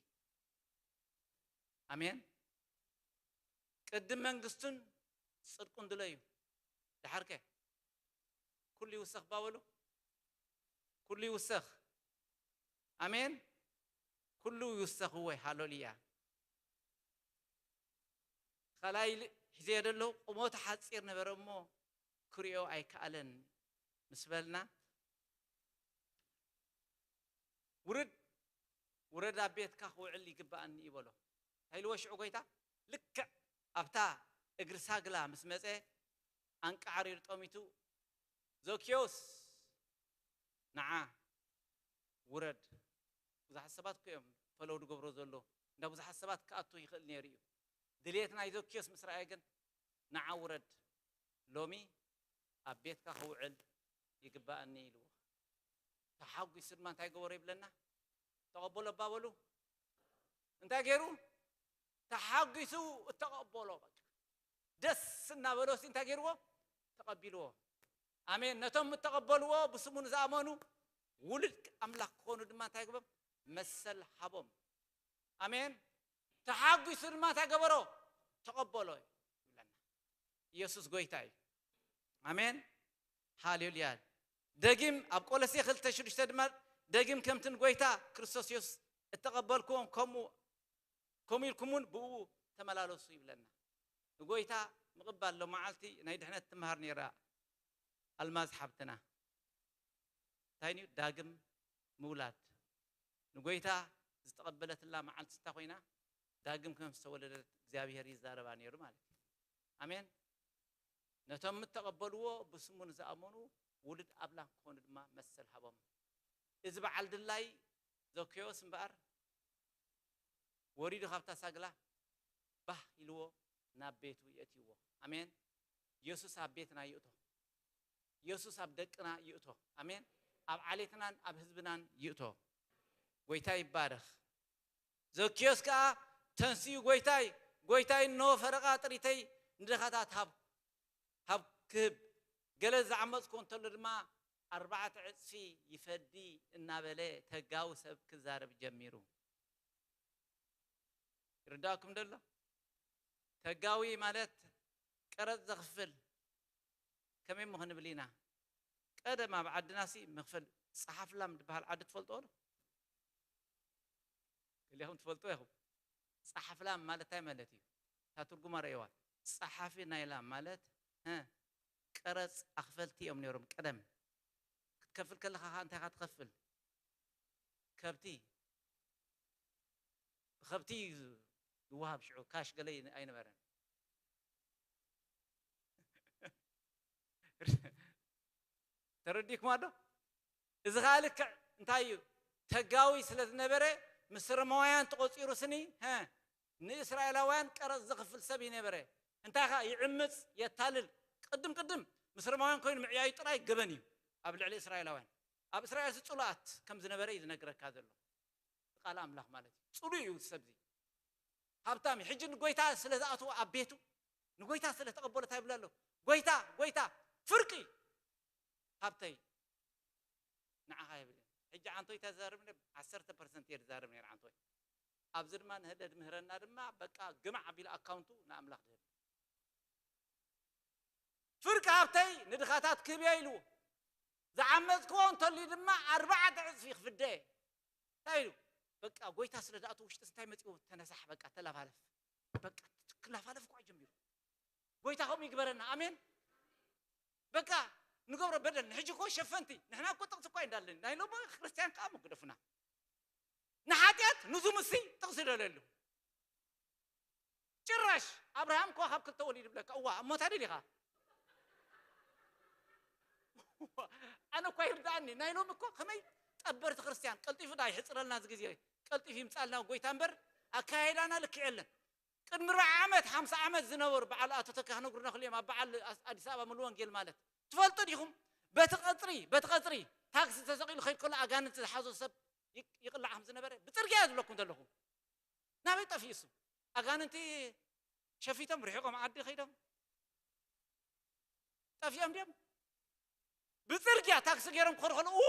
ኣሜን። ቅድም መንግስቱን ጽድቁን ድለዩ። ደሓርከ ኩሉ ይውሰኽ ባበሉ። ኩሉ ይውሰኽ። ኣሜን። ኩሉ ይውሰኽ። እወ፣ ሃሌሉያ። ካልኣይ ል-፣ ሒዘዮ ዘለኹ ቁመቱ ሓጺር ነበረ እሞ ክሪኦ ኣይከኣለን ምስ በልና፣ "ውርድ፣ ውረድ፣ ኣብ ቤትካ ክውዕል ይግብኣኒ" እዩ በሎ። እንታይ ኢልዎ ሽዑ ጎይታ? ልክዕ ኣብታ እግሪ ሳግላ ምስ መጸ፣ ኣንቃዕሪሩ ጠሚቱ፣ "ዘኪዮስ፣ ንዓ ውረድ።" ብዙሓት ሰባት እኮ እዮም ፈለው ዝገብሮ ዘለዉ። እንዳ ብዙሓት ሰባት ክኣቱ ይኽእል ነይሩ እዩ። ድልየት ናይ ዘኪዮስ ምስ ረኣየ ግን፣ "ንዓ ውረድ፣ ሎሚ ኣብ ቤትካ ክውዕል ይግባኣኒ" ኢልዎ። ተሓጒሱ ድማ እንታይ ገበሮ ይብለና? ተቐበሎ እባ በሉ። እንታይ ገይሩ? ተሓጒሱ እተቐበሎ። በቃ ደስ እናበሎ ሲ እንታይ ገይርዎ? ተቐቢልዎ። ኣሜን። ነቶም እተቐበልዎ ብስሙ ንዝኣመኑ ውሉድ ኣምላኽ ክኾኑ ድማ እንታይ ግበም? መሰል ሃቦም። ኣሜን። ተሓጒሱ ድማ እንታይ ገበሮ? ተቐበሎ ይብለና። ኢየሱስ ጎይታ እዩ። ኣሜን። ሃሌሉያ። ደጊም ኣብ ቆሎሴ ክልተ ሽዱሽተ ድማ ደጊም ከምቲ ንጎይታ ክርስቶስ ኢየሱስ እተቐበልክዎም ከምኡ ከምኡ ኢልኩም እውን ብእኡ ተመላለሱ ይብለና። ንጎይታ ምቕባል ሎመዓልቲ ናይ ድሕነት ትምሃር ነይራ ኣልማዝ ሓብትና። እንታይ እዩ ዳግም ምውላድ? ንጎይታ ዝተቐበለትላ መዓልቲ ስታ ኮይና ዳግም ከም ዝተወለደት እግዚኣብሔር ይዛረባ ነይሩ ማለት እዩ። ኣሜን። ነቶም እተቐበልዎ ብስሙ ንዝኣመኑ ውሉድ ኣምላኽ ክኾኑ ድማ መሰል ሃቦም። እዚ በዓል ድላይ ዘኪዮስ እምበኣር ወሪዱ ካብታ ሳግላ ባህ ኢልዎ ናብ ቤቱ የእትይዎ። ኣሜን። ኢየሱስ ኣብ ቤትና ይእቶ። ኢየሱስ ኣብ ደቅና ይእቶ። ኣሜን። ኣብ ዓሌትናን ኣብ ህዝብናን ይእቶ። ጎይታ ይባረኽ። ዘኪዮስ ከኣ ተንስኡ፣ ጎይታይ፣ ጎይታይ፣ እንሆ ፈረቓ ጥሪተይ ንድኻታት ሃብ ሃብ ክህብ፣ ገለ ዝዓመጽኩ እንተሎ ድማ ኣርባዕተ ዕጽፊ ይፈዲ እናበለ ተጋዊ ሰብ ክዛረብ ጀሚሩ። ይርዳእኩም ደሎ? ተጋዊ ማለት ቀረጽ ዘኽፍል። ከመይ እሞ ክንብል ኢና? ቀደም ኣብ ዓድና ሲ መኽፈል ጸሓፍላም ዝበሃል ዓዲ ትፈልጥዎ ዶ? ገሊኹም ትፈልጥዎ ኢኹም። ጸሓፍላም ማለት እንታይ ማለት እዩ? እታ ትርጉማ ረእይዋ። ጸሓፊ ናይ ላም ማለት፣ እ፣ ቀረጽ ኣኽፈልቲ እዮም ነይሮም ቀደም። ክትከፍል ከለኻ ኸኣ እንታይ ኢኻ ትኸፍል? ከብቲ። ብኸብቲ እዩ ዝወሃብ፣ ሽዑ ካሽ ገለ ኣይነበረን። ተረዲእኩማ ዶ? እዚ ኸኣ ልክዕ እንታይ እዩ? ተጋዊ ስለ ዝነበረ ምስ ሮማውያን ተቖጺሩ ስኒ፣ ሀ፣ ንእስራኤላውያን ቀረጽ ዘኽፍል ሰብ እዩ ነበረ። እንታይ ኸኣ ይዕምጽ፣ የታልል። ቅድም ቅድም ምስ ሮማውያን ኮይኑ ምዕያዩ ጥራይ ገበን እዩ ኣብ ልዕሊ እስራኤላውያን። ኣብ እስራኤል ጽሉኣት ከም ዝነበረ እዩ ዝነግረካ ዘሎ። ቃል ኣምላኽ ማለት እዩ። ጽሉእ እዩ እዚ ሰብ እዚ። ሃብታም እዩ። ሕጂ ንጎይታ ስለ ዝኣትዎ ኣብ ቤቱ፣ ንጎይታ ስለ ተቐበሎ እንታይ ይብሎ ኣሎ? ጎይታ፣ ጎይታ፣ ፍርቂ ሃብተይ ንዓኻ ይብል። ሕጂ ዓንቶይ እንታይ ዝዛረብ ነይሩ? ዓሰርተ ፐርሰንት እየ ዝዛረብ ነይረ ዓንቶይ። ኣብዚ ድማ ንህደ ድምህረና ድማ በቃ ግማዕ ኣቢሉ ኣካውንቱ ንኣምላኽ ድህብ። ፍርቂ ሃብተይ ንድኻታት ክህብ እየ ኢልዎ። ዝዓመጽክዎ እንተልዩ ድማ ኣርባዕተ ዕጽፊ ክፍደ እየ። እንታይ ኢሉ? በቃ ጎይታ ስለ ዝኣትዎ ውሽጥስ እንታይ መጺዎ? ተነሳሕ በቃ ተላፋለፍ። በቃ ክላፋለፍ እኳ ጀሚሩ። ጎይታ ከምኡ ይግበረና። ኣሜን። በቃ ንገብሮ በደል ንሕጂ እኮ ሸፈንቲ ንሕና እኮ ጥቕሲ እኳ እንዳለን ናይ ሎሚ ክርስትያን ከኣ መጉደፉና ንሓጢኣት ንዙምሲ ጥቕሲ ደለሉ። ጭራሽ ኣብርሃም እኳ ካብ ክልተ ወሊዱ ይብለካ። እዋ እሞ እንታይ ደሊኻ? ኣነ እኳ ይርድኣኒ። ናይ ሎሚ እኮ ከመይ ጠበርቲ ክርስትያን ቀልጢፉ ዳ ይሕፅረልና እዚ ግዜ፣ ቀልጢፉ ይምፃልና ጎይታ እምበር ኣካያይዳና ልክዕ የለን። ቅድሚ ኣርብዓ ዓመት ሓምሳ ዓመት ዝነበሩ በዓል ኣቶ ተካ ክነግሩና ክልኦም ኣብ በዓል ኣስ- ኣዲስ ኣበባ ሙሉ ወንጌል ማለት ትፈልጡ ዲኹም? በቲ ቀፅሪ በቲ ቀፅሪ ታክሲ ተሰቂሉ ከይድ ከሎ ኣጋንንቲ ዝሓዞ ሰብ ይቅ- ይቅላዕ ከም ዝነበረ ብፅርግያ እየ ዝብለኩም ዘለኹ። ናበይ ጠፊኡ እሱ? ኣጋንንቲ ሸፊቶም ርሒቆም ዓዲ ከይዶም ጠፊኦም ድዮም? ብፅርግያ ታክሲ ገይሮም ክኸዱ ከለዉ ኡ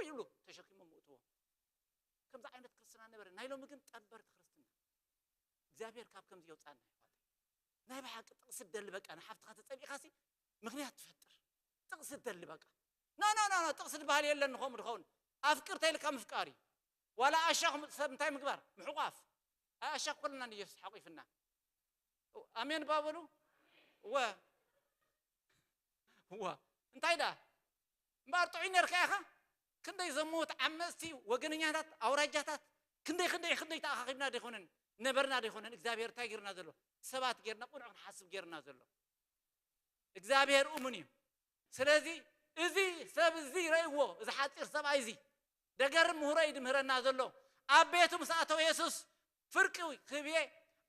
ይብሉ ተሸኪሞም ምእትዎም። ከምዚ ዓይነት ክርስትና ነበረ። ናይ ሎሚ ግን ጠበርቲ ክርስትና። እግዚኣብሔር ካብ ከምዚ የውፃና ይፋት። ናይ ብሓቂ ጥቕሲ ደሊ በቃ ንሓፍትኻ ተፀሊእኻሲ ምክንያት ትፈጥር። ጥቕሲ ደሊ በቃ ኖ ኖ ኖ ኖ ጥቕሲ ዝበሃል የለን። ንኸምኡ ድኸውን ኣፍቅር ተይልካ ምፍቃር እዩ። ዋላ ኣሻ ክምፅ ሰብ እንታይ ምግባር? ምሕቋፍ። ኣይ ኣሻ ኮልና ንየሱስ ሓቂፍና። ኣሜን ባበሉ። ወ ወ እንታይ ዳ እምበኣር ጥዑይ ነርካ ኢኻ። ክንደይ ዘመውት ዓመፅቲ ወገነኛታት ኣውራጃታት ክንደይ ክንደይ ክንደይ ተኣኻኺብና ደይኮነን ነበርና ደይኮነን እግዚኣብሔር እንታይ ገርና ዘሎ ሰባት ገርና ቁኑዕ ክንሓስብ ገርና ዘሎ እግዚኣብሔር እሙን እዩ። ስለዚ እዚ ሰብ እዚ ረእይዎ እዚ ሓፂር ሰብኣይ እዚ ደገርም ምሁሮ እዩ ድምህረና ዘሎ። ኣብ ቤቱ ምስ ኣተወ የሱስ ፍርቂ ክብየ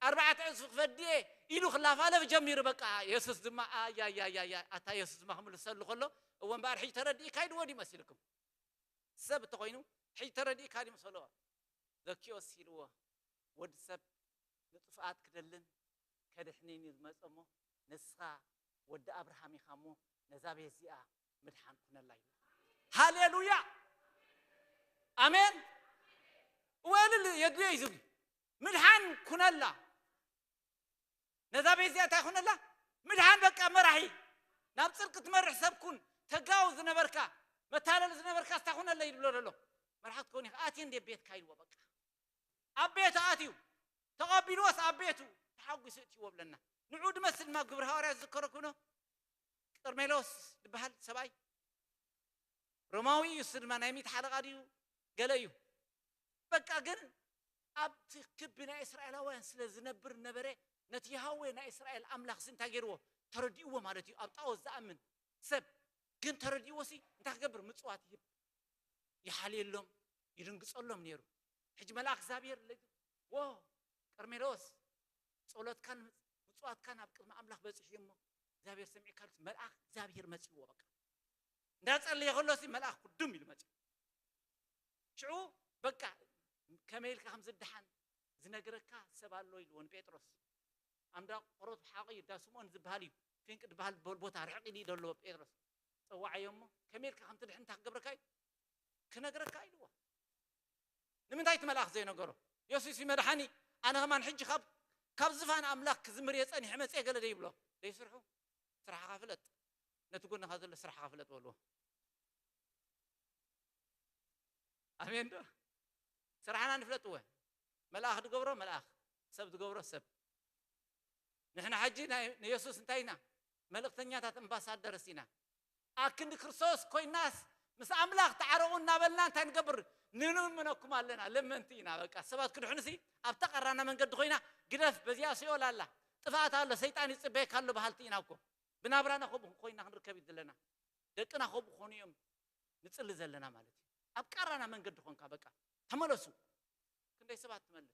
ኣርባዕተ ዕፅፊ ክፈድየ ኢሉ ክላፋለፍ ጀሚሩ። በቃ የሱስ ድማ ኣያያያያ ኣታ የሱስ ድማ ክምልሰሉ ከሎ እወ እምበኣር ሕጂ ተረዲእካ ይድዎ ድዩ መሲልኩም? ሰብ እንተኾይኑ ሕጂ ተረዲእካ ድዩ መሰሎ? ዘኪዮስ ኢልዎ ወዲ ሰብ ንጥፍኣት ክደልን ከድሕነኒ ዝመጸ እሞ፣ ንስኻ ወዲ ኣብርሃም ኢኻ እሞ፣ ነዛ ቤት እዚኣ ምድሓን ኩነላ ኢሉ። ሃሌሉያ! ኣሜን! ወልል የድልዮ እዩ ዝብል። ምድሓን ኩነላ። ነዛ ቤት እዚኣ እንታይ ኩነላ? ምድሓን በቃ መራሒ። ናብ ጽድቂ ትመርሕ ሰብ ኩን። ተጋው ዝነበርካ፣ መታለል ዝነበርካ ስታ ኩነለይ ይብሎ ዘሎ። መርሓ ክትከውን ኢኻ። ኣትየ እንደ ቤትካ ኢልዎ በቃ። ኣብ ቤቱ ኣትዩ። ተቐቢልዎስ ኣብ ቤቱ ተሓጒሱ እትይዎ ብለና። ንዑ ድመስል ድማ ግብሪ ሃዋርያት ዝዝከረኩ ኖ። ቀርሜሎስ ዝበሃል ሰብኣይ ሮማዊ እዩ። እሱ ድማ ናይ ሚእቲ ሓለቓ ድዩ? ገለ እዩ። በቃ ግን ኣብቲ ክቢ ናይ እስራኤላውያን ስለ ዝነብር ነበረ፣ ነቲ የሃዌ ናይ እስራኤል ኣምላኽ ሲ እንታይ ገይርዎ? ተረዲእዎ ማለት እዩ። ኣብ ጣዖት ዝኣምን ሰብ ግን ተረዲእዎ ሲ እንታይ ክገብር? ምጽዋት ይህብ፣ ይሓልየሎም፣ ይድንግጸሎም ነይሩ። ሕጂ መልኣክ እግዚኣብሔር ለጊ-፣ "ዎ ቀርሜሎስ፣ ጸሎትካን ምጽዋትካን ኣብ ቅድሚ ኣምላኽ በጺሑ እሞ እግዚኣብሔር ሰሚዕካ" ኢሉ መልኣክ እግዚኣብሔር መጺእዎ። በቃ እንዳጸለየ ከሎ ሲ መልኣክ ኩድም ኢሉ መጺኡ። ሽዑ በቃ ከመይ ኢልካ ከም ዝደሓን ዝነግረካ ሰብ ኣሎ ኢልዎ ንጴጥሮስ። ኣንዳ ቆሮት ሓቂ እዩ፣ እንዳ ስምኦን ዝበሃል እዩ። ፊንቅ ዝበሃል ቦ-፣ ቦታ ርሕቕ ኢሉ እዩ ዘሎ ጴጥሮስ። ጸዋዓዮ እሞ፣ ከመይ ኢልካ ከም ትድሕን እንታይ ክገብረካ እዩ? ክነግረካ ኢልዎ። ንምንታይ እቲ መልኣኽ ዘይነገሮ? የሱስ እዩ መድሓኒ፣ ኣነ ከማን ሕጂ ካብ፣ ካብ ዝፋን ኣምላኽ ክዝምር እየ ጸኒሐ መጽየ ገለ ደይብሎ። ደይስርሑ፣ ስራሕኻ ፍለጥ። ነቲ ጎንኻ ዘሎ ስራሕኻ ፍለጥ በልዎ። ኣሜን ዶ? ስራሕና ንፍለጥወ። መልኣኽ ዝገብሮ መልኣኽ፣ ሰብ ዝገብሮ ሰብ። ንሕና ሕጂ ናይ፣ ንየሱስ እንታይ ኢና? መልእኽተኛታት፣ ኣምባሳደርስ ኢና። ኣክንዲ ክርስቶስ ኮይናስ ምስ ኣምላኽ ተዓረቑ እናበልና እንታይ ንገብር? ንልምነኩም ኣለና። ለመንቲ ኢና በቃ። ሰባት ክድሕኑሲ ኣብታ ቀራና መንገዲ ኮይና፣ ግደፍ፣ በዚኣ ሲኦል ኣላ፣ ጥፍኣት ኣሎ፣ ሰይጣን ይጽበየካ ኣሎ በሃልቲ ኢና እኮ። ብናብራና ከምኡ ኮይና ክንርከብ እዩ ዘለና። ደቅና ከምኡ ክኾኑ እዮም ንጽሊ ዘለና ማለት እዩ። ኣብ ቀራና መንገዲ ኾንካ በቃ ተመለሱ። ክንደይ ሰባት ትመልስ?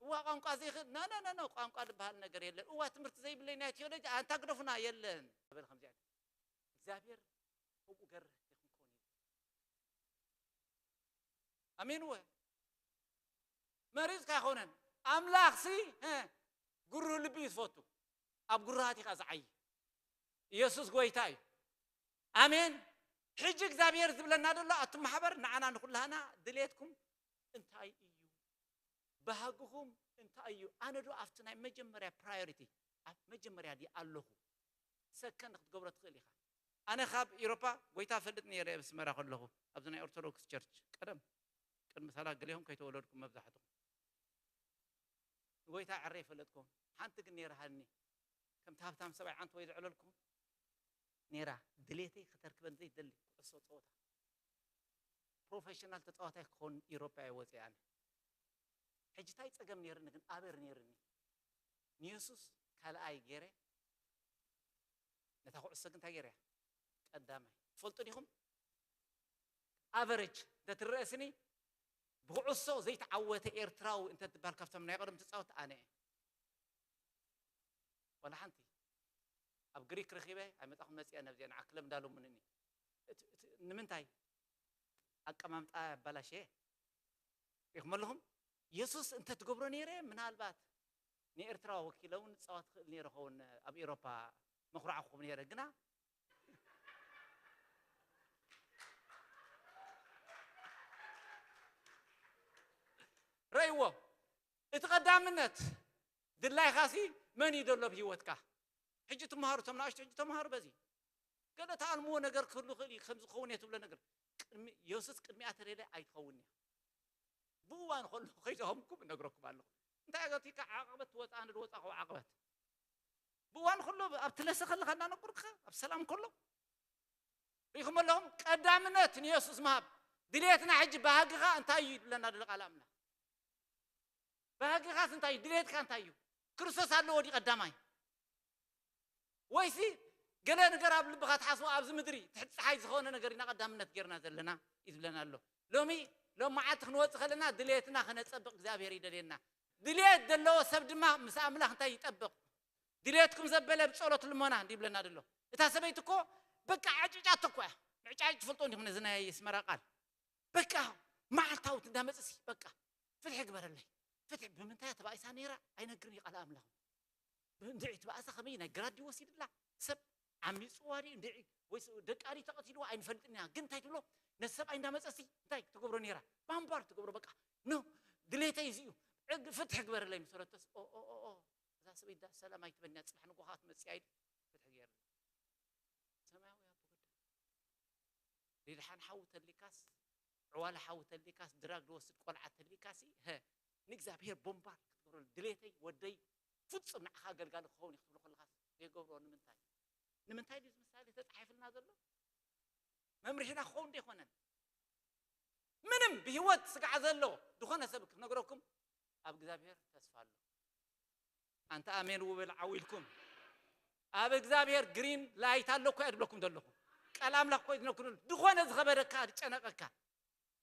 እዋ ቋንቋ ዘይኽእል፣ ኖ፣ ኖ፣ ኖ፣ ኖ፣ ቋንቋ ዝበሃል ነገር የለን። እዋ ትምህርቲ ዘይብለይ ናይ ቴዎሎጂ፣ ኣንታ ግደፉና፣ የለን። በል ከምዚኣ። እግዚኣብሔር ከምኡ ገርህ ይኹን ክኸውን እዩ። ኣሜን ወ? መሪጽካ ኣይኮነን። ኣምላኽሲ፣ እ፣ ግሩህ ልቢ እዩ ዝፈቱ። ኣብ ግሩሃት ኢኻ ዝዓዪ። ኢየሱስ ጎይታ እዩ። ኣሜን። ሕጂ እግዚኣብሔር ዝብለና ዘሎ፣ ኣቱም ማሕበር፣ ንዓና ንኹላህና ድሌትኩም እንታይ እዩ? ባህግኹም እንታይ እዩ? ኣነ ዶ ኣብቲ ናይ መጀመርያ ፕራዮሪቲ፣ ኣብ መጀመርያ ድየ ኣለኹ? ሰከንድ ክትገብሮ ትኽእል ኢኻ። ኣነ ካብ ኤውሮጳ ጎይታ ፈልጥ ነይረ ኣብ ኣስመራ ከለኹ፣ ኣብዚ ናይ ኦርቶዶክስ ቸርች ቀደም፣ ቅድሚ ሰላ ገሊኹም ከይተወለድኩም መብዛሕትኹም። ንጎይታ ዕረ ይፈለጥኩም። ሓንቲ ግን ነይራ ሃኒ፣ ከምቲ ሃብታም ሰብኣይ ዓንቶ ወይ ዘዕለልኩም ነይራ፣ ድሌተይ ከተርክበን ዘይደሊ ኩዕሶ ጸወታ። ፕሮፌሽናል ተጻዋታይ ክኸውን ኤውሮጳ እየ ወጺአ ኣነ። ሕጂ እንታይ ጸገም ነይርኒ ግን ኣበር ነይርኒ። ንየሱስ ካልኣይ ገይረ፣ ነታ ኩዕሶ ግን እንታይ ገይረ? ቀዳማይ። ትፈልጡ ዲኹም? ኣቨሬጅ እንተትረአ ስኒ ብኩዕሶ ዘይተዓወተ ኤርትራዊ እንተትበሃል ካብቶም ናይ ቀደም ተጻወትቲ ኣነ እየ። ዋላ ሓንቲ። ኣብ ግሪክ ረኺበ ኣይመጻኹም መጺኣ ነብዚኣ ንዓ ክለብ እንዳሎምንኒ። እቲ፣ እቲ ንምንታይ ኣቀማምጣ ኣባላሸየ? ሪኢኹም ኣለኹም? የሱስ እንተትገብሮ ነይረ ምናልባት ንኤርትራ ወኪለ እውን ንጻወት ክእል ነይረ ኸውን ኣብ ኤውሮፓ መኹራዕኹም ነይረ ግና ረእይዎ። እቲ ቀዳምነት ድላይኻሲ መን እዩ ዘሎ ኣብ ህይወትካ? ሕጂ ትመሃሩ፣ እቶም ንኣሽቱ ሕጂ ተመሃሩ። በዚ ገለ ተኣልምዎ ነገር ክህሉ ይኽእል እዩ፣ ከም ዝኸውን እየ ትብሎ ነገር ቅድሚ የሱስ ቅድሚኣ ተለለ ኣይትኸውን እያ። ብእዋን ከሎ ከይደኸምኩም እነግረኩም ኣለኹ። እንታይ ገቲካ ዓቐበት ትወፃ፣ ኣነ ዝወፃኹ ዓቐበት ብእዋን ከሎ ኣብቲ ለሰ ከለኻ እናነገርኩኻ ኣብ ሰላም ከሎ ሪኢኹም ኣለኹም። ቀዳምነት ንየሱስ ምሃብ። ድሌትና ሕጂ ባህግኻ እንታይ እዩ ይብለና ዘሎ ቃል ኣምላኽ። ባህግኻስ እንታይ እዩ? ድሌትካ እንታይ እዩ? ክርስቶስ ኣለዎ ድዩ ቀዳማይ? ወይሲ ገለ ነገር ኣብ ልብኻ ትሓስቦ ኣብዚ ምድሪ ትሕቲ ፀሓይ ዝኾነ ነገር ኢና ቀዳምነት ጌርና ዘለና እዩ ዝብለና ኣሎ። ሎሚ ሎም መዓልቲ ክንወፅእ ከለና ድሌትና ከነፀብቕ እግዚኣብሔር ይደልየና። ድሌት ዘለዎ ሰብ ድማ ምስ ኣምላኽ እንታይ ይጠብቕ? ድሌትኩም ዘበለ ብጸሎት ልመና እንዲ ይብለና ደሎ። እታ ሰበይቲ እኮ በቃ ዓጭጫቶ እኮ እያ። ምዕጫጭ ትፈልጦ እንዲኹም ነዚ ናይ ኣስመራ ቃል። በቃ መዓልታዊ እንዳመጽሲ በቃ ፍትሒ ግበረለይ። ፍትሒ ብምንታይ ተባኢሳ ነይራ ኣይነግርን እዩ ቃል ኣምላኽ። እንድዒ ትባእሳ ከመይ ናይ ግራድ ድዩ ወሲድላ ሰብ ዓሚፅዋ ድዩ እንድዒ ወይስ ደቃ ድዩ ተቐቲልዋ ኣይንፈልጥን ኢና። ግን እንታይ ትብሎ ነቲ ሰብኣይ እንዳመፀሲ እንታይ ትገብሮ ነይራ? ባምባር ትገብሮ በቃ። ኖ ድሌተይ እዚ እዩ። ዕግ ፍትሒ ግበረለይ ምስ በለቶስ ኦ ኦ ኦ ኦ እዛ ሰበይቲ ዳ ሰላም ኣይትበንያ ፅባሕ ንጎኻ ክትመፅእ እያ ኢሉ ፍትሒ ገይሩ። ሰማያዊ ኣቦ ወደ ሊድሓን ሓዊ ተሊካስ ዕዋላ ሓዊ ተሊካስ ድራግ ዝወስድ ቆልዓ ተሊካሲ ሀ ንእግዚኣብሔር ቦምባር ክትገብረሉ ድሌተይ ወደይ ፍጹም ንዓኻ ኣገልጋሊ ክኸውን እዩ ክትብሎ ከለኻስ ዘይገብሮ ንምንታይ? ንምንታይ ድዩ እዚ ምሳሌ ተጻሒፍልና ዘሎ? መምርሒና ክኸውን ዶ ኣይኮነን? ምንም ብህይወት ስጋዕ ዘሎ ዝኾነ ሰብ ክነግረኩም ኣብ እግዚኣብሔር ተስፋ ኣሎ። ኣንተ ኣሜን ውብል ዓው ኢልኩም ኣብ እግዚኣብሔር ግሪን ላይት ኣሎ እኮ እየ ድብለኩም ዘለኹ። ቃል ኣምላኽ እኮ እዩ ዝነግሩን። ዝኾነ ዝኸበደካ ዝጨነቀካ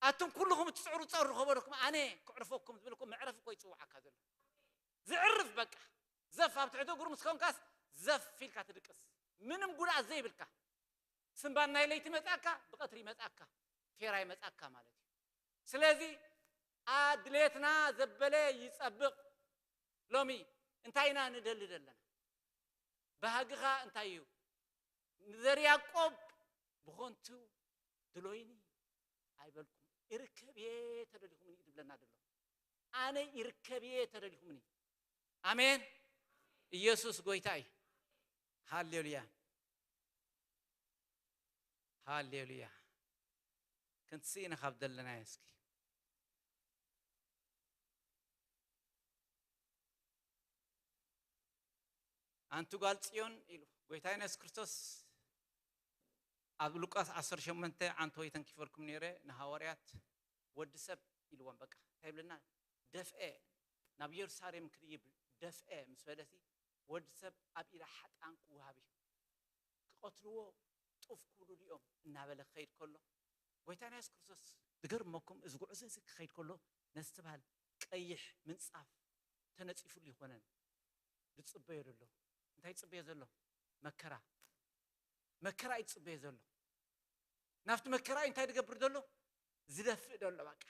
ኣቱም ኩልኹም እትፅዕሩ ፀሩ ከበደኩም ኣነ ክዕርፈኩም ዝብልኩም መዕረፍ እኮ ይፅውዓካ ዘሎ። ዝዕርፍ በቃ ዘፍ ኣብ ትሕቲ እግሩ ምስ ኮንካስ ዘፍ ኢልካ ትድቅስ ምንም ጉድኣት ዘይብልካ ስምባን ናይ ለይቲ መጻካ ብቐትሪ መጻካ ፌራ ይመጻካ ማለት እዩ። ስለዚ ኣድሌትና ዘበለ ይጸብቕ። ሎሚ እንታይ ኢና ንደሊ ዘለና? ባህግኻ እንታይ እዩ? ንዘር ያዕቆብ ብኾንቱ ድሎይኒ ኣይበልኩም ይርከብ እየ ተደሊኹምኒ እዩ ዝብለና ዘሎ። ኣነ ይርከብ እየ ተደሊኹምኒ። ኣሜን። ኢየሱስ ጎይታ እዩ። ሃሌሉያ ሃሌሉያ። ክንትስኢነ ካብ ዘለናዮ እስኪ ኣንቲ ጓል ጽዮን ኢሉ ጎይታ የሱስ ክርስቶስ ኣብ ሉቃስ ዓሰርተ ሸሞንተ ዓንቶ ይተንኪፈልኩም ነይረ ንሃዋርያት ወዲ ሰብ ኢልዎም በቃ እንታይ ይብለና ደፍአ ናብ ኢየሩሳሌም ክድይብ ደፍአ ምስ በለሲ ወዲ ሰብ ኣብ ኢዳ ሓጣን ክወሃብ እዩ ክቐትልዎ ጡፍ ክብሉሉ እዮም እናበለ ክኸይድ ከሎ ጎይታና የሱስ ክርስቶስ ዝገርመኩም እዚ ጉዕዞ እዚ ክኸይድ ከሎ ነቲ በሃል ቀይሕ ምንፃፍ ተነፂፉሉ ይኮነን ዝፅበዮ ዘሎ እንታይ ይፅበዮ ዘሎ መከራ መከራ እዩ ዝፅበዮ ዘሎ ናብቲ መከራ እዩ እንታይ ዝገብር ዘሎ ዝደፍእ ዘሎ በቃ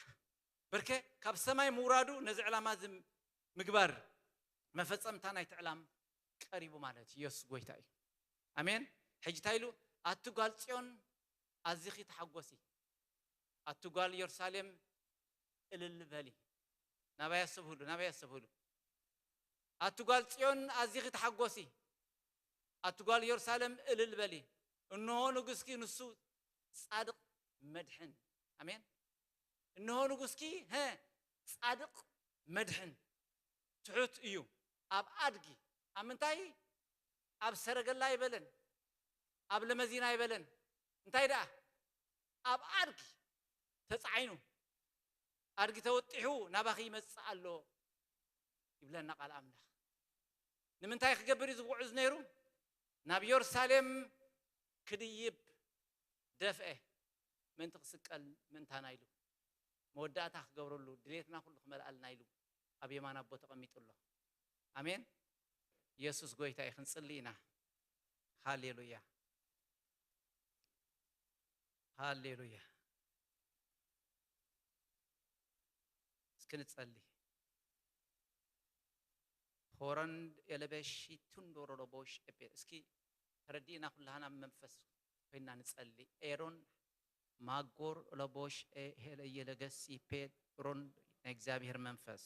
በርከ ካብ ሰማይ ምውራዱ ነዚ ዕላማ እዚ ምግባር መፈፀምታ ናይቲ ዕላም ቀሪቡ ማለት ኢየሱስ ጎይታ እዩ ኣሜን ሕጂ እንታይ ኢሉ ኣቲ ጓል ፅዮን ኣዚኺ ተሓጎሲ ኣቲ ጓል ኢየሩሳሌም እልል በሊ ናባይ ኣስተብህሉ ናባይ ኣስተብህሉ ኣቲ ጓል ፅዮን ኣዚኺ ተሓጎሲ ኣቲ ጓል ኢየሩሳሌም እልል በሊ እንሆ ንጉስኪ ንሱ ጻድቕ መድሕን ኣሜን እንሆ ንጉስኪ ሀ ጻድቕ መድሕን ትሑት እዩ ኣብ ኣድጊ ኣብ ምንታይ ኣብ ሰረገላ ኣይበለን ኣብ ለመዚና ኣይበለን እንታይ ደኣ ኣብ ኣድጊ ተጻዒኑ ኣድጊ ተወጢሑ ናባኺ ይመጽእ ኣሎ ይብለና ቃል ኣምላኽ ንምንታይ ክገብር እዩ ዝጉዕዝ ነይሩ ናብ ኢየሩሳሌም ክድይብ ደፍአ ምእንቲ ክስቀል ምእንታና ኢሉ መወዳእታ ክገብረሉ ድሌትና ኩሉ ክመልኣልና ኢሉ ኣብ የማን ኣቦ ተቐሚጡ ኣሎ ኣሜን ኢየሱስ ጎይታ እዩ ክንጽሊ ኢና ሃሌሉያ ሃሌሉያ እስኪ ንጸሊ ሆረን ኤለበሺ ቱንዶሮ ለቦሽ ኤፔ እስኪ ተረዲእና ኩላህና መንፈስ ኮይና ንጸሊ ኤሮን ማጎር ለቦሽ ሄለየለገሲ ፔሮን ናይ እግዚኣብሔር መንፈስ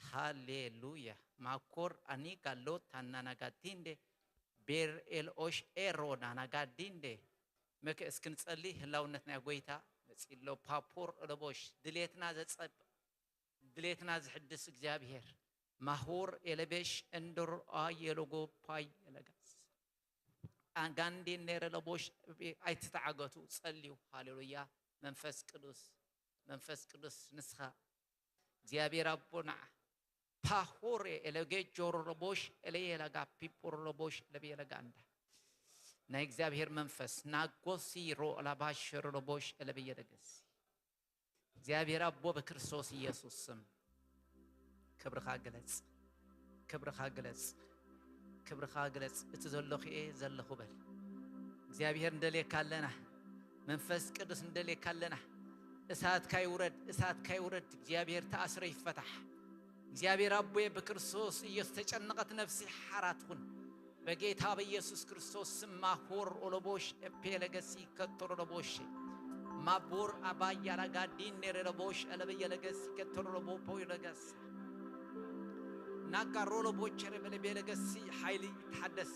ሃሌሉያ ማኮር ኣኒ ጋሎ ታናናጋዲንዴ ቤር ኤልኦሽ ኤሮ ናናጋዲንዴ መከ እስክንጸሊ ህላውነት ናይ ጎይታ መጺሎ ፓፖር ለቦሽ ድሌትና ዘጸብ ድሌትና ዝሕድስ እግዚኣብሔር ማሆር ኤለቤሽ እንደሮ ኣየለጎ ፓይ ኤለጋስ ኣጋንዴ ኔረ ለቦሽ ኣይትተዓገቱ ጸልዩ ሃሌሉያ መንፈስ ቅዱስ መንፈስ ቅዱስ ንስኻ እግዚኣብሔር ኣቦና ፓሆሬ ኤለጌ ጆሮ ለቦሽ ኤለየለጋ ፒፖሮ ለቦሽ ኤለቤየለጋ እንዳ ናይ እግዚኣብሔር መንፈስ ናጎሲሮ ላባሽሮ ለቦሽ ኤለቤየለገሲ እግዚኣብሔር ኣቦ በክርስቶስ ኢየሱስ ስም ክብርኻ ግለጽ፣ ክብርኻ ግለጽ፣ ክብርኻ ግለጽ። እቲ ዘለኹ እየ ዘለኹ በል። እግዚኣብሔር እንደልየካ ኣለና፣ መንፈስ ቅዱስ እንደልየካ ኣለና። እሳትካ ይውረድ፣ እሳትካ ይውረድ። እግዚኣብሔር ተኣስረ ይፈታሕ፣ እግዚኣብሔር ኣቦየ፣ ብክርስቶስ ኢየሱስ ተጨነቐት ነፍሲ ሓራ ትኹን። በጌታ በኢየሱስ ክርስቶስ ስም ማኮር ኦሎቦሽ ኤፔ ለገሲ ከተሮ ሎቦሽ ማቦር ኣባያ ላጋዲን ኔሬ ሎቦሽ ኤለበየ ለገሲ ከተሮ ሎቦፖ ለገስ ናጋሮ ሎቦቸ ረበለቤ ለገሲ ሓይሊ ይተሓደስ።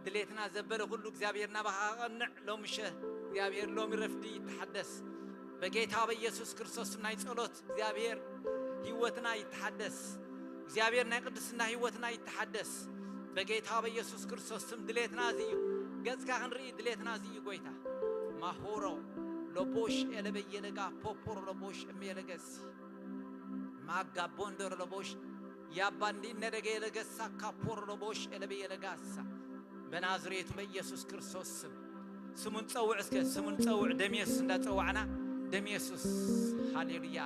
ድሌትና ዘበለ ኩሉ እግዚኣብሔር ናባኻ ቐንዕ። ሎምሸ እግዚኣብሔር ሎሚ ረፍዲ ይተሓደስ። በጌታ በኢየሱስ ክርስቶስ ናይ ጸሎት እግዚኣብሔር ህይወትና ይተሓደስ። እግዚኣብሔር ናይ ቅድስና ህይወትና ይተሓደስ። በጌታ በኢየሱስ ክርስቶስ ስም ድሌትና እዚ እዩ። ገጽካ ክንርኢ ድሌትና እዚ እዩ ጎይታ። ማሆሮ ሎቦሽ ኤለበየ ለጋ ፖፖሮ ሎቦሽ እሜለገሲ ማጋ ቦንደር ሎቦሽ ያባንዲ ነደገ የለገሳ ካፖር ሎቦሽ ኤለበየ ለጋሳ በናዝሬቱ በኢየሱስ ክርስቶስ ስም ስሙን ጸውዕ። እስከ ስሙን ጸውዕ። ደም የሱስ እንዳጸዋዕና ደም የሱስ። ሃሌሉያ።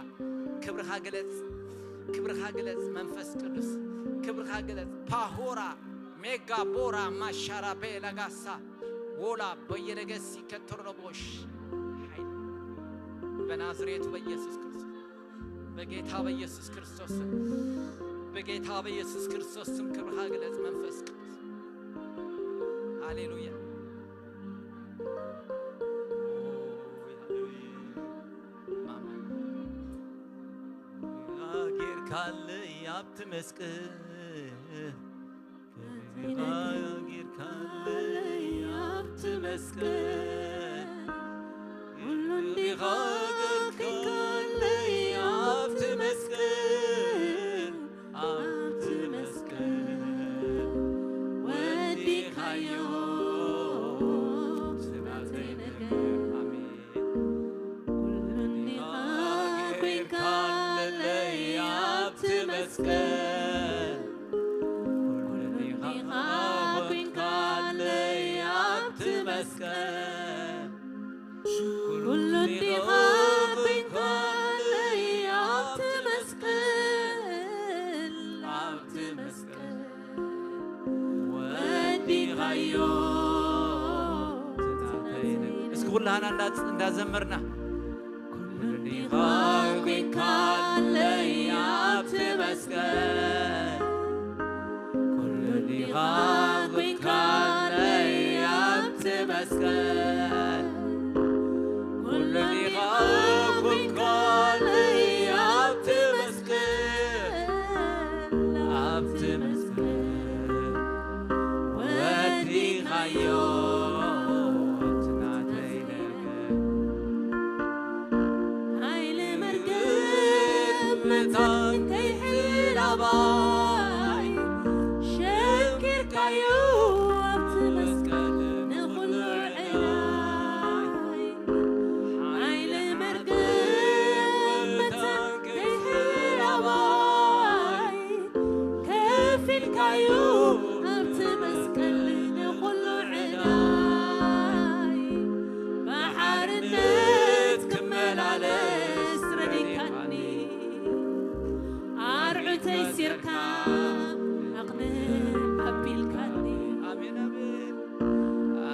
ክብርኻ ግለጽ፣ ክብርኻ ግለጽ መንፈስ ቅዱስ፣ ክብርኻ ግለጽ። ፓሆራ ሜጋ ቦራ ማሻራ ቤላጋሳ ወላ በየለገሲ ከተሮ ሎቦሽ ሓይል በናዝሬቱ በኢየሱስ ክርስቶስ በጌታ በኢየሱስ ክርስቶስ ስም፣ በጌታ በኢየሱስ ክርስቶስ ስም ክብርኻ ግለጽ መንፈስ ቅዱስ። ሃሌሉያ። ማማ ጌርካለይ ኣብቲ መስቀል ጌርካለይ ኣብቲ መስቀል ኩሉ እንዲኻ ጌርካለይ ኣብቲ መስቀል ኣብቲ መስቀል ወዲኻዮ ናተይ ነገር። ኣሜን። ኩሉ እንዲኻ ኮይንካለይ ኣብቲ መስቀል ኩሉ እንዲኻ ኮይንካለይ ኣብቲ መስቀል ኩሉ እንዲኻ ኮይንካለይ ኣብቲ መስቀል ኣብቲ መስቀል ወዲኻዮ። እስኪ ኩላህና እንዳ- እንዳዘመርና ኩሉ እንዲኻ ኮይንካለይ ኣብቲ መስቀል ኩሉ እንዲኻ ኮይንካለይ ኣብቲ መስቀል ኩሉ እንዲኻ ኮይንካለይ ኣብቲ መስቀል ኣብቲ መስቀል ወዲኻዮ ናተይ ነገር። ሓይሊ መርገም መታን ከይሕላባይ ሸንኪርካዮ ኣብቲ መስቀል ንኹሉ ዕላይ። ሓይሊ መርገም መታን ከይሕላባይ ከፊልካዮ ኣብቲ መስቀል ንኹሉ ዕዳይ። ብሓርነት ክመላለስ ረዲካኒ ኣርዑተይ ሲርካ ኣቕንዕ ኣቢልካኒ። ኣሜን፣ ኣሜን።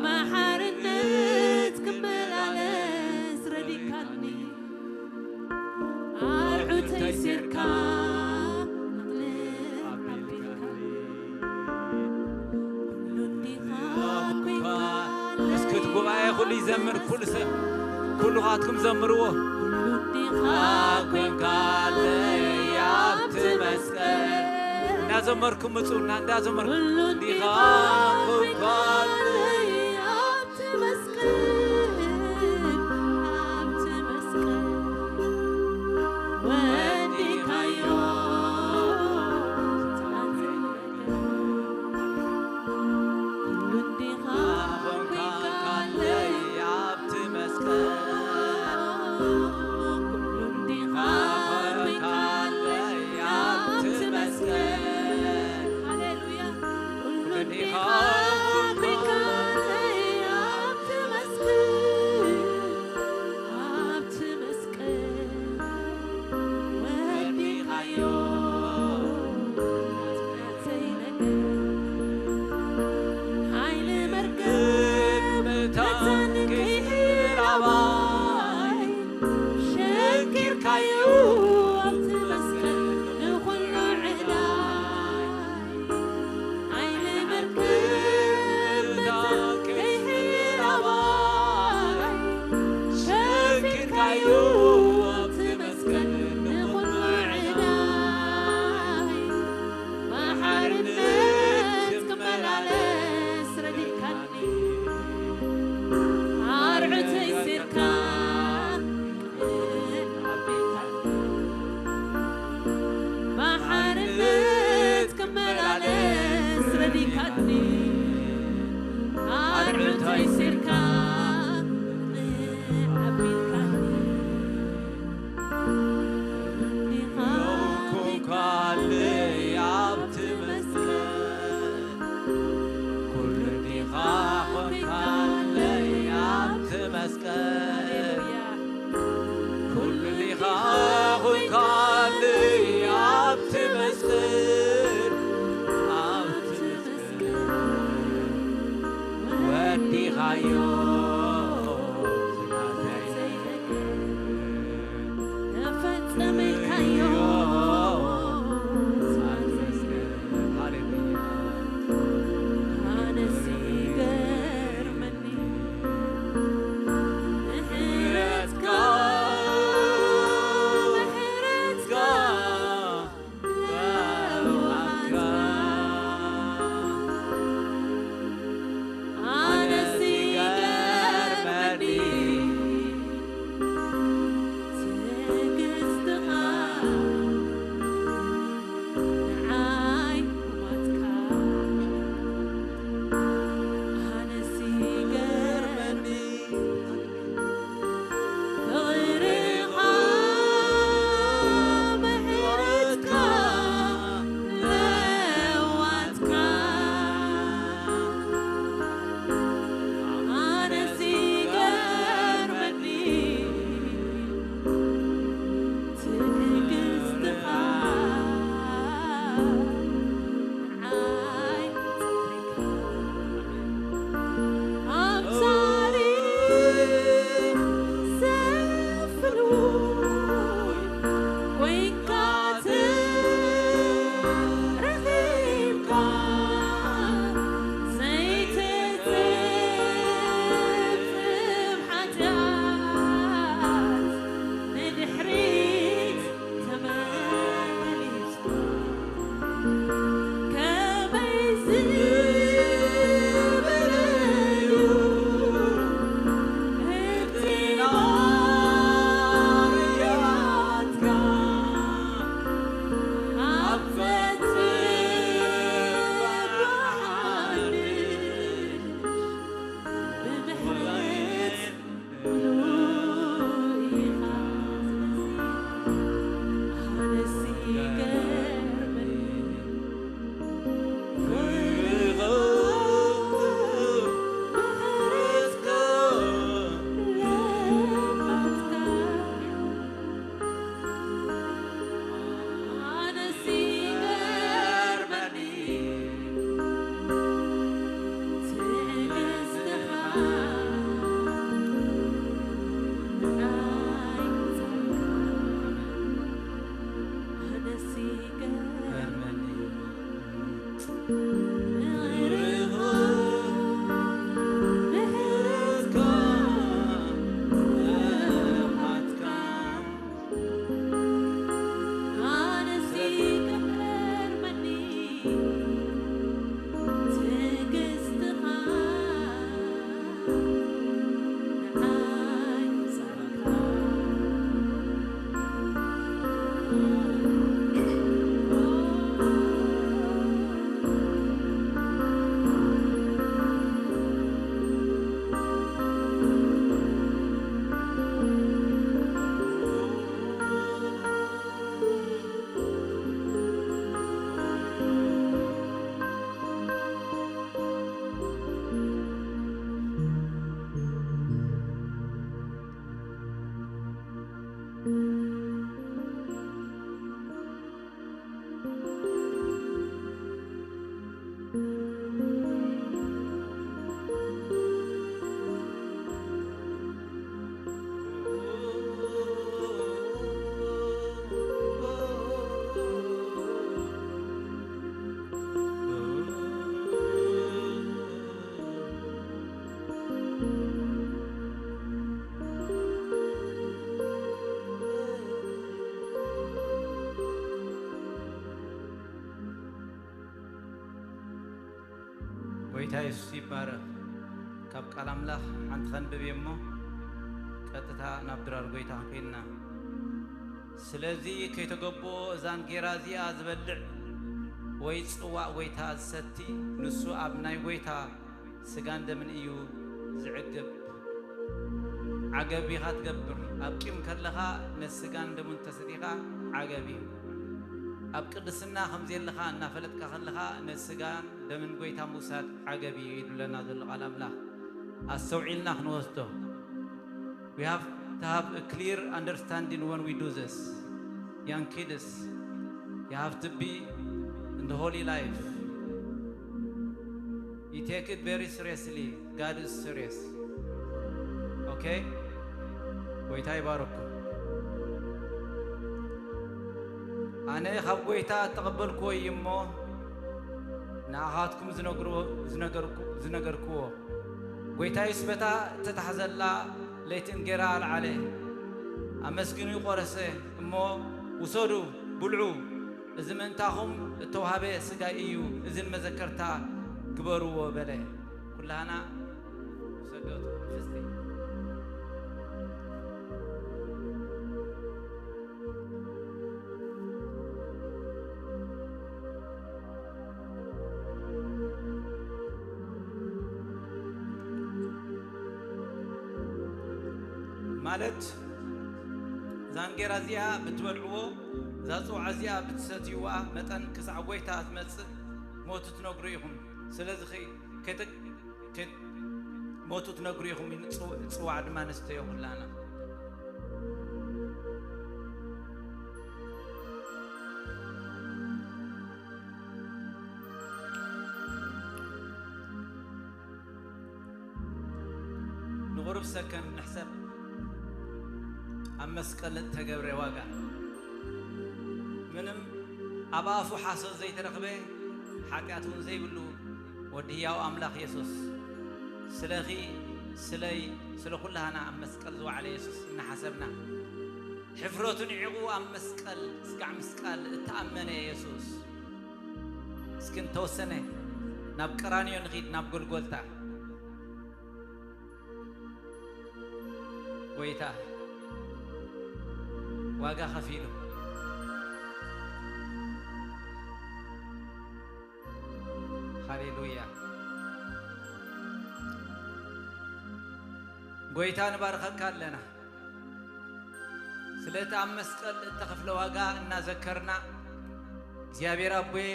ብሓርነት ክመላለስ ረዲካኒ ኣርዑተይ ሲርካ ኣቕንዕ ኣቢልካኒ። ኩሉ እንዲኻ ኮይንካለይ እስኪ እቲ ጉባኤ ኩሉ ይዘምር፣ ኩሉ ሰብ ኩሉኻትኩም ዘምርዎ። ኩሉ እንዲኻ ኮይንካለይ ኣብቲ መስቀል እንዳዘመርኩም ምጹና እንዳዘመርኩም ኩሉ እንዲኻ እንዲኻ ኮይንካለይ ኣብቲ መስቀል ኣብቲ መስቀል ወዲኻዮ። ኩሉ እንዲኻ ኮይንካለይ ኣብቲ መስቀል ኩሉ እንዲኻ ኮይንካለይ ኣብቲ መስቀል። ሃሌሉያ። ኩሉ እንዲኻ ኮይንካለይ ኣኹንካለይ ኣብቲ መስቀል፣ ኣብቲ መስቀል ወዲኻዮ። ተፈጸመ ኢልካዮ። ሃሌሉያ። ኣነስ ይገርመኒ ምሕረትካ፣ ምሕረትካ፣ ምሕረትካ። ኣነስ ይገርመኒ ትዕግስትኻ፣ ንዓይ ምሕረትካ። ኣነስ ይገርመኒ ፍቕርኻ፣ ምሕረትካ፣ ለዋጥካ። ኣነስ ይገርመኒ ትዕግስትኻ፣ ንዓይ ጸሪግካ። ኣብ ታሪኽ ዘፍልዉ ኮይንካ ተረኺብካ፣ ዘይተጸብጸብ ሓጢኣት ንድሕሪት ተመሊስካ። ከመይ ዝበለ እዩ እቲ ባህርያትካ፣ ኣብ ፈትሕ ብሓድሽ ብምሕረት ጎይታ የሱስ ይባረኽ። ካብ ቃል ኣምላኽ ሓንቲ ኸንብብ እየ እሞ፣ ቀጥታ ናብ ድራር ጎይታ ክንከይድ ኢና። ስለዚ ከይተገብኦ እዛ እንጌራ እዚኣ ዝበልዕ ወይ ጽዋእ ጎይታ ዝሰቲ፣ ንሱ ኣብ ናይ ጎይታ ስጋን ደምን እዩ ዝዕግብ። ዓገብ ኢኻ ትገብር። ኣብ ቂም ከለኻ ነቲ ስጋን ደሙን ተሰቲኻ ዓገብ እዩ። ኣብ ቅድስና ከም ዘየለኻ እናፈለጥካ ከለኻ ነቲ ስጋን ደምን ጎይታ ምውሳድ ዓገብ እዩ ይብለና ዘሎ ቃል ኣምላኽ። ኣስተውዒልና ክንወስዶ። We have to have a clear understanding when we do this. Young kids, you have to be in the holy life. You take it very seriously. God is serious. Okay? ጎይታ ይባርኩም። ኣነ ካብ ጎይታ እተቐበልኩዎ እዩ እሞ ንኣኻትኩም ዝነግርዎ- ዝነገርኩ- ዝነገርኩዎ። ጎይታ የሱስ በታ እተታሕዘላ ለይቲ እንጌራ ኣልዓለ፣ ኣመስጊኑ ቆረሰ፣ እሞ ውሰዱ፣ ብልዑ፣ እዚ ምእንታኹም እተዋህበ ሥጋይ እዩ፣ እዚ ንመዘከርታ ግበርዎ በለ። ኩላህና ሰገቱ ፍስቲ ማለት እዛ እንጌራ እዚኣ ብትበልዕዎ፣ እዛ ጽዋዕ እዚኣ ብትሰትይዋ መጠን ክሳዕ ጐይታ ዝመጽእ ሞቱ ትነግሩ ኢኹም። ስለዚ ኸ- ከይተ- ከይ- ሞቱ ትነግሩ ኢኹም። ጽው- ጽዋዕ ድማ ንስተዮ ኩላና። ንቑሩብ ሰከንድ ንሕሰብ። ኣብ መስቀል እተገብረ ዋጋ፣ ምንም ኣብ ኣፉ ሓሶት ዘይተረኽበ፣ ሓጢኣት እውን ዘይብሉ ወዲ ህያው ኣምላኽ የሱስ፣ ስለኺ፣ ስለይ፣ ስለ ኩላህና ኣብ መስቀል ዝወዓለ የሱስ እናሓሰብና፣ ሕፍረቱ ንዒቑ ኣብ መስቀል ስጋዕ ምስቃል እተኣመነ የሱስ። እስኪ እንተወሰነ ናብ ቀራንዮ ንኺድ፣ ናብ ጎልጎልታ። ጎይታ ዋጋ ከፊሉ። ሃሌሉያ። ጎይታ ንባርኸካ ኣለና። ስለ እቲ ኣብ መስቀል እተኸፍለ ዋጋ እናዘከርና፣ እግዚኣብሔር ኣቦየ፣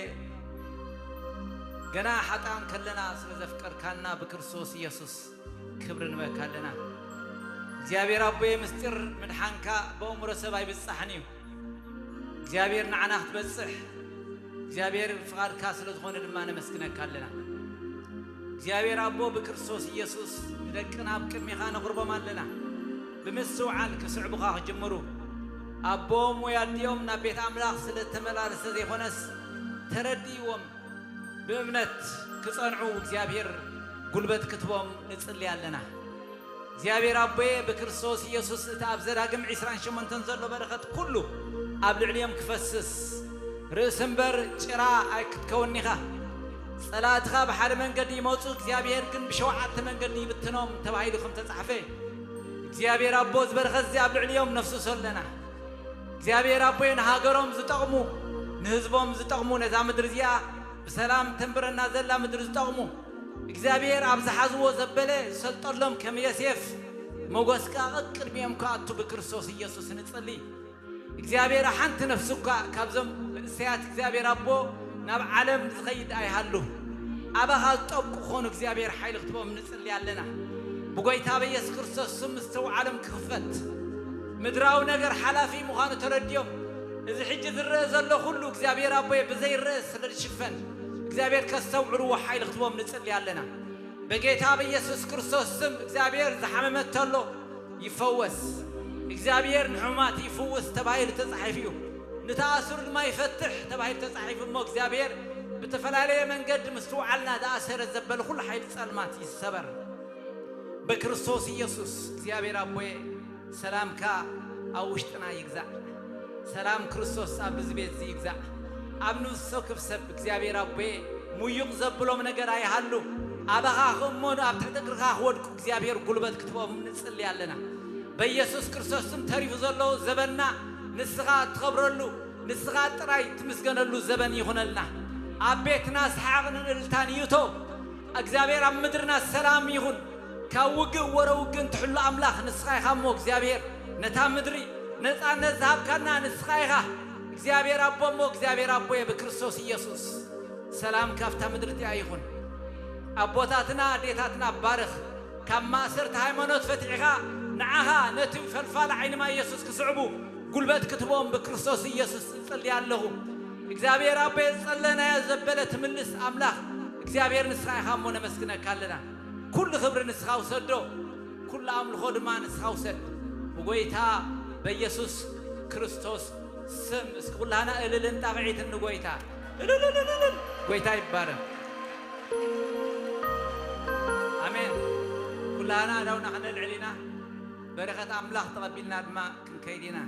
ገና ሓጥኣን ከለና ስለ ዘፍቀርካና ብክርስቶስ ኢየሱስ ክብሪ ንበካ ኣለና። እግዚኣብሔር ኣቦየ፣ ምስጢር ምድሓንካ ብኣእምሮ ሰብ ኣይብጻሕን እዩ። እግዚኣብሔር ንዓና ክትበጽሕ እግዚኣብሔር ፍቓድካ ስለ ዝኾነ ድማ ነመስግነካ ኣለና። እግዚኣብሔር ኣቦ ብክርስቶስ ኢየሱስ ንደቅና ኣብ ቅድሜኻ ነቕርቦም ኣለና። ብምስትውዓል ክስዕቡኻ ክጅምሩ፣ ኣቦኦም ወይ ኣዲኦም ናብ ቤት ኣምላኽ ስለ እተመላለሰ ዘይኮነስ፣ ተረዲእዎም ብእምነት ክጸንዑ እግዚኣብሔር ጉልበት ክትቦም ንጽሊ ኣለና። እግዚኣብሔር ኣቦየ ብክርስቶስ ኢየሱስ እቲ ኣብ ዘዳግም ዒስራን ሸሞንተን ዘሎ በረኸት ኩሉ ኣብ ልዕሊኦም ክፈስስ፣ ርእሲ እምበር ጭራ ኣይክትከውን ኢኻ። ጸላእትኻ ብሓደ መንገዲ ይመጹ፣ እግዚኣብሔር ግን ብሸውዓተ መንገዲ ይብትኖም ተባሂሉ ከም ተጻሕፈ፣ እግዚኣብሔር ኣቦ እዚ በረኸት እዚ ኣብ ልዕሊኦም ነፍስሶ ኣለና። እግዚኣብሔር ኣቦየ ንሃገሮም ዝጠቕሙ፣ ንህዝቦም ዝጠቕሙ፣ ነዛ ምድሪ እዚኣ ብሰላም ተንብረና ዘላ ምድሪ ዝጠቕሙ፣ እግዚኣብሔር ኣብ ዝሓዝዎ ዘበለ ዝሰልጠሎም ከም ዮሴፍ ሞገስካ ቅድሚኦም ክኣቱ ብክርስቶስ ኢየሱስ ንጽሊ። እግዚኣብሔር ሓንቲ ነፍሲ እኳ ካብዞም መንእሰያት እግዚኣብሔር ኣቦ ናብ ዓለም ዝኸይድ ኣይሃሉ። ኣባኻ ዝጠብቁ ክኾኑ እግዚኣብሔር ሓይሊ ክትቦም ንጽሊ ኣለና። ብጎይታ በኢየሱስ ክርስቶስ ስም ምስትውዓሎም ክኽፈት፣ ምድራዊ ነገር ሓላፊ ምዃኑ ተረዲኦም፣ እዚ ሕጂ ዝረአ ዘሎ ኩሉ እግዚኣብሔር ኣቦየ ብዘይረአ ስለ ዝሽፈን፣ እግዚኣብሔር ከስተውዕልዎ ሓይሊ ክትቦም ንጽሊ ኣለና። በጌታ በኢየሱስ ክርስቶስ ስም እግዚኣብሔር ዝሓመመ ተሎ ይፈወስ። እግዚኣብሔር ንሕሙማት ይፍውስ ተባሂሉ ተጻሒፉ እዩ። ንተኣስሩ ድማ ይፈትሕ ተባሂሉ ተጻሒፉ እሞ እግዚኣብሔር ብተፈላለየ መንገዲ ምስትውዓልና ዝኣሰረ ዘበለ ኩሉ ሓይሊ ጸልማት ይሰበር። በክርስቶስ ኢየሱስ እግዚኣብሔር ኣቦየ ሰላምካ ኣብ ውሽጥና ይግዛእ። ሰላም ክርስቶስ ኣብ እዚ ቤት እዚ ይግዛእ። ኣብ ንብሶ ክብ ሰብ እግዚኣብሔር ኣቦየ ምዩቕ ዘብሎም ነገር ኣይሃሉ። ኣባኻ ክእመኑ ኣብ ትሕቲ እግርኻ ክወድቁ እግዚኣብሔር ጉልበት ክትቦም ንጽሊ ኣለና። በኢየሱስ ክርስቶስ ስም ተሪፉ ዘሎ ዘበንና ንስኻ እትኸብረሉ፣ ንስኻ ጥራይ ትምስገነሉ ዘበን ይኹነልና። ኣብ ቤትና ሰሓቕን እልልታን ይእቶ። እግዚኣብሔር ኣብ ምድርና ሰላም ይኹን። ካብ ውግእ ወረ ውግእ እንትሕሉ ኣምላኽ ንስኻ ኢኻ እሞ እግዚኣብሔር ነታ ምድሪ ነፃነት ዝሃብካና ንስኻ ኢኻ። እግዚኣብሔር ኣቦ እሞ እግዚኣብሔር ኣቦየ ብክርስቶስ ኢየሱስ ሰላም ካብታ ምድሪ እቲኣ ይኹን። ኣቦታትና ኣዴታትና ባርኽ። ካብ ማእሰርቲ ሃይማኖት ፈትሕኻ ንዓኻ ነቲ ፈልፋል ዓይኒ ማይ ኢየሱስ ክስዕቡ ጉልበት ክትቦም ብክርስቶስ ኢየሱስ እጽሊ ኣለኹ። እግዚኣብሔር ኣቦ የጸለናዮ ዘበለ ትምልስ ኣምላኽ እግዚኣብሔር ንስኻ ኢኻ እሞ ነመስግነካ ኣለና። ኩሉ ክብሪ ንስኻ ውሰዶ፣ ኩሉ ኣምልኾ ድማ ንስኻ ውሰድ። ብጎይታ በኢየሱስ ክርስቶስ ስም እስኪ ኩላና እልልን ጣቕዒትን ንጎይታ። እልልልልልል። ጎይታ ይባረክ። ኣሜን። ኩላና ኣዳውና ክነልዕል ኢና። በረኸት ኣምላኽ ተቐቢልና ድማ ክንከይድ ኢና።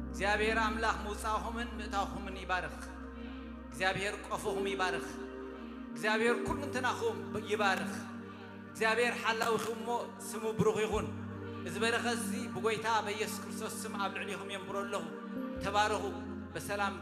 እግዚኣብሔር ኣምላኽ ምውፃእኹምን ምእታውኹምን ይባርኽ። እግዚኣብሔር ቆፎኹም ይባርኽ። እግዚኣብሔር ኩሉ እንትናኹም ይባርኽ። እግዚኣብሔር ሓላዊኹም እሞ ስሙ ብሩኽ ይኹን። እዚ በረኸት እዚ ብጎይታ በኢየሱስ ክርስቶስ ስም ኣብ ልዕሊኹም የንብሮ ኣለኹ። ተባረኹ። በሰላም